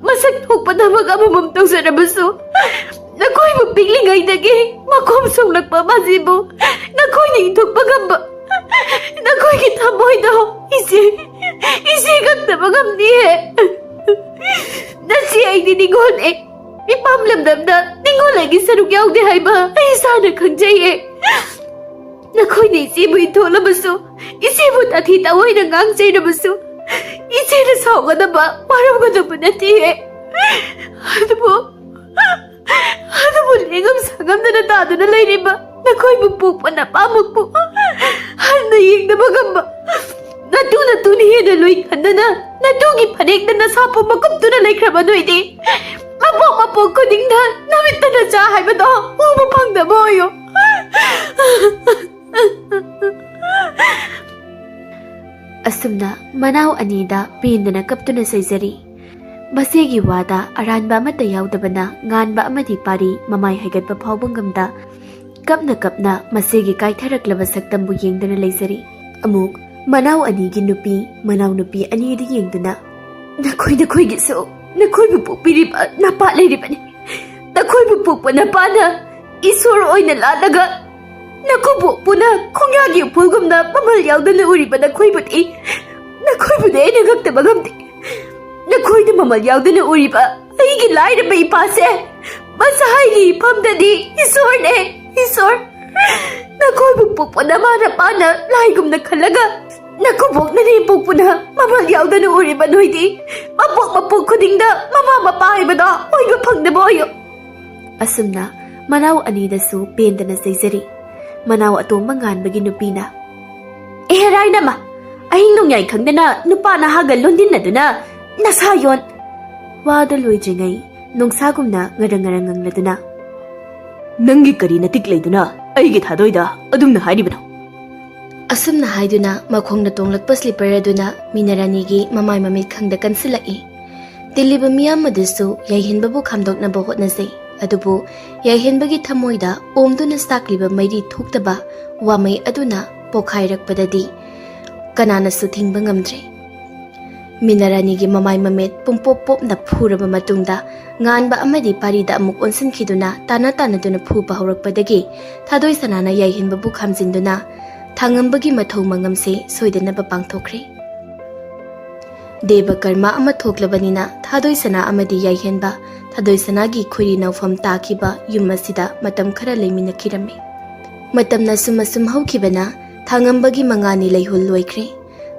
ꯃꯁꯛ ꯊꯣꯛꯄ ꯊꯕꯛ ꯑꯃꯃꯝ ꯇꯧꯖꯔꯕꯁꯨ, ꯅꯈꯣꯏꯕꯨ ꯄꯤꯛꯂꯤꯉꯩꯗꯒꯤ ꯃꯈꯣꯝ ꯁꯣꯛꯂꯛꯄ ꯃꯁꯤꯕꯨ ꯅꯈꯣꯏꯅ ꯏꯟꯊꯣꯛꯄ ꯉꯝꯕ ꯅꯈꯣꯏꯒꯤ ꯊꯃꯣꯏꯗꯣ ꯏꯆꯦ, ꯏꯆꯦ ꯀꯛꯇꯕ ꯉꯝꯗꯤꯌꯦ꯫ ꯅꯆꯦ ꯑꯩꯗꯤ ꯅꯤꯡꯉꯣꯜꯅꯦ꯫ ꯏꯄꯥꯝ ꯂꯝꯗꯝꯗ ꯅꯤꯡꯉꯣꯜ ꯑꯩꯒꯤ ꯁꯔꯨꯛ ꯌꯥꯎꯗꯦ ꯍꯥꯏꯕ ꯑꯩ ꯏꯁꯥꯅ ꯈꯪꯖꯩꯌꯦ꯫ ꯅꯈꯣꯏꯅ ꯏꯆꯦꯕꯨ ꯏꯟꯊꯣꯛꯂꯕꯁꯨ, ꯏꯆꯦꯕꯨ ꯇꯥꯊꯤ ꯇꯥꯑꯣꯏꯅ ꯉꯥꯡꯖꯩꯔꯕꯁꯨ, ꯏꯆꯦꯅ ꯁꯥꯎꯒꯗꯕ, ꯋꯥꯔꯧꯒꯗꯕ ꯅꯠꯇꯦ꯫ ꯑꯗꯨꯕꯨ, ꯑꯗꯨꯕꯨ ꯂꯦꯡꯉꯝ ꯁꯥꯉꯝꯗꯅ ꯇꯥꯗꯨꯅ ꯂꯩꯔꯤꯕ ꯅꯈꯣꯏꯕꯨ ꯄꯣꯛꯄ ꯅꯄꯥꯃꯛꯄꯨ ꯍꯟꯅ ꯌꯦꯡꯗꯕ ꯉꯝꯕ, ꯅꯇꯨ ꯅꯇꯨꯅ ꯍꯦꯟꯅ ꯂꯣꯏ ꯈꯟꯗꯅ ꯅꯇꯨꯒꯤ ꯐꯅꯦꯛꯇ ꯅꯁꯥ ꯄꯨꯝꯕ ꯀꯨꯞꯇꯨꯅ ꯂꯩꯈ꯭ꯔꯕ ꯅꯣꯏꯗꯤ, ꯃꯄꯣꯛ ꯃꯄꯣꯛ ꯈꯨꯗꯤꯡꯗ ꯅꯨꯃꯤꯠꯇ ꯅꯆꯥ ꯍꯥꯏꯕꯗꯣ ꯎꯕ ꯐꯪꯗꯕ ꯑꯣꯏꯌꯣ꯫ ꯑꯁꯨꯝꯅ ꯃꯅꯥꯎ ꯑꯅꯤꯗ ꯄꯦꯟꯗꯅ ꯀꯞꯇꯨꯅ ꯆꯩꯖꯔꯤ꯫ ꯃꯁꯤꯒꯤ ꯋꯥꯗ ꯑꯔꯥꯟꯕ ꯑꯃꯠꯇ ꯌꯥꯎꯗꯕꯅ ꯉꯥꯟꯕ ꯑꯃꯗꯤ ꯄꯥꯔꯤ ꯃꯃꯥꯏ ꯍꯥꯏꯒꯠꯄ ꯐꯥꯎꯕ ꯉꯝꯗ, ꯀꯞꯅ ꯀꯞꯅ ꯃꯁꯤꯒꯤ ꯀꯥꯏꯊꯔꯛꯂꯕ ꯁꯛꯇꯝꯕꯨ ꯌꯦꯡꯗꯨꯅ ꯂꯩꯖꯔꯤ꯫ ꯑꯃꯨꯛ ꯃꯅꯥꯎ ꯑꯅꯤꯒꯤ ꯅꯨꯄꯤ, ꯃꯅꯥꯎ ꯅꯨꯄꯤ ꯑꯅꯤꯗ ꯌꯦꯡꯗꯨꯅ, "ꯅꯈꯣꯏ ꯅꯈꯣꯏꯒꯤꯁꯨ ꯅꯈꯣꯏꯕꯨ ꯄꯣꯛꯄꯤꯔꯤꯕ ꯅꯄꯥ ꯂꯩꯔꯤꯕꯅꯤ꯫ ꯅꯈꯣꯏꯕꯨ ꯄꯣꯛꯄ ꯅꯄꯥꯅ ꯏꯁꯣꯔ ꯑꯣꯏꯅ ꯂꯥꯠꯂꯒ ꯅꯀꯨꯕꯣꯛꯄꯨꯅ ꯈꯣꯡꯌꯥꯒꯤ ꯎꯐꯨꯜꯒꯨꯝꯅ ꯃꯃꯜ ꯌꯥꯎꯗꯅ ꯎꯔꯤꯕ ꯅꯈꯣꯏꯕꯨꯗꯤ, ꯅꯈꯣꯏꯕꯨꯗꯤ ꯑꯩꯅ ꯉꯛꯇꯕ ꯉꯝꯗꯦ꯫ ꯅꯈꯣꯏꯅ ꯃꯃꯜ ꯌꯥꯎꯗꯅ ꯎꯔꯤꯕ ꯑꯩꯒꯤ ꯂꯥꯏꯔꯕ ꯏꯄꯥꯁꯦ ꯃꯁꯥꯒꯤ ꯏꯐꯝꯗꯗꯤ ꯏꯁꯣꯔꯅꯦ, ꯏꯁꯣꯔ꯫ ꯅꯈꯣꯏꯕꯨ ꯄꯣꯛꯄ ꯅꯃꯥ ꯅꯄꯥꯅ ꯂꯥꯏꯒꯨꯝꯅ ꯈꯜꯂꯒ ꯅꯀꯨꯕꯣꯛ ꯅꯅꯦꯝꯄꯣꯛꯄꯨꯅ ꯃꯃꯜ ꯌꯥꯎꯗꯅ ꯎꯔꯤꯕ ꯅꯣꯏꯗꯤ ꯃꯄꯣꯛ ꯃꯄꯣꯛ ꯈꯨꯗꯤꯡꯗ ꯃꯃꯥ ꯃꯄꯥ ꯍꯥꯏꯕꯗꯣ ꯑꯣꯏꯕ ꯐꯪꯗꯕ ꯑꯣꯏꯌꯨ꯫" ꯑꯁꯨꯝꯅ ꯃꯅꯥꯎ ꯑꯅꯤꯗꯁꯨ ꯄꯦꯟꯗꯅ ꯆꯩꯖꯔꯤ꯫ ꯃꯅꯥꯎ ꯑꯇꯣꯝꯕ ꯉꯥꯟꯕꯒꯤ ꯅꯨꯄꯤꯅ, "ꯑꯦꯍꯦ ꯔꯥꯏꯅꯃ, ꯑꯍꯤꯡ ꯅꯣꯡꯌꯥꯏ ꯈꯪꯗꯅ ꯅꯨꯄꯥ ꯅꯍꯥꯒ ꯂꯣꯟꯗꯤꯟꯅꯗꯨꯅ ꯅꯁꯥ ꯌꯣꯟ!" ꯋꯥꯗ ꯂꯣꯏꯗ꯭ꯔꯤꯉꯩ ꯅꯣꯡꯁꯥꯒꯨꯝꯅ ꯉꯔꯪ ꯉꯔꯪ ꯉꯪꯂꯗꯨꯅ, "ꯅꯪꯒꯤ ꯀꯔꯤ ꯅꯇꯤꯛ ꯂꯩꯗꯨꯅ ꯑꯩꯒꯤ ꯊꯥꯗꯣꯏꯗ ꯑꯗꯨꯝꯅ ꯍꯥꯏꯔꯤꯕꯅꯣ?" ꯑꯁꯨꯝꯅ ꯍꯥꯏꯗꯨꯅ ꯃꯈꯣꯡꯗ ꯇꯣꯡꯂꯛꯄ ꯁ꯭ꯂꯤꯄꯔ ꯑꯗꯨꯅ ꯃꯤꯅꯔꯥꯅꯤꯒꯤ ꯃꯃꯥꯏ ꯃꯃꯤꯠ ꯈꯪꯗ ꯀꯟꯁꯤꯜꯂꯛꯏ꯫ ꯇꯤꯜꯂꯤꯕ ꯃꯤꯌꯥꯝ ꯑꯗꯨꯁꯨ ꯌꯥꯏꯍꯦꯟꯕꯕꯨ ꯈꯥꯝꯗꯣꯛꯅꯕ ꯍꯣꯠꯅꯖꯩ, ꯑꯗꯨꯕꯨ ꯌꯥꯏꯍꯦꯟꯕꯒꯤ ꯊꯃꯣꯏꯗ ꯑꯣꯝꯗꯨꯅ ꯁꯥꯛꯂꯤꯕ ꯃꯩꯔꯤ ꯊꯣꯛꯇꯕ ꯋꯥꯃꯩ ꯑꯗꯨꯅ ꯄꯣꯈꯥꯏꯔꯛꯄꯗꯗꯤ ꯀꯅꯥꯅꯁꯨ ꯊꯤꯡꯕ ꯉꯝꯗ꯭ꯔꯦ꯫ ꯃꯤꯅꯔꯥꯅꯤꯒꯤ ꯃꯃꯥꯏ ꯃꯃꯤꯠ ꯄꯨꯡꯄꯣꯞ ꯄꯣꯞꯅ ꯐꯨꯔꯕ ꯃꯇꯨꯡꯗ, ꯉꯥꯟꯕ ꯑꯃꯗꯤ ꯄꯥꯔꯤꯗ ꯑꯃꯨꯛ ꯑꯣꯟꯁꯤꯟꯈꯤꯗꯨꯅ ꯇꯥꯟꯅ ꯇꯥꯟꯅꯗꯨꯅ ꯐꯨꯕ ꯍꯧꯔꯛꯄꯗꯒꯤ, ꯊꯥꯗꯣꯏ ꯁꯅꯥꯅ ꯌꯥꯏꯍꯦꯟꯕꯕꯨ ꯈꯥꯝꯖꯤꯟꯗꯨꯅ ꯊꯥꯉꯝꯕꯒꯤ ꯃꯊꯧ ꯃꯉꯝꯁꯦ ꯁꯣꯏꯗꯅꯕ ꯄꯥꯡꯊꯣꯛꯈ꯭ꯔꯦ꯫ ꯗꯦꯕ ꯀꯔꯃ ꯑꯃ ꯊꯣꯛꯂꯕꯅꯤꯅ, ꯊꯥꯗꯣꯏ ꯁꯅꯥ ꯑꯃꯗꯤ ꯌꯥꯏꯍꯦꯟꯕ, ꯊꯥꯗꯣꯏ ꯁꯅꯥꯒꯤ ꯈꯣꯏꯔꯤ ꯅꯧꯐꯝ ꯇꯥꯈꯤꯕ ꯌꯨꯝ ꯑꯁꯤꯗ ꯃꯇꯝ ꯈꯔ ꯂꯩꯃꯤꯟꯅꯈꯤꯔꯝꯃꯤ꯫ ꯃꯇꯝꯅ ꯁꯨꯝ ꯑꯁꯨꯝ ꯍꯧꯈꯤꯕꯅ, ꯊꯥꯉꯝꯕꯒꯤ ꯃꯉꯥꯅꯤ ꯂꯩꯍꯨꯜ ꯂꯣꯏꯈ꯭ꯔꯦ꯫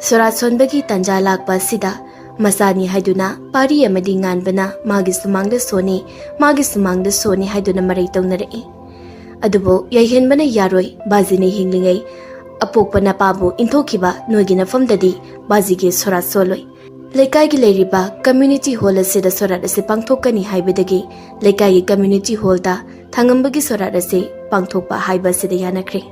ꯁꯣꯔꯥꯠ ꯁꯣꯟꯕꯒꯤ ꯇꯥꯟꯖꯥ ꯂꯥꯛꯄ ꯑꯁꯤꯗ, ꯃꯆꯥꯅꯤ ꯍꯥꯏꯗꯨꯅ ꯄꯥꯔꯤ ꯑꯃꯗꯤ ꯉꯥꯟꯕꯅ ꯃꯥꯒꯤ ꯁꯨꯃꯥꯡꯗ ꯁꯣꯟꯅꯤ, ꯃꯥꯒꯤ ꯁꯨꯃꯥꯡꯗ ꯁꯣꯟꯅꯤ ꯍꯥꯏꯗꯨꯅ ꯃꯔꯩ ꯇꯧꯅꯔꯛꯏ꯫ ꯑꯗꯨꯕꯨ ꯌꯥꯏꯍꯦꯟꯕꯅ, "ꯌꯥꯔꯣꯏ, ꯕꯥꯖꯤꯅ ꯍꯤꯡꯂꯤꯉꯩ ꯑꯄꯣꯛꯄ ꯅꯄꯥꯕꯨ ꯏꯟꯊꯣꯛꯈꯤꯕ ꯅꯣꯏꯒꯤ ꯅꯐꯝꯗꯗꯤ ꯕꯥꯖꯤꯒꯤ ꯁꯣꯔꯥꯠ ꯁꯣꯜꯂꯣꯏ꯫ ꯂꯩꯀꯥꯏꯒꯤ ꯂꯩꯔꯤꯕ ꯀꯝꯃ꯭ꯌꯨꯅꯤꯇꯤ ꯍꯣꯜ ꯑꯁꯤꯗ ꯁꯣꯔꯥꯠ ꯑꯁꯤ ꯄꯥꯡꯊꯣꯛꯀꯅꯤ ꯍꯥꯏꯕꯗꯒꯤ, ꯂꯩꯀꯥꯏꯒꯤ ꯀꯝꯃ꯭ꯌꯨꯅꯤꯇꯤ ꯍꯣꯜꯗ ꯊꯥꯉꯝꯕꯒꯤ ꯁꯣꯔꯥꯠ ꯑꯁꯤ ꯄꯥꯡꯊꯣꯛꯄ ꯍꯥꯏꯕ ꯑꯁꯤꯗ ꯌꯥꯅꯈ꯭ꯔꯦ꯫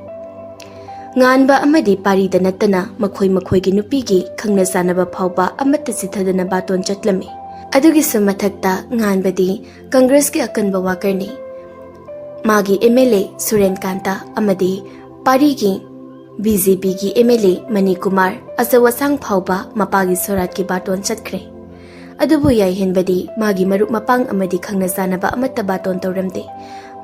ꯉꯥꯟꯕ ꯑꯃꯗꯤ ꯄꯥꯔꯤꯗ ꯅꯠꯇꯅ ꯃꯈꯣꯏ ꯃꯈꯣꯏꯒꯤ ꯅꯨꯄꯤꯒꯤ ꯈꯪꯅ ꯆꯥꯟꯅꯕ ꯐꯥꯎꯕ ꯑꯃꯠꯇ ꯆꯤꯊꯗꯅ ꯕꯥꯇꯣꯟ ꯆꯠꯂꯝꯃꯤ꯫ ꯑꯗꯨꯒꯤꯁꯨ ꯃꯊꯛꯇ, ꯉꯥꯟꯕꯗꯤ ꯀꯪꯒ꯭ꯔꯦꯁꯀꯤ ꯑꯀꯟꯕ ꯋꯥꯀꯔꯅꯤ꯫ ꯃꯥꯒꯤ ꯑꯦꯝ ꯑꯦꯜ ꯑꯦ ꯁꯨꯔꯦꯟꯀꯥꯟꯇ ꯑꯃꯗꯤ ꯄꯥꯔꯤꯒꯤ ꯕꯤ ꯖꯦ ꯄꯤꯒꯤ ꯑꯦꯝ ꯑꯦꯜ ꯑꯦ ꯃꯅꯤꯀꯨꯃꯥꯔ ꯑꯆꯧ ꯑꯁꯥꯡ ꯐꯥꯎꯕ ꯃꯄꯥꯒꯤ ꯁꯣꯔꯥꯠꯀꯤ ꯕꯥꯇꯣꯟ ꯆꯠꯈ꯭ꯔꯦ꯫ ꯑꯗꯨꯕꯨ ꯌꯥꯏꯍꯦꯟꯕꯗꯤ ꯃꯥꯒꯤ ꯃꯔꯨꯞ ꯃꯄꯥꯡ ꯑꯃꯗꯤ ꯈꯪꯅ ꯆꯥꯟꯅꯕ ꯑꯃꯠꯇ ꯕꯥꯇꯣꯟ ꯇꯧꯔꯝꯗꯦ꯫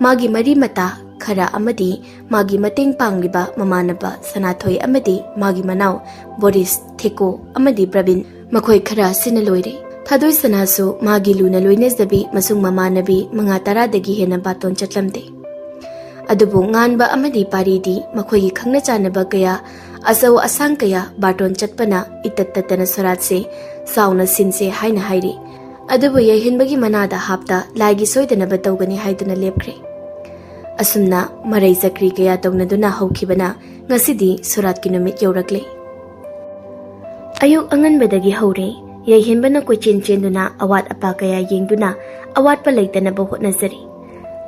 ꯃꯥꯒꯤ ꯃꯔꯤ ꯃꯇꯥ ꯈꯔ ꯑꯃꯗꯤ ꯃꯥꯒꯤ ꯃꯇꯦꯡ ꯄꯥꯡꯂꯤꯕ ꯃꯃꯥꯟꯅꯕ ꯁꯅꯥꯊꯣꯏ ꯑꯃꯗꯤ ꯃꯥꯒꯤ ꯃꯅꯥꯎ ꯕꯣꯔꯤꯁ, ꯊꯦꯀꯣ ꯑꯃꯗꯤ ꯄ꯭ꯔꯕꯤꯟ, ꯃꯈꯣꯏ ꯈꯔ ꯑꯁꯤꯅ ꯂꯣꯏꯔꯦ꯫ ꯊꯥꯗꯣꯏ ꯁꯅꯥꯁꯨ ꯃꯥꯒꯤ ꯂꯨꯅ ꯂꯣꯏꯅꯖꯕꯤ ꯃꯁꯨꯡ ꯃꯃꯥꯟꯅꯕꯤ ꯃꯉꯥ ꯇꯔꯥꯗꯒꯤ ꯍꯦꯟꯅ ꯕꯥꯇꯣꯟ ꯆꯠꯂꯝꯗꯦ꯫ ꯑꯗꯨꯕꯨ ꯉꯥꯟꯕ ꯑꯃꯗꯤ ꯄꯥꯔꯤꯗꯤ ꯃꯈꯣꯏꯒꯤ ꯈꯪꯅ ꯆꯥꯟꯅꯕ ꯀꯌꯥ, ꯑꯆꯧ ꯑꯁꯥꯡ ꯀꯌꯥ ꯕꯥꯇꯣꯟ ꯆꯠꯄꯅ ꯏꯇꯠ ꯇꯠꯇꯅ ꯁꯣꯔꯥꯠꯁꯦ ꯆꯥꯎꯅ ꯁꯤꯟꯁꯦ ꯍꯥꯏꯅ ꯍꯥꯏꯔꯤ꯫ ꯑꯗꯨꯕꯨ ꯌꯥꯏꯍꯦꯟꯕꯒꯤ ꯃꯅꯥꯗ ꯍꯥꯞꯇ ꯂꯥꯏꯒꯤ ꯁꯣꯏꯗꯅꯕ ꯇꯧꯒꯅꯤ ꯍꯥꯏꯗꯨꯅ ꯂꯦꯞꯈ꯭ꯔꯦ꯫ ꯑꯁꯨꯝꯅ ꯃꯔꯩ ꯆꯀ꯭ꯔꯤ ꯀꯌꯥ ꯇꯧꯅꯗꯨꯅ ꯍꯧꯈꯤꯕꯅ ꯉꯁꯤꯗꯤ ꯁꯣꯔꯥꯠꯀꯤ ꯅꯨꯃꯤꯠ ꯌꯧꯔꯛꯂꯦ꯫ ꯑꯌꯨꯛ ꯑꯉꯟꯕꯗꯒꯤ ꯍꯧꯔꯦ꯫ ꯌꯥꯏꯍꯦꯟꯕꯅ ꯀꯣꯏꯆꯦꯟ ꯆꯦꯟꯗꯨꯅ ꯑꯋꯥꯠ ꯑꯄꯥ ꯀꯌꯥ ꯌꯦꯡꯗꯨꯅ ꯑꯋꯥꯠꯄ ꯂꯩꯇꯅꯕ ꯍꯣꯠꯅꯖꯔꯤ꯫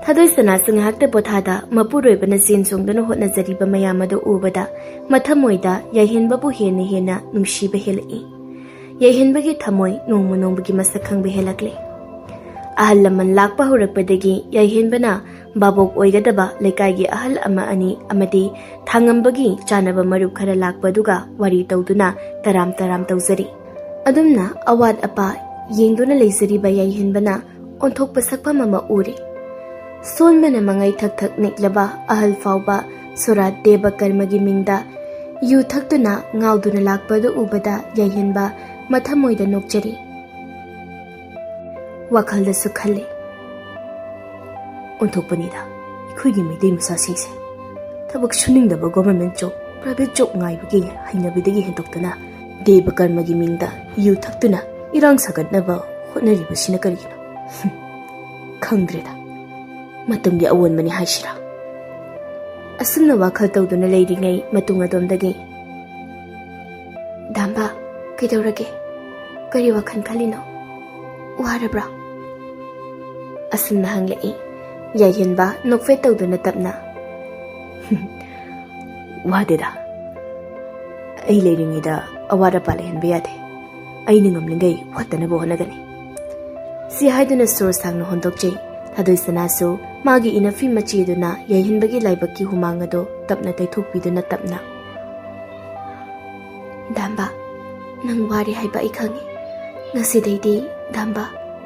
ꯊꯥꯗꯣꯏ ꯁꯅꯥꯁꯨ ꯉꯥꯏꯍꯥꯛꯇ ꯄꯣꯊꯥꯗ ꯃꯄꯨꯔꯣꯏꯕꯅ ꯆꯦꯟ ꯆꯣꯡꯗꯨꯅ ꯍꯣꯠꯅꯖꯔꯤꯕ ꯃꯌꯥꯝ ꯑꯗꯨ ꯎꯕꯗ ꯃꯊꯃꯣꯏꯗ ꯌꯥꯏꯍꯦꯟꯕꯕꯨ ꯍꯦꯟꯅ ꯍꯦꯟꯅ ꯅꯨꯡꯁꯤꯕ ꯍꯦꯜꯂꯛꯏ꯫ ꯌꯥꯏꯍꯦꯟꯕꯒꯤ ꯊꯃꯣꯏ ꯅꯣꯡꯃ ꯅꯣꯡꯃꯒꯤ ꯃꯁꯛ ꯈꯪꯕ ꯍꯦꯜꯂꯛꯂꯦ꯫ ꯑꯍꯜ ꯂꯃꯟ ꯂꯥꯛꯄ ꯍꯧꯔꯛꯄꯗꯒꯤ ꯌꯥꯏꯍꯦꯟꯕꯅ ꯚꯥꯕꯣꯛ ꯑꯣꯏꯒꯗꯕ ꯂꯩꯀꯥꯏꯒꯤ ꯑꯍꯜ ꯑꯃ ꯑꯅꯤ ꯑꯃꯗꯤ ꯊꯥꯉꯝꯕꯒꯤ ꯆꯥꯅꯕ ꯃꯔꯨꯞ ꯈꯔ ꯂꯥꯛꯄꯗꯨꯒ ꯋꯥꯔꯤ ꯇꯧꯗꯨꯅ ꯇꯔꯥꯝ ꯇꯔꯥꯝ ꯇꯧꯖꯔꯤ꯫ ꯑꯗꯨꯝꯅ ꯑꯋꯥꯠ ꯑꯄꯥ ꯌꯦꯡꯗꯨꯅ ꯂꯩꯖꯔꯤꯕ ꯌꯥꯏꯍꯟꯕꯅ ꯑꯣꯟꯊꯣꯛꯄ ꯁꯛꯐꯝ ꯑꯃ ꯎꯔꯦ꯫ ꯁꯣꯟꯕꯅ ꯃꯉꯩ ꯊꯛ ꯊꯛ ꯅꯤꯛꯂꯕ ꯑꯍꯜ ꯐꯥꯎꯕ ꯁꯣꯔꯥꯠ ꯗꯦꯕ ꯀꯔꯃꯒꯤ ꯃꯤꯡꯗ ꯌꯨ ꯊꯛꯇꯨꯅ ꯉꯥꯎꯗꯨꯅ ꯂꯥꯛꯄꯗꯨ ꯎꯕꯗ ꯌꯥꯏꯍꯟꯕ ꯃꯊꯃꯣꯏꯗ ꯅꯣꯛꯆꯔꯤ꯫ ꯋꯥꯈꯜꯗꯁꯨ ꯈꯜꯂꯤ, "ꯑꯣꯟꯊꯣꯛꯄꯅꯤꯗ ꯑꯩꯈꯣꯏꯒꯤ ꯃꯩꯇꯩ ꯃꯆꯥꯁꯤꯡꯁꯦ꯫ ꯊꯕꯛ ꯁꯨꯅꯤꯡꯗꯕ ꯒꯣꯚꯔꯟꯃꯦꯟꯠ ꯖꯣꯕ, ꯄ꯭ꯔꯥꯏꯚꯦꯠ ꯖꯣꯕ ꯉꯥꯏꯕꯒꯤ ꯍꯩꯅꯕꯤꯗꯒꯤ ꯍꯦꯟꯗꯣꯛꯇꯨꯅ ꯗꯦꯕ ꯀꯔꯃꯒꯤ ꯃꯤꯡꯗ ꯌꯨ ꯊꯛꯇꯨꯅ ꯏꯔꯥꯡ ꯁꯥꯒꯠꯅꯕ ꯍꯣꯠꯅꯔꯤꯕꯁꯤꯅ ꯀꯔꯤꯒꯤꯅꯣ? ꯍꯨꯝ, ꯈꯪꯗ꯭ꯔꯦꯗ꯫ ꯃꯇꯝꯒꯤ ꯑꯑꯣꯟꯕꯅꯤ ꯍꯥꯏꯁꯤꯔꯥ?" ꯑꯁꯨꯝꯅ ꯋꯥꯈꯜ ꯇꯧꯗꯨꯅ ꯂꯩꯔꯤꯉꯩ ꯃꯇꯨꯡ ꯑꯗꯣꯝꯗꯒꯤ, "ꯗꯥꯝꯕ, ꯀꯩꯗꯧꯔꯒꯦ? ꯀꯔꯤ ꯋꯥꯈꯜ ꯈꯜꯂꯤꯅꯣ? ꯋꯥꯔꯕ꯭ꯔꯥ?" ꯑꯁꯨꯝꯅ ꯍꯪꯂꯛꯏ꯫ ꯌꯥꯏꯍꯦꯟꯕ ꯅꯣꯛꯐꯦꯠ ꯇꯧꯗꯨꯅ ꯇꯞꯅ, "ꯋꯥꯗꯦꯗ꯫ ꯑꯩ ꯂꯩꯔꯤꯉꯩꯗ ꯑꯋꯥꯠ ꯑꯄꯥ ꯂꯩꯍꯟꯕ ꯌꯥꯗꯦ꯫ ꯑꯩꯅ ꯉꯝꯂꯤꯉꯩ ꯋꯥꯠꯇꯅꯕ ꯍꯣꯠꯅꯒꯅꯤ꯫" ꯁꯤ ꯍꯥꯏꯗꯨꯅ ꯁꯣꯔ ꯁꯥꯡꯅ ꯍꯣꯟꯗꯣꯛꯆꯩ꯫ ꯊꯥꯗꯣꯏꯁꯅꯥꯁꯨ ꯃꯥꯒꯤ ꯏꯅꯐꯤ ꯃꯆꯦꯗꯨꯅ ꯌꯥꯏꯍꯦꯟꯕꯒꯤ ꯂꯥꯏꯕꯛꯀꯤ ꯍꯨꯃꯥꯡ ꯑꯗꯨ ꯇꯞꯅ ꯇꯩꯊꯣꯛꯄꯤꯗꯨꯅ ꯇꯞꯅ, "ꯗꯥꯝꯕ, ꯅꯪ ꯋꯥꯔꯦ ꯍꯥꯏꯕ ꯑꯩ ꯈꯪꯉꯤ꯫ ꯉꯁꯤꯗꯩꯗꯤ, ꯗꯥꯝꯕ,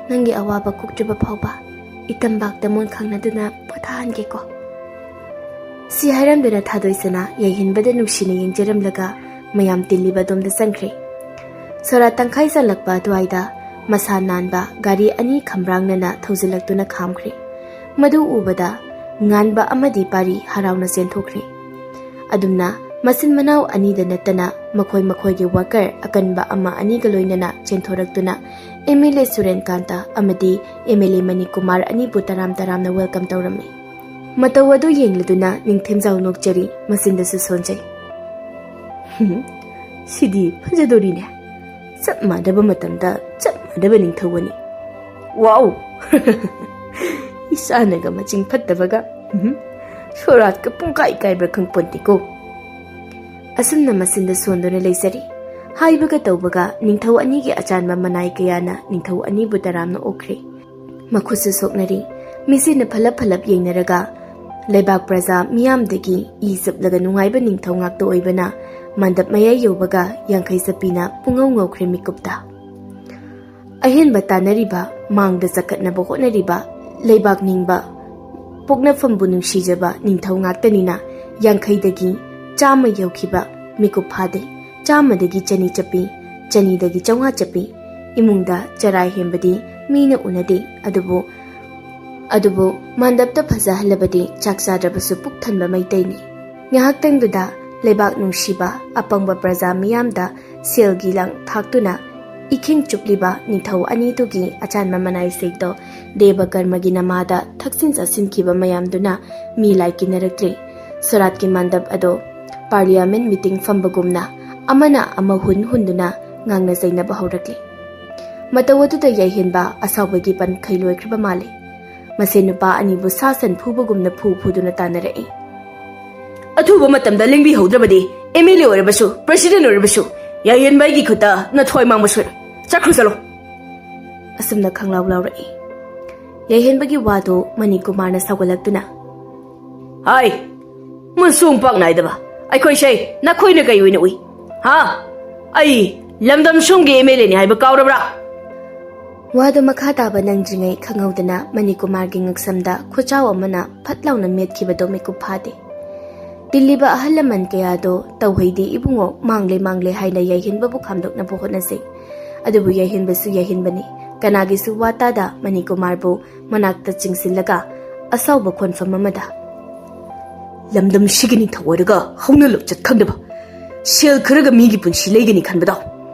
ꯅꯪꯒꯤ ꯑꯋꯥꯕ ꯀꯣꯛꯇ꯭ꯔꯤꯕ ꯐꯥꯎꯕ ꯏꯇꯝꯕꯥꯛꯇ ꯃꯣꯟ ꯈꯪꯅꯗꯨꯅ ꯄꯣꯊꯥꯍꯟꯒꯦꯀꯣ꯫" ꯁꯤ ꯍꯥꯏꯔꯝꯗꯨꯅ ꯊꯥꯗꯣꯏꯁꯅꯥ ꯌꯥꯏꯍꯦꯟꯕꯗ ꯅꯨꯡꯁꯤꯅ ꯌꯦꯡꯖꯔꯝꯂꯒ ꯃꯌꯥꯝ ꯇꯤꯜꯂꯤꯕ ꯑꯗꯣꯝꯗ ꯆꯪꯈ꯭ꯔꯦ꯫ ꯁꯣꯔꯥ ꯇꯪꯈꯥꯏ ꯆꯜꯂꯛꯄ ꯑꯗꯨꯋꯥꯏꯗ ꯃꯁꯥ ꯅꯥꯟꯕ ꯒꯥꯔꯤ ꯑꯅꯤ ꯈꯝꯕ꯭ꯔꯥꯡꯅꯅ ꯊꯧꯖꯤꯜꯂꯛꯇꯨꯅ ꯈꯥꯝꯈ꯭ꯔꯦ꯫ ꯃꯗꯨ ꯎꯕꯗ ꯉꯥꯟꯕ ꯑꯃꯗꯤ ꯄꯥꯔꯤ ꯍꯔꯥꯎꯅ ꯆꯦꯟꯊꯣꯛꯈ꯭ꯔꯦ꯫ ꯑꯗꯨꯝꯅ ꯃꯆꯤꯟ ꯃꯅꯥꯎ ꯑꯅꯤꯗ ꯅꯠꯇꯅ ꯃꯈꯣꯏ ꯃꯈꯣꯏꯒꯤ ꯋꯥꯀꯔ ꯑꯀꯟꯕ ꯑꯃ ꯑꯅꯤꯒ ꯂꯣꯏꯅꯅ ꯆꯦꯟꯊꯣꯔꯛꯇꯨꯅ ꯑꯦꯝ ꯑꯦꯜ ꯑꯦ ꯁꯨꯔꯦꯟꯀꯥꯟꯇ ꯑꯃꯗꯤ ꯑꯦꯝ ꯑꯦꯜ ꯑꯦ ꯃꯅꯤꯀꯨꯃꯥꯔ ꯑꯅꯤꯕꯨ ꯇꯔꯥꯝ ꯇꯔꯥꯝꯅ ꯋꯦꯜꯀꯝ ꯇꯧꯔꯝꯃꯤ꯫ ꯃꯇꯧ ꯑꯗꯨ ꯌꯦꯡꯂꯗꯨꯅ ꯅꯤꯡꯊꯦꯝꯖꯥꯎ ꯅꯣꯛꯆꯔꯤ, ꯃꯆꯤꯟꯗꯁꯨ ꯁꯣꯟꯖꯩ꯫ "ꯍꯨꯝ, ꯁꯤꯗꯤ ꯐꯖꯗꯣꯔꯤꯅꯦ꯫ ꯆꯞ ꯃꯥꯟꯅꯕ ꯃꯇꯝꯗ ꯆꯞ ꯃꯥꯟꯅꯕ ꯅꯤꯡꯊꯧ ꯑꯅꯤ꯫ ꯋꯥꯎ! ꯏꯆꯥꯅꯒ ꯃꯆꯤꯡ ꯐꯠꯇꯕꯒ, ꯎꯝ, ꯁꯣꯔꯥꯠꯀ ꯄꯨꯡꯀꯥꯏ ꯀꯥꯏꯕ꯭ꯔꯥ ꯈꯪꯄꯣꯟꯇꯦꯀꯣ꯫" ꯑꯁꯨꯝꯅ ꯃꯆꯤꯟꯗ ꯁꯣꯟꯗꯨꯅ ꯂꯩꯖꯔꯤ꯫ ꯍꯥꯏꯕꯒ ꯇꯧꯕꯒ ꯅꯤꯡꯊꯧ ꯑꯅꯤꯒꯤ ꯑꯆꯥꯟꯕ ꯃꯅꯥꯏ ꯀꯌꯥꯅ ꯅꯤꯡꯊꯧ ꯑꯅꯤꯕꯨ ꯇꯔꯥꯝꯅ ꯑꯣꯛꯈ꯭ꯔꯦ꯫ ꯃꯈꯨꯠꯁꯨ ꯁꯣꯛꯅꯔꯤ꯫ ꯃꯤꯠꯁꯤꯅ ꯐꯂꯞ ꯐꯂꯞ ꯌꯦꯡꯅꯔꯒ, ꯂꯩꯕꯥꯛ ꯄ꯭ꯔꯖꯥ ꯃꯤꯌꯥꯝꯗꯒꯤ ꯏ ꯆꯨꯞꯂꯒ ꯅꯨꯡꯉꯥꯏꯕ ꯅꯤꯡꯊꯧ ꯉꯥꯛꯇ ꯑꯣꯏꯕꯅ ꯃꯟꯗꯞ ꯃꯌꯥꯏ ꯌꯧꯕꯒ ꯌꯥꯡꯈꯩ ꯆꯠꯄꯤꯅ ꯄꯨꯡꯉꯧ ꯉꯧꯈ꯭ꯔꯦ ꯃꯤꯀꯨꯞꯇ꯫ ꯑꯍꯦꯟꯕ ꯇꯥꯟꯅꯔꯤꯕ, ꯃꯥꯡꯗ ꯆꯈꯠꯅꯕ ꯍꯣꯠꯅꯔꯤꯕ ꯂꯩꯕꯥꯛ ꯅꯤꯡꯕ ꯄꯣꯛꯅꯐꯝꯕꯨ ꯅꯨꯡꯁꯤꯖꯕ ꯅꯤꯡꯊꯧ ꯉꯥꯛꯇꯅꯤꯅ ꯌꯥꯡꯈꯩꯗꯒꯤ ꯆꯥꯝꯃ ꯌꯧꯈꯤꯕ ꯃꯤꯀꯨꯞ ꯐꯥꯗꯦ꯫ ꯆꯥꯝꯃꯗꯒꯤ ꯆꯅꯤ ꯆꯠꯄꯤ, ꯆꯅꯤꯗꯒꯤ ꯆꯥꯝꯃꯉꯥ ꯆꯠꯄꯤ, ꯏꯃꯨꯡꯗ ꯆꯔꯥ ꯍꯦꯟꯕꯗꯤ ꯃꯤꯅ ꯎꯅꯗꯦ꯫ ꯑꯗꯨꯕꯨ ꯑꯗꯨꯕꯨ ꯃꯟꯗꯞꯇ ꯐꯖꯍꯜꯂꯕꯗꯤ ꯆꯥꯛ ꯆꯥꯗ꯭ꯔꯕꯁꯨ ꯄꯨꯛ ꯊꯟꯕ ꯃꯩꯇꯩꯅꯤ꯫ ꯉꯥꯏꯍꯥꯛꯇꯪꯗꯨꯗ ꯂꯩꯕꯥꯛ ꯅꯨꯡꯁꯤꯕ ꯑꯄꯪꯕ ꯄ꯭ꯔꯖꯥ ꯃꯤꯌꯥꯝꯗ ꯁꯦꯜꯒꯤ ꯂꯥꯡ ꯊꯥꯛꯇꯨꯅ ꯏꯈꯤꯡ ꯆꯨꯞꯂꯤꯕ ꯅꯤꯡꯊꯧ ꯑꯅꯤꯗꯨꯒꯤ ꯑꯆꯥꯟꯕ ꯃꯅꯥꯏꯁꯤꯡꯗꯣ ꯗꯦꯕ ꯀꯔꯃꯒꯤ ꯅꯃꯥꯗ ꯊꯛꯆꯤꯟ ꯆꯥꯁꯤꯟꯈꯤꯕ ꯃꯌꯥꯝꯗꯨꯅ ꯃꯤ ꯂꯥꯏ ꯀꯤꯟꯅꯔꯛꯇ꯭ꯔꯦ꯫ ꯁꯣꯔꯥꯠꯀꯤ ꯃꯟꯗꯞ ꯑꯗꯣ ꯄꯥꯔꯂꯤꯌꯥꯃꯦꯟ ꯃꯤꯇꯤꯡ ꯐꯝꯕꯒꯨꯝꯅ ꯑꯃꯅ ꯑꯃ ꯍꯨꯟ ꯍꯨꯟꯗꯨꯅ ꯉꯥꯡꯅ ꯆꯩꯅꯕ ꯍꯧꯔꯛꯂꯦ꯫ ꯃꯇꯧ ꯑꯗꯨꯗ ꯌꯥꯏꯍꯦꯟꯕ ꯑꯁꯥꯎꯕꯒꯤ ꯄꯟꯈꯩ ꯂꯣꯏꯈ꯭ꯔꯕ ꯃꯥꯜꯂꯦ꯫ ꯃꯁꯦ ꯅꯨꯄꯥ ꯑꯅꯤꯕꯨ ꯁꯥ ꯁꯟ ꯐꯨꯕꯒꯨꯝꯅ ꯐꯨ ꯐꯨꯗꯨꯅ ꯇꯥꯟꯅꯔꯛꯏ꯫ ꯑꯊꯨꯕ ꯃꯇꯝꯗ ꯂꯦꯡꯕꯤꯍꯧꯗ꯭ꯔꯕꯗꯤ ꯑꯦꯝ ꯑꯦꯜ ꯑꯦ ꯑꯣꯏꯔꯕꯁꯨ, ꯄ꯭ꯔꯦꯁꯤꯗꯦꯟ ꯑꯣꯏꯔꯕꯁꯨ ꯌꯥꯏꯍꯦꯟꯕ ꯑꯩꯒꯤ ꯈꯨꯠꯇ ꯅꯊ꯭ꯋꯥꯏ ꯃꯥꯡꯕ ꯁꯣꯏꯔꯣꯏ꯫ ꯆꯠꯈ꯭ꯔꯣ ꯆꯠꯂꯣ꯫ ꯑꯁꯨꯝꯅ ꯈꯪꯂꯥꯎ ꯂꯥꯎꯔꯛꯏ꯫ ꯌꯥꯏꯍꯦꯟꯕꯒꯤ ꯋꯥꯗꯨ ꯃꯅꯤꯀꯨꯃꯥꯔꯅ ꯁꯥꯎꯒꯠꯂꯛꯇꯨꯅ, ꯍꯥꯏ, ꯃꯁꯣꯡ ꯄꯥꯛ ꯅꯥꯏꯗꯕ ꯑꯩꯈꯣꯏꯁꯦ ꯅꯈꯣꯏꯅ ꯀꯩ ꯑꯣꯏꯅ ꯎꯏ? ꯍꯥ? ꯑꯩ ꯂꯝꯗꯝ ꯁꯣꯝꯒꯤ ꯑꯦꯝ ꯑꯦꯜ ꯑꯦꯅꯤ ꯍꯥꯏꯕ ꯀꯥꯎꯔꯕ꯭ꯔꯥ? ꯋꯥꯗꯨ ꯃꯈꯥ ꯇꯥꯕ ꯅꯪꯗ꯭ꯔꯤꯉꯩ ꯈꯪꯍꯧꯗꯅ ꯃꯅꯤꯀꯨꯃꯥꯔꯒꯤ ꯉꯛꯁꯝꯗ ꯈꯨꯆꯥꯎ ꯑꯃꯅ ꯐꯠ ꯂꯥꯎꯅ ꯃꯦꯠꯈꯤꯕꯗꯨ ꯃꯤꯀꯨꯞ ꯐꯥꯗꯦ꯫ ꯇꯤꯜꯂꯤꯕ ꯑꯍꯜ ꯂꯃꯟ ꯀꯌꯥꯗꯣ ꯇꯧꯍꯩꯗꯦ ꯏꯕꯨꯡꯉꯣ, ꯃꯥꯡꯂꯦ ꯃꯥꯡꯂꯦ ꯍꯥꯏꯅ ꯌꯥꯏꯍꯦꯟꯕꯕꯨ ꯈꯥꯝꯗꯣꯛꯅꯕ ꯍꯣꯠꯅꯖꯩ꯫ ꯑꯗꯨꯕꯨ ꯌꯥꯏꯍꯦꯟꯕꯁꯨ ꯌꯥꯏꯍꯦꯟꯕꯅꯤ, ꯀꯅꯥꯒꯤꯁꯨ ꯋꯥ ꯇꯥꯗ ꯃꯅꯤꯀꯨꯃꯥꯔꯕꯨ ꯃꯅꯥꯛꯇ ꯆꯤꯡꯁꯤꯜꯂꯒ ꯑꯁꯥꯎꯕ ꯈꯣꯟꯐꯝ ꯑꯃꯗ, ꯂꯝꯗꯝꯁꯤꯒꯤ ꯅꯤꯡꯊꯧ ꯑꯣꯏꯔꯒ ꯍꯧꯅ ꯂꯣꯟꯆꯠ ꯈꯪꯗꯕ, ꯁꯦꯜ ꯈꯔꯒ ꯃꯤꯒꯤ ꯄꯨꯟꯁꯤ ꯂꯩꯒꯅꯤ ꯈꯟꯕꯗꯣ,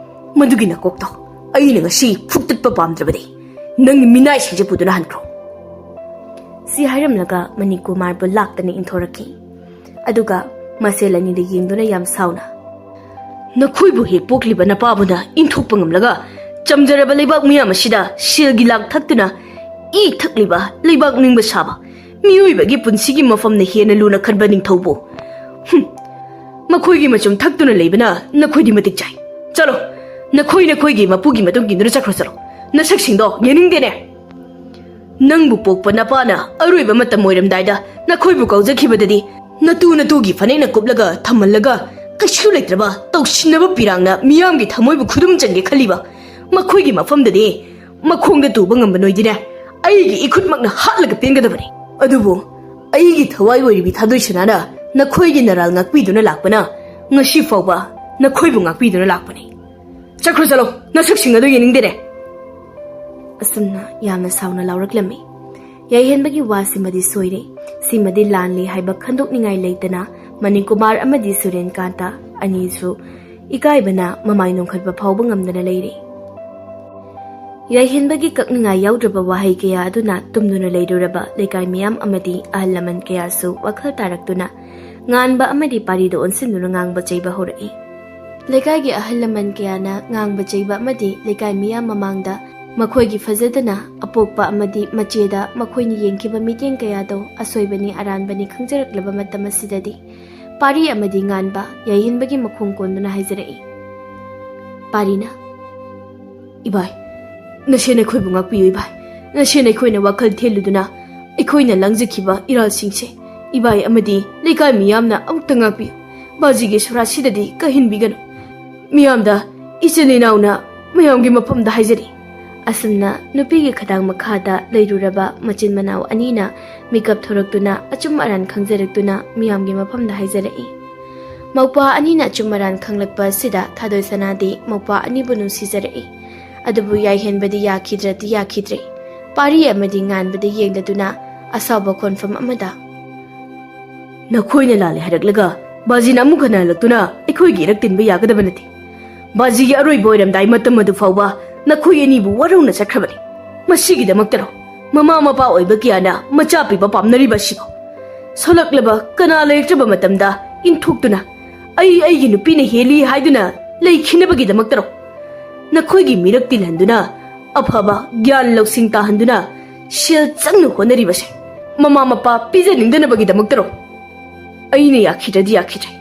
ꯃꯗꯨꯒꯤ ꯅꯀꯣꯛꯇꯣ ꯑꯩꯅ ꯉꯁꯤ ꯐꯨꯛꯇꯠꯄ ꯄꯥꯝꯗ꯭ꯔꯕꯗꯤ ꯅꯪꯒꯤ ꯃꯤꯅꯥꯏꯁꯤꯡꯁꯦ ꯄꯨꯗꯨꯅ ꯍꯟꯈ꯭ꯔꯣ꯫ ꯁꯤ ꯍꯥꯏꯔꯝꯂꯒ ꯃꯅꯤꯀꯨꯃꯥꯔꯕꯨ ꯂꯥꯛꯇꯅ ꯏꯟꯊꯣꯔꯛꯈꯤ꯫ ꯑꯗꯨꯒ ꯃꯁꯦꯜ ꯑꯅꯤꯗ ꯌꯦꯡꯗꯨꯅ ꯌꯥꯝ ꯁꯥꯎꯅ, ꯅꯈꯣꯏꯕꯨ ꯍꯦꯛ ꯄꯣꯛꯂꯤꯕ ꯅꯄꯥꯕꯨꯅ ꯏꯟꯊꯣꯛꯄ ꯉꯝꯂꯒ ꯆꯝꯖꯔꯕ ꯂꯩꯕꯥꯛ ꯃꯤꯌꯥꯝ ꯑꯁꯤꯗ ꯁꯦꯜꯒꯤ ꯂꯥꯡ ꯊꯛꯇꯨꯅ ꯏ ꯊꯛꯂꯤꯕ ꯂꯩꯕꯥꯛ ꯅꯤꯡꯕ ꯁꯥꯕ ꯃꯤꯑꯣꯏꯕꯒꯤ ꯄꯨꯟꯁꯤꯒꯤ ꯃꯐꯝꯅ ꯍꯦꯟꯅ ꯂꯨꯅ ꯈꯟꯕ ꯅꯤꯡꯊꯧꯕꯨ, ꯍꯨꯝ, ꯃꯈꯣꯏꯒꯤ ꯃꯆꯨꯝ ꯊꯛꯇꯨꯅ ꯂꯩꯕꯅ ꯅꯈꯣꯏꯗꯤ ꯃꯇꯤꯛ ꯆꯥꯏ꯫ ꯆꯠꯂꯣ, ꯅꯈꯣꯏ ꯅꯈꯣꯏꯒꯤ ꯃꯄꯨꯒꯤ ꯃꯇꯨꯡ ꯏꯟꯗꯨꯅ ꯆꯠꯈ꯭ꯔꯣ ꯆꯠꯂꯣ꯫ ꯅꯁꯛꯁꯤꯡꯗꯣ ꯌꯦꯡꯅꯤꯡꯗꯦꯅꯦ꯫ ꯅꯪꯕꯨ ꯄꯣꯛꯄ ꯅꯄꯥꯅ ꯑꯔꯣꯏꯕ ꯃꯇꯝ ꯑꯣꯏꯔꯝꯗꯥꯏꯗ ꯅꯈꯣꯏꯕꯨ ꯀꯧꯖꯈꯤꯕꯗꯗꯤ ꯅꯇꯨ ꯅꯇꯨꯒꯤ ꯐꯅꯦꯛꯅ ꯀꯨꯞꯂꯒ ꯊꯝꯍꯜꯂꯒ ꯀꯩꯁꯨ ꯂꯩꯇ꯭ꯔꯕ ꯇꯧꯁꯤꯟꯅꯕ ꯄꯤꯔꯥꯡꯅ ꯃꯤꯌꯥꯝꯒꯤ ꯊꯃꯣꯏꯕꯨ ꯈꯨꯗꯨꯝ ꯆꯟꯒꯦ ꯈꯜꯂꯤꯕ ꯃꯈꯣꯏꯒꯤ ꯃꯐꯝꯗꯗꯤ ꯃꯈꯣꯡꯗ ꯇꯨꯕ ꯉꯝꯕ ꯅꯣꯏꯗꯤꯅꯦ ꯑꯩꯒꯤ ꯏꯈꯨꯠꯃꯛꯅ ꯍꯥꯠꯂꯒ ꯄꯦꯟꯒꯗꯕꯅꯤ꯫ ꯑꯗꯨꯕꯨ ꯑꯩꯒꯤ ꯊꯋꯥꯏ ꯑꯣꯏꯔꯤꯕꯤ ꯊꯥꯗꯣꯏ ꯁꯅꯥꯅ ꯅꯈꯣꯏꯒꯤ ꯅꯔꯥꯜ ꯉꯥꯛꯄꯤꯗꯨꯅ ꯂꯥꯛꯄꯅ ꯉꯁꯤ ꯐꯥꯎꯕ ꯅꯈꯣꯏꯕꯨ ꯉꯥꯛꯄꯤꯗꯨꯅ ꯂꯥꯛꯄꯅꯤ꯫ ꯆꯠꯈ꯭ꯔꯣ ꯆꯠꯂꯣ, ꯅꯁꯛꯁꯤꯡ ꯑꯗꯨ ꯌꯦꯡꯅꯤꯡꯗꯦꯅꯦ꯫ ꯑꯁꯨꯝꯅ ꯌꯥꯝꯅ ꯁꯥꯎꯅ ꯂꯥꯎꯔꯛꯂꯝꯃꯤ꯫ ꯌꯥꯏꯍꯦꯟꯕꯒꯤ ꯋꯥꯁꯤꯃꯗꯤ ꯁꯣꯏꯔꯦ꯫ ꯁꯤꯃꯗꯤ ꯂꯥꯟꯂꯦ ꯍꯥꯏꯕ ꯈꯟꯗꯣꯛꯅꯤꯡꯉꯥꯏ ꯂꯩꯇꯅ ꯃꯅꯤꯀꯨꯃꯥꯔ ꯑꯃꯗꯤ ꯁꯨꯔꯦꯟꯀꯥꯟꯇ ꯑꯅꯤꯁꯨ ꯏꯀꯥꯏꯕꯅ ꯃꯃꯥꯏ ꯅꯣꯡꯈꯠꯄ ꯐꯥꯎꯕ ꯉꯝꯗꯅ ꯂꯩꯔꯦ꯫ ꯌꯥꯏꯍꯦꯟꯕꯒꯤ ꯀꯛꯅꯤꯡꯉꯥꯏ ꯌꯥꯎꯗ꯭ꯔꯕ ꯋꯥꯍꯩ ꯀꯌꯥ ꯑꯗꯨꯅ ꯇꯨꯝꯗꯨꯅ ꯂꯩꯔꯨꯔꯕ ꯂꯩꯀꯥꯏ ꯃꯤꯌꯥꯝ ꯑꯃꯗꯤ ꯑꯍꯜ ꯂꯃꯟ ꯀꯌꯥꯁꯨ ꯋꯥꯈꯜ ꯇꯥꯔꯛꯇꯨꯅ ꯉꯥꯟꯕ ꯑꯃꯗꯤ ꯄꯥꯔꯤꯗ ꯑꯣꯟꯁꯤꯟꯗꯨꯅ ꯉꯥꯡꯕ ꯆꯩꯕ ꯍꯧꯔꯛꯏ꯫ ꯂꯩꯀꯥꯏꯒꯤ ꯑꯍꯜ ꯂꯃꯟ ꯀꯌꯥꯅ ꯉꯥꯡꯕ ꯆꯩꯕ ꯑꯃꯗꯤ ꯂꯩꯀꯥꯏ ꯃꯤꯌꯥꯝ ꯃꯃꯥꯡꯗ ꯃꯈꯣꯏꯒꯤ ꯐꯖꯗꯅ ꯑꯄꯣꯛꯄ ꯑꯃꯗꯤ ꯃꯆꯦꯗ ꯃꯈꯣꯏꯅ ꯌꯦꯡꯈꯤꯕ ꯃꯤꯠꯌꯦꯡ ꯀꯌꯥꯗꯣ ꯑꯁꯣꯏꯕꯅꯤ ꯑꯔꯥꯟꯕꯅꯤ ꯈꯪꯖꯔꯛꯂꯕ ꯃꯇꯝ ꯑꯁꯤꯗꯗꯤ ꯄꯥꯔꯤ ꯑꯃꯗꯤ ꯉꯥꯟꯕ ꯌꯥꯏꯍꯦꯟꯕꯒꯤ ꯃꯈꯣꯡ ꯀꯣꯟꯗꯨꯅ ꯍꯥꯏꯖꯔꯛꯏ꯫ ꯄꯥꯔꯤꯅ, "ꯏꯕꯥꯏ, ꯅꯁꯦ ꯅꯈꯣꯏꯕꯨ ꯉꯥꯛꯄꯤꯌꯨ ꯏꯕꯥꯏ꯫ ꯅꯁꯦ ꯅꯈꯣꯏꯅ ꯋꯥꯈꯜ ꯊꯦꯜꯂꯨꯗꯨꯅ ꯑꯩꯈꯣꯏꯅ ꯂꯪꯖꯈꯤꯕ ꯏꯔꯥꯜꯁꯤꯡꯁꯦ ꯏꯕꯥꯏ ꯑꯃꯗꯤ ꯂꯩꯀꯥꯏ ꯃꯤꯌꯥꯝꯅ ꯑꯃꯨꯛꯇ ꯉꯥꯛꯄꯤꯌꯨ꯫ ꯕꯥꯖꯤꯒꯤ ꯁꯣꯔꯥꯠꯁꯤꯗꯗꯤ ꯀꯥꯍꯟꯕꯤꯒꯅꯨ꯫ ꯃꯤꯌꯥꯝꯗ ꯏꯆꯤꯟ ꯏꯅꯥꯎꯅ ꯃꯌꯥꯝꯒꯤ ꯃꯐꯝꯗ ꯍꯥꯏꯖꯔꯤ꯫" ꯑꯁꯨꯝꯅ ꯅꯨꯄꯤꯒꯤ ꯈꯗꯥꯡ ꯃꯈꯥꯗ ꯂꯩꯔꯨꯔꯕ ꯃꯆꯤꯟ ꯃꯅꯥꯎ ꯑꯅꯤꯅ ꯃꯤꯀꯞ ꯊꯣꯔꯛꯇꯨꯅ ꯑꯆꯨꯝ ꯑꯔꯥꯟ ꯈꯪꯖꯔꯛꯇꯨꯅ ꯃꯤꯌꯥꯝꯒꯤ ꯃꯐꯝꯗ ꯍꯥꯏꯖꯔꯛꯏ꯫ ꯃꯧꯄ꯭ꯋꯥ ꯑꯅꯤꯅ ꯑꯆꯨꯝ ꯑꯔꯥꯟ ꯈꯪꯂꯛꯄ ꯑꯁꯤꯗ ꯊꯥꯗꯣꯏ ꯁꯅꯥꯗꯤ ꯃꯧꯄ꯭ꯋꯥ ꯑꯅꯤꯕꯨ ꯅꯨꯡꯁꯤꯖꯔꯛꯏ꯫ ꯑꯗꯨꯕꯨ ꯌꯥꯏꯍꯦꯟꯕꯗꯤ ꯌꯥꯈꯤꯗ꯭ꯔꯗꯤ ꯌꯥꯈꯤꯗ꯭ꯔꯦ꯫ ꯄꯥꯔꯤ ꯑꯃꯗꯤ ꯉꯥꯟꯕꯗ ꯌꯦꯡꯂꯗꯨꯅ ꯑꯁꯥꯎꯕ ꯈꯣꯟꯐꯝ ꯑꯃꯗ, "ꯅꯈꯣꯏꯅ ꯂꯥꯜꯂꯦ ꯍꯥꯏꯔꯛꯂꯒ ꯕꯥꯖꯤꯅ ꯑꯃꯨꯛ ꯍꯟꯅ ꯍꯜꯂꯛꯇꯨꯅ ꯑꯩꯈꯣꯏꯒꯤ ꯏꯔꯛ ꯇꯤꯟꯕ ꯌꯥꯒꯗꯕ ꯅꯠꯇꯦ꯫ ꯕꯥꯖꯤꯒꯤ ꯑꯔꯣꯏꯕ ꯑꯣꯏꯔꯝꯗꯥꯏ ꯃꯇꯝ ꯑꯗꯨ ꯐꯥꯎꯕ ꯅꯈꯣꯏ ꯑꯅꯤꯕꯨ ꯋꯥꯔꯧꯅ ꯆꯠꯈ꯭ꯔꯕꯅꯤ꯫ ꯃꯁꯤꯒꯤꯗꯃꯛꯇꯔꯣ ꯃꯃꯥ ꯃꯄꯥ ꯑꯣꯏꯕ ꯀꯌꯥꯅ ꯃꯆꯥ ꯄꯤꯕ ꯄꯥꯝꯅꯔꯤꯕ ꯑꯁꯤꯕꯨ? ꯁꯣꯜꯂꯛꯂꯕ ꯀꯅꯥ ꯂꯩꯔꯛꯇ꯭ꯔꯕ ꯃꯇꯝꯗ ꯏꯟꯊꯣꯛꯇꯨꯅ ꯑꯩ ꯑꯩꯒꯤ ꯅꯨꯄꯤꯅ ꯍꯦꯜꯂꯤ ꯍꯥꯏꯗꯨꯅ ꯂꯩꯈꯤꯅꯕꯒꯤꯗꯃꯛꯇꯔꯣ? ꯅꯈꯣꯏꯒꯤ ꯃꯤꯔꯛ ꯇꯤꯜꯍꯟꯗꯨꯅ ꯑꯐꯕ ꯒ꯭ꯌꯥꯟ ꯂꯧꯁꯤꯡ ꯇꯥꯍꯟꯗꯨꯅ ꯁꯦꯜ ꯆꯪꯅ ꯍꯣꯠꯅꯔꯤꯕꯁꯦ ꯃꯃꯥ ꯃꯄꯥ ꯄꯤꯖꯅꯤꯡꯗꯅꯕꯒꯤꯗꯃꯛꯇꯔꯣ? ꯑꯩꯅ ꯌꯥꯈꯤꯗ꯭ꯔꯗꯤ ꯌꯥꯈꯤꯗ꯭ꯔꯦ꯫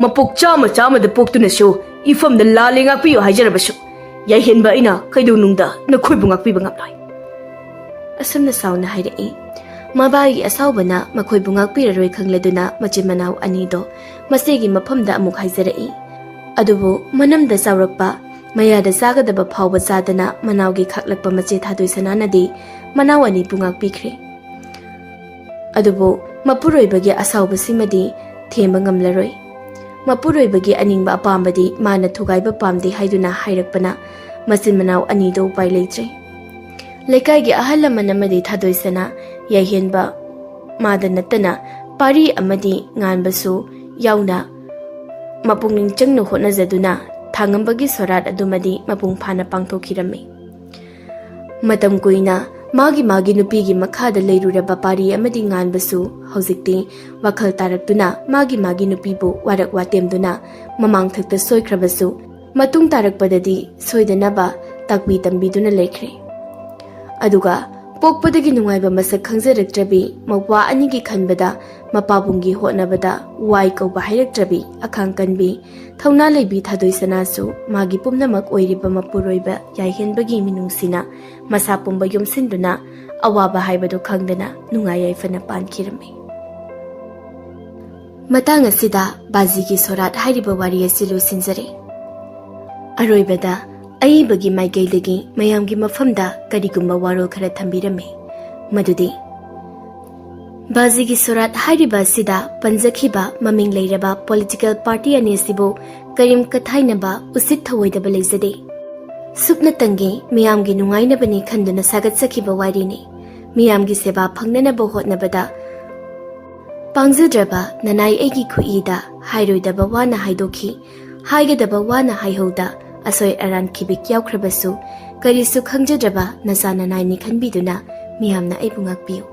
ꯃꯄꯣꯛ ꯆꯥꯝꯃ ꯆꯥꯝꯃꯗ ꯄꯣꯛꯇꯨꯅꯁꯨ ꯏꯐꯝꯗ ꯂꯥꯜꯂꯦ ꯉꯥꯛꯄꯤꯌꯨ ꯍꯥꯏꯖꯔꯕꯁꯨ ꯌꯥꯏꯍꯦꯟꯕ ꯑꯩꯅ ꯀꯩꯗꯧꯅꯨꯡꯗ ꯅꯈꯣꯏꯕꯨ ꯉꯥꯛꯄꯤꯕ ꯉꯝꯂꯣꯏ꯫" ꯑꯁꯨꯝꯅ ꯁꯥꯎꯅ ꯍꯥꯏꯔꯛꯏ꯫ ꯃꯕꯥꯒꯤ ꯑꯁꯥꯎꯕꯅ ꯃꯈꯣꯏꯕꯨ ꯉꯥꯛꯄꯤꯔꯔꯣꯏ ꯈꯪꯂꯗꯨꯅ ꯃꯆꯤꯟ ꯃꯅꯥꯎ ꯑꯅꯤꯗꯣ ꯃꯆꯦꯒꯤ ꯃꯐꯝꯗ ꯑꯃꯨꯛ ꯍꯥꯏꯖꯔꯛꯏ꯫ ꯑꯗꯨꯕꯨ ꯃꯅꯝꯗ ꯆꯥꯎꯔꯛꯄ, ꯃꯌꯥꯗ ꯆꯥꯒꯗꯕ ꯐꯥꯎꯕ ꯆꯥꯗꯅ ꯃꯅꯥꯎꯒꯤ ꯈꯥꯛꯂꯛꯄ ꯃꯆꯦ ꯊꯥꯗꯣꯏ ꯁꯅꯥꯅꯗꯤ ꯃꯅꯥꯎ ꯑꯅꯤꯕꯨ ꯉꯥꯛꯄꯤꯈ꯭ꯔꯦ꯫ ꯑꯗꯨꯕꯨ ꯃꯄꯨꯔꯣꯏꯕꯒꯤ ꯑꯁꯥꯎꯕꯁꯤꯃꯗꯤ ꯊꯦꯝꯕ ꯉꯝꯂꯔꯣꯏ꯫ ꯃꯄꯨꯔꯣꯏꯕꯒꯤ ꯑꯅꯤꯡꯕ ꯑꯄꯥꯝꯕꯗꯤ ꯃꯥꯅ ꯊꯨꯒꯥꯏꯕ ꯄꯥꯝꯗꯦ ꯍꯥꯏꯗꯨꯅ ꯍꯥꯏꯔꯛꯄꯅ ꯃꯆꯤꯟ ꯃꯅꯥꯎ ꯑꯅꯤꯗꯣ ꯎꯄꯥꯏ ꯂꯩꯇ꯭ꯔꯦ꯫ ꯂꯩꯀꯥꯏꯒꯤ ꯑꯍꯜ ꯂꯃꯟ ꯑꯃꯗꯤ ꯊꯥꯗꯣꯏ ꯁꯅꯥ, ꯌꯥꯏꯍꯦꯟꯕ ꯃꯥꯗ ꯅꯠꯇꯅ ꯄꯥꯔꯤ ꯑꯃꯗꯤ ꯉꯥꯟꯕꯁꯨ ꯌꯥꯎꯅ ꯃꯄꯨꯛꯅꯤꯡ ꯆꯪꯅ ꯍꯣꯠꯅꯖꯗꯨꯅ ꯊꯥꯉꯝꯕꯒꯤ ꯁꯣꯔꯥꯠ ꯑꯗꯨꯃꯗꯤ ꯃꯄꯨꯡ ꯐꯥꯅ ꯄꯥꯡꯊꯣꯛꯈꯤꯔꯝꯃꯤ꯫ ꯃꯇꯝ ꯀꯨꯏꯅ ꯃꯥꯒꯤ ꯃꯥꯒꯤ ꯅꯨꯄꯤꯒꯤ ꯃꯈꯥꯗ ꯂꯩꯔꯨꯔꯕ ꯄꯥꯔꯤ ꯑꯃꯗꯤ ꯉꯥꯟꯕꯁꯨ ꯍꯧꯖꯤꯛꯇꯤ ꯋꯥꯈꯜ ꯇꯥꯔꯛꯇꯨꯅ ꯃꯥꯒꯤ ꯃꯥꯒꯤ ꯅꯨꯄꯤꯕꯨ ꯋꯥꯔꯛ ꯋꯥꯇꯦꯝꯗꯨꯅ ꯃꯃꯥꯡꯊꯛꯇ ꯁꯣꯏꯈ꯭ꯔꯕꯁꯨ ꯃꯇꯨꯡ ꯇꯥꯔꯛꯄꯗꯗꯤ ꯁꯣꯏꯗꯅꯕ ꯇꯥꯛꯄꯤ ꯇꯝꯕꯤꯗꯨꯅ ꯂꯩꯈ꯭ꯔꯦ꯫ ꯑꯗꯨꯒ ꯄꯣꯛꯄꯗꯒꯤ ꯅꯨꯡꯉꯥꯏꯕ ꯃꯁꯛ ꯈꯪꯖꯔꯛꯇ꯭ꯔꯕꯤ ꯃꯧꯄ꯭ꯋꯥ ꯑꯅꯤꯒꯤ ꯈꯟꯕꯗ ꯃꯄꯥꯕꯨꯡꯒꯤ ꯍꯣꯠꯅꯕꯗ ꯋꯥꯏ ꯀꯧꯕ ꯍꯥꯏꯔꯛꯇ꯭ꯔꯕꯤ ꯑꯈꯥꯡ ꯀꯟꯕꯤ ꯊꯧꯅꯥ ꯂꯩꯕꯤ ꯊꯥꯗꯣꯏ ꯁꯅꯥꯁꯨ ꯃꯥꯒꯤ ꯄꯨꯝꯅꯃꯛ ꯑꯣꯏꯔꯤꯕ ꯃꯄꯨꯔꯣꯏꯕ ꯌꯥꯏꯍꯦꯟꯕꯒꯤ ꯃꯤꯅꯨꯡꯁꯤꯅ ꯃꯁꯥ ꯄꯨꯝꯕ ꯌꯣꯝꯁꯤꯟꯗꯨꯅ ꯑꯋꯥꯕ ꯍꯥꯏꯕꯗꯨ ꯈꯪꯗꯅ ꯅꯨꯡꯉꯥꯏ ꯌꯥꯏꯐꯅ ꯄꯥꯟꯈꯤꯔꯝꯃꯤ꯫ ꯃꯇꯥꯡ ꯑꯁꯤꯗ ꯕꯥꯖꯤꯒꯤ ꯁꯣꯔꯥꯠ ꯍꯥꯏꯔꯤꯕ ꯋꯥꯔꯤ ꯑꯁꯤ ꯂꯣꯏꯁꯤꯟꯖꯔꯦ꯫ ꯑꯔꯣꯏꯕꯗ ꯑꯏꯕꯒꯤ ꯃꯥꯏꯀꯩꯗꯒꯤ ꯃꯌꯥꯝꯒꯤ ꯃꯐꯝꯗ ꯀꯔꯤꯒꯨꯝꯕ ꯋꯥꯔꯣꯜ ꯈꯔ ꯊꯝꯕꯤꯔꯝꯃꯤ, ꯃꯗꯨꯗꯤ ꯕꯥꯖꯤꯒꯤ ꯁꯣꯔꯥꯠ ꯍꯥꯏꯔꯤꯕ ꯑꯁꯤꯗ ꯄꯟꯖꯈꯤꯕ ꯃꯃꯤꯡ ꯂꯩꯔꯕ ꯄꯣꯂꯤꯇꯤꯀꯦꯜ ꯄꯥꯔꯇꯤ ꯑꯅꯤꯁꯤꯕꯨ ꯀꯔꯤꯝ ꯀꯊꯥꯏꯅꯕ ꯎꯁꯤꯠ ꯊꯑꯣꯏꯗꯕ ꯂꯩꯖꯗꯦ꯫ ꯁꯨꯞꯅꯇꯪꯒꯤ ꯃꯤꯌꯥꯝꯒꯤ ꯅꯨꯡꯉꯥꯏꯅꯕꯅꯤ ꯈꯟꯗꯨꯅ ꯁꯥꯒꯠꯆꯈꯤꯕ ꯋꯥꯔꯤꯅꯤ꯫ ꯃꯤꯌꯥꯝꯒꯤ ꯁꯦꯕꯥ ꯐꯪꯅꯅꯕ ꯍꯣꯠꯅꯕꯗ ꯄꯥꯡꯖꯗ꯭ꯔꯕ ꯅꯅꯥꯏ ꯑꯩꯒꯤ ꯈꯨꯠꯏꯗ ꯍꯥꯏꯔꯣꯏꯗꯕ ꯋꯥꯅ ꯍꯥꯏꯗꯣꯛꯈꯤ, ꯍꯥꯏꯒꯗꯕ ꯋꯥꯅ ꯍꯥꯏꯍꯧꯗ ꯑꯁꯣꯏ ꯑꯔꯥꯟ ꯈꯤꯕꯤꯛ ꯌꯥꯎꯈ꯭ꯔꯕꯁꯨ ꯀꯔꯤꯁꯨ ꯈꯪꯖꯗ꯭ꯔꯕ ꯅꯆꯥ ꯅꯅꯥꯏꯅꯤ ꯈꯟꯕꯤꯗꯨꯅ ꯃꯤꯌꯥꯝꯅ ꯑꯩꯕꯨ ꯉꯥꯛꯄꯤꯌꯨ꯫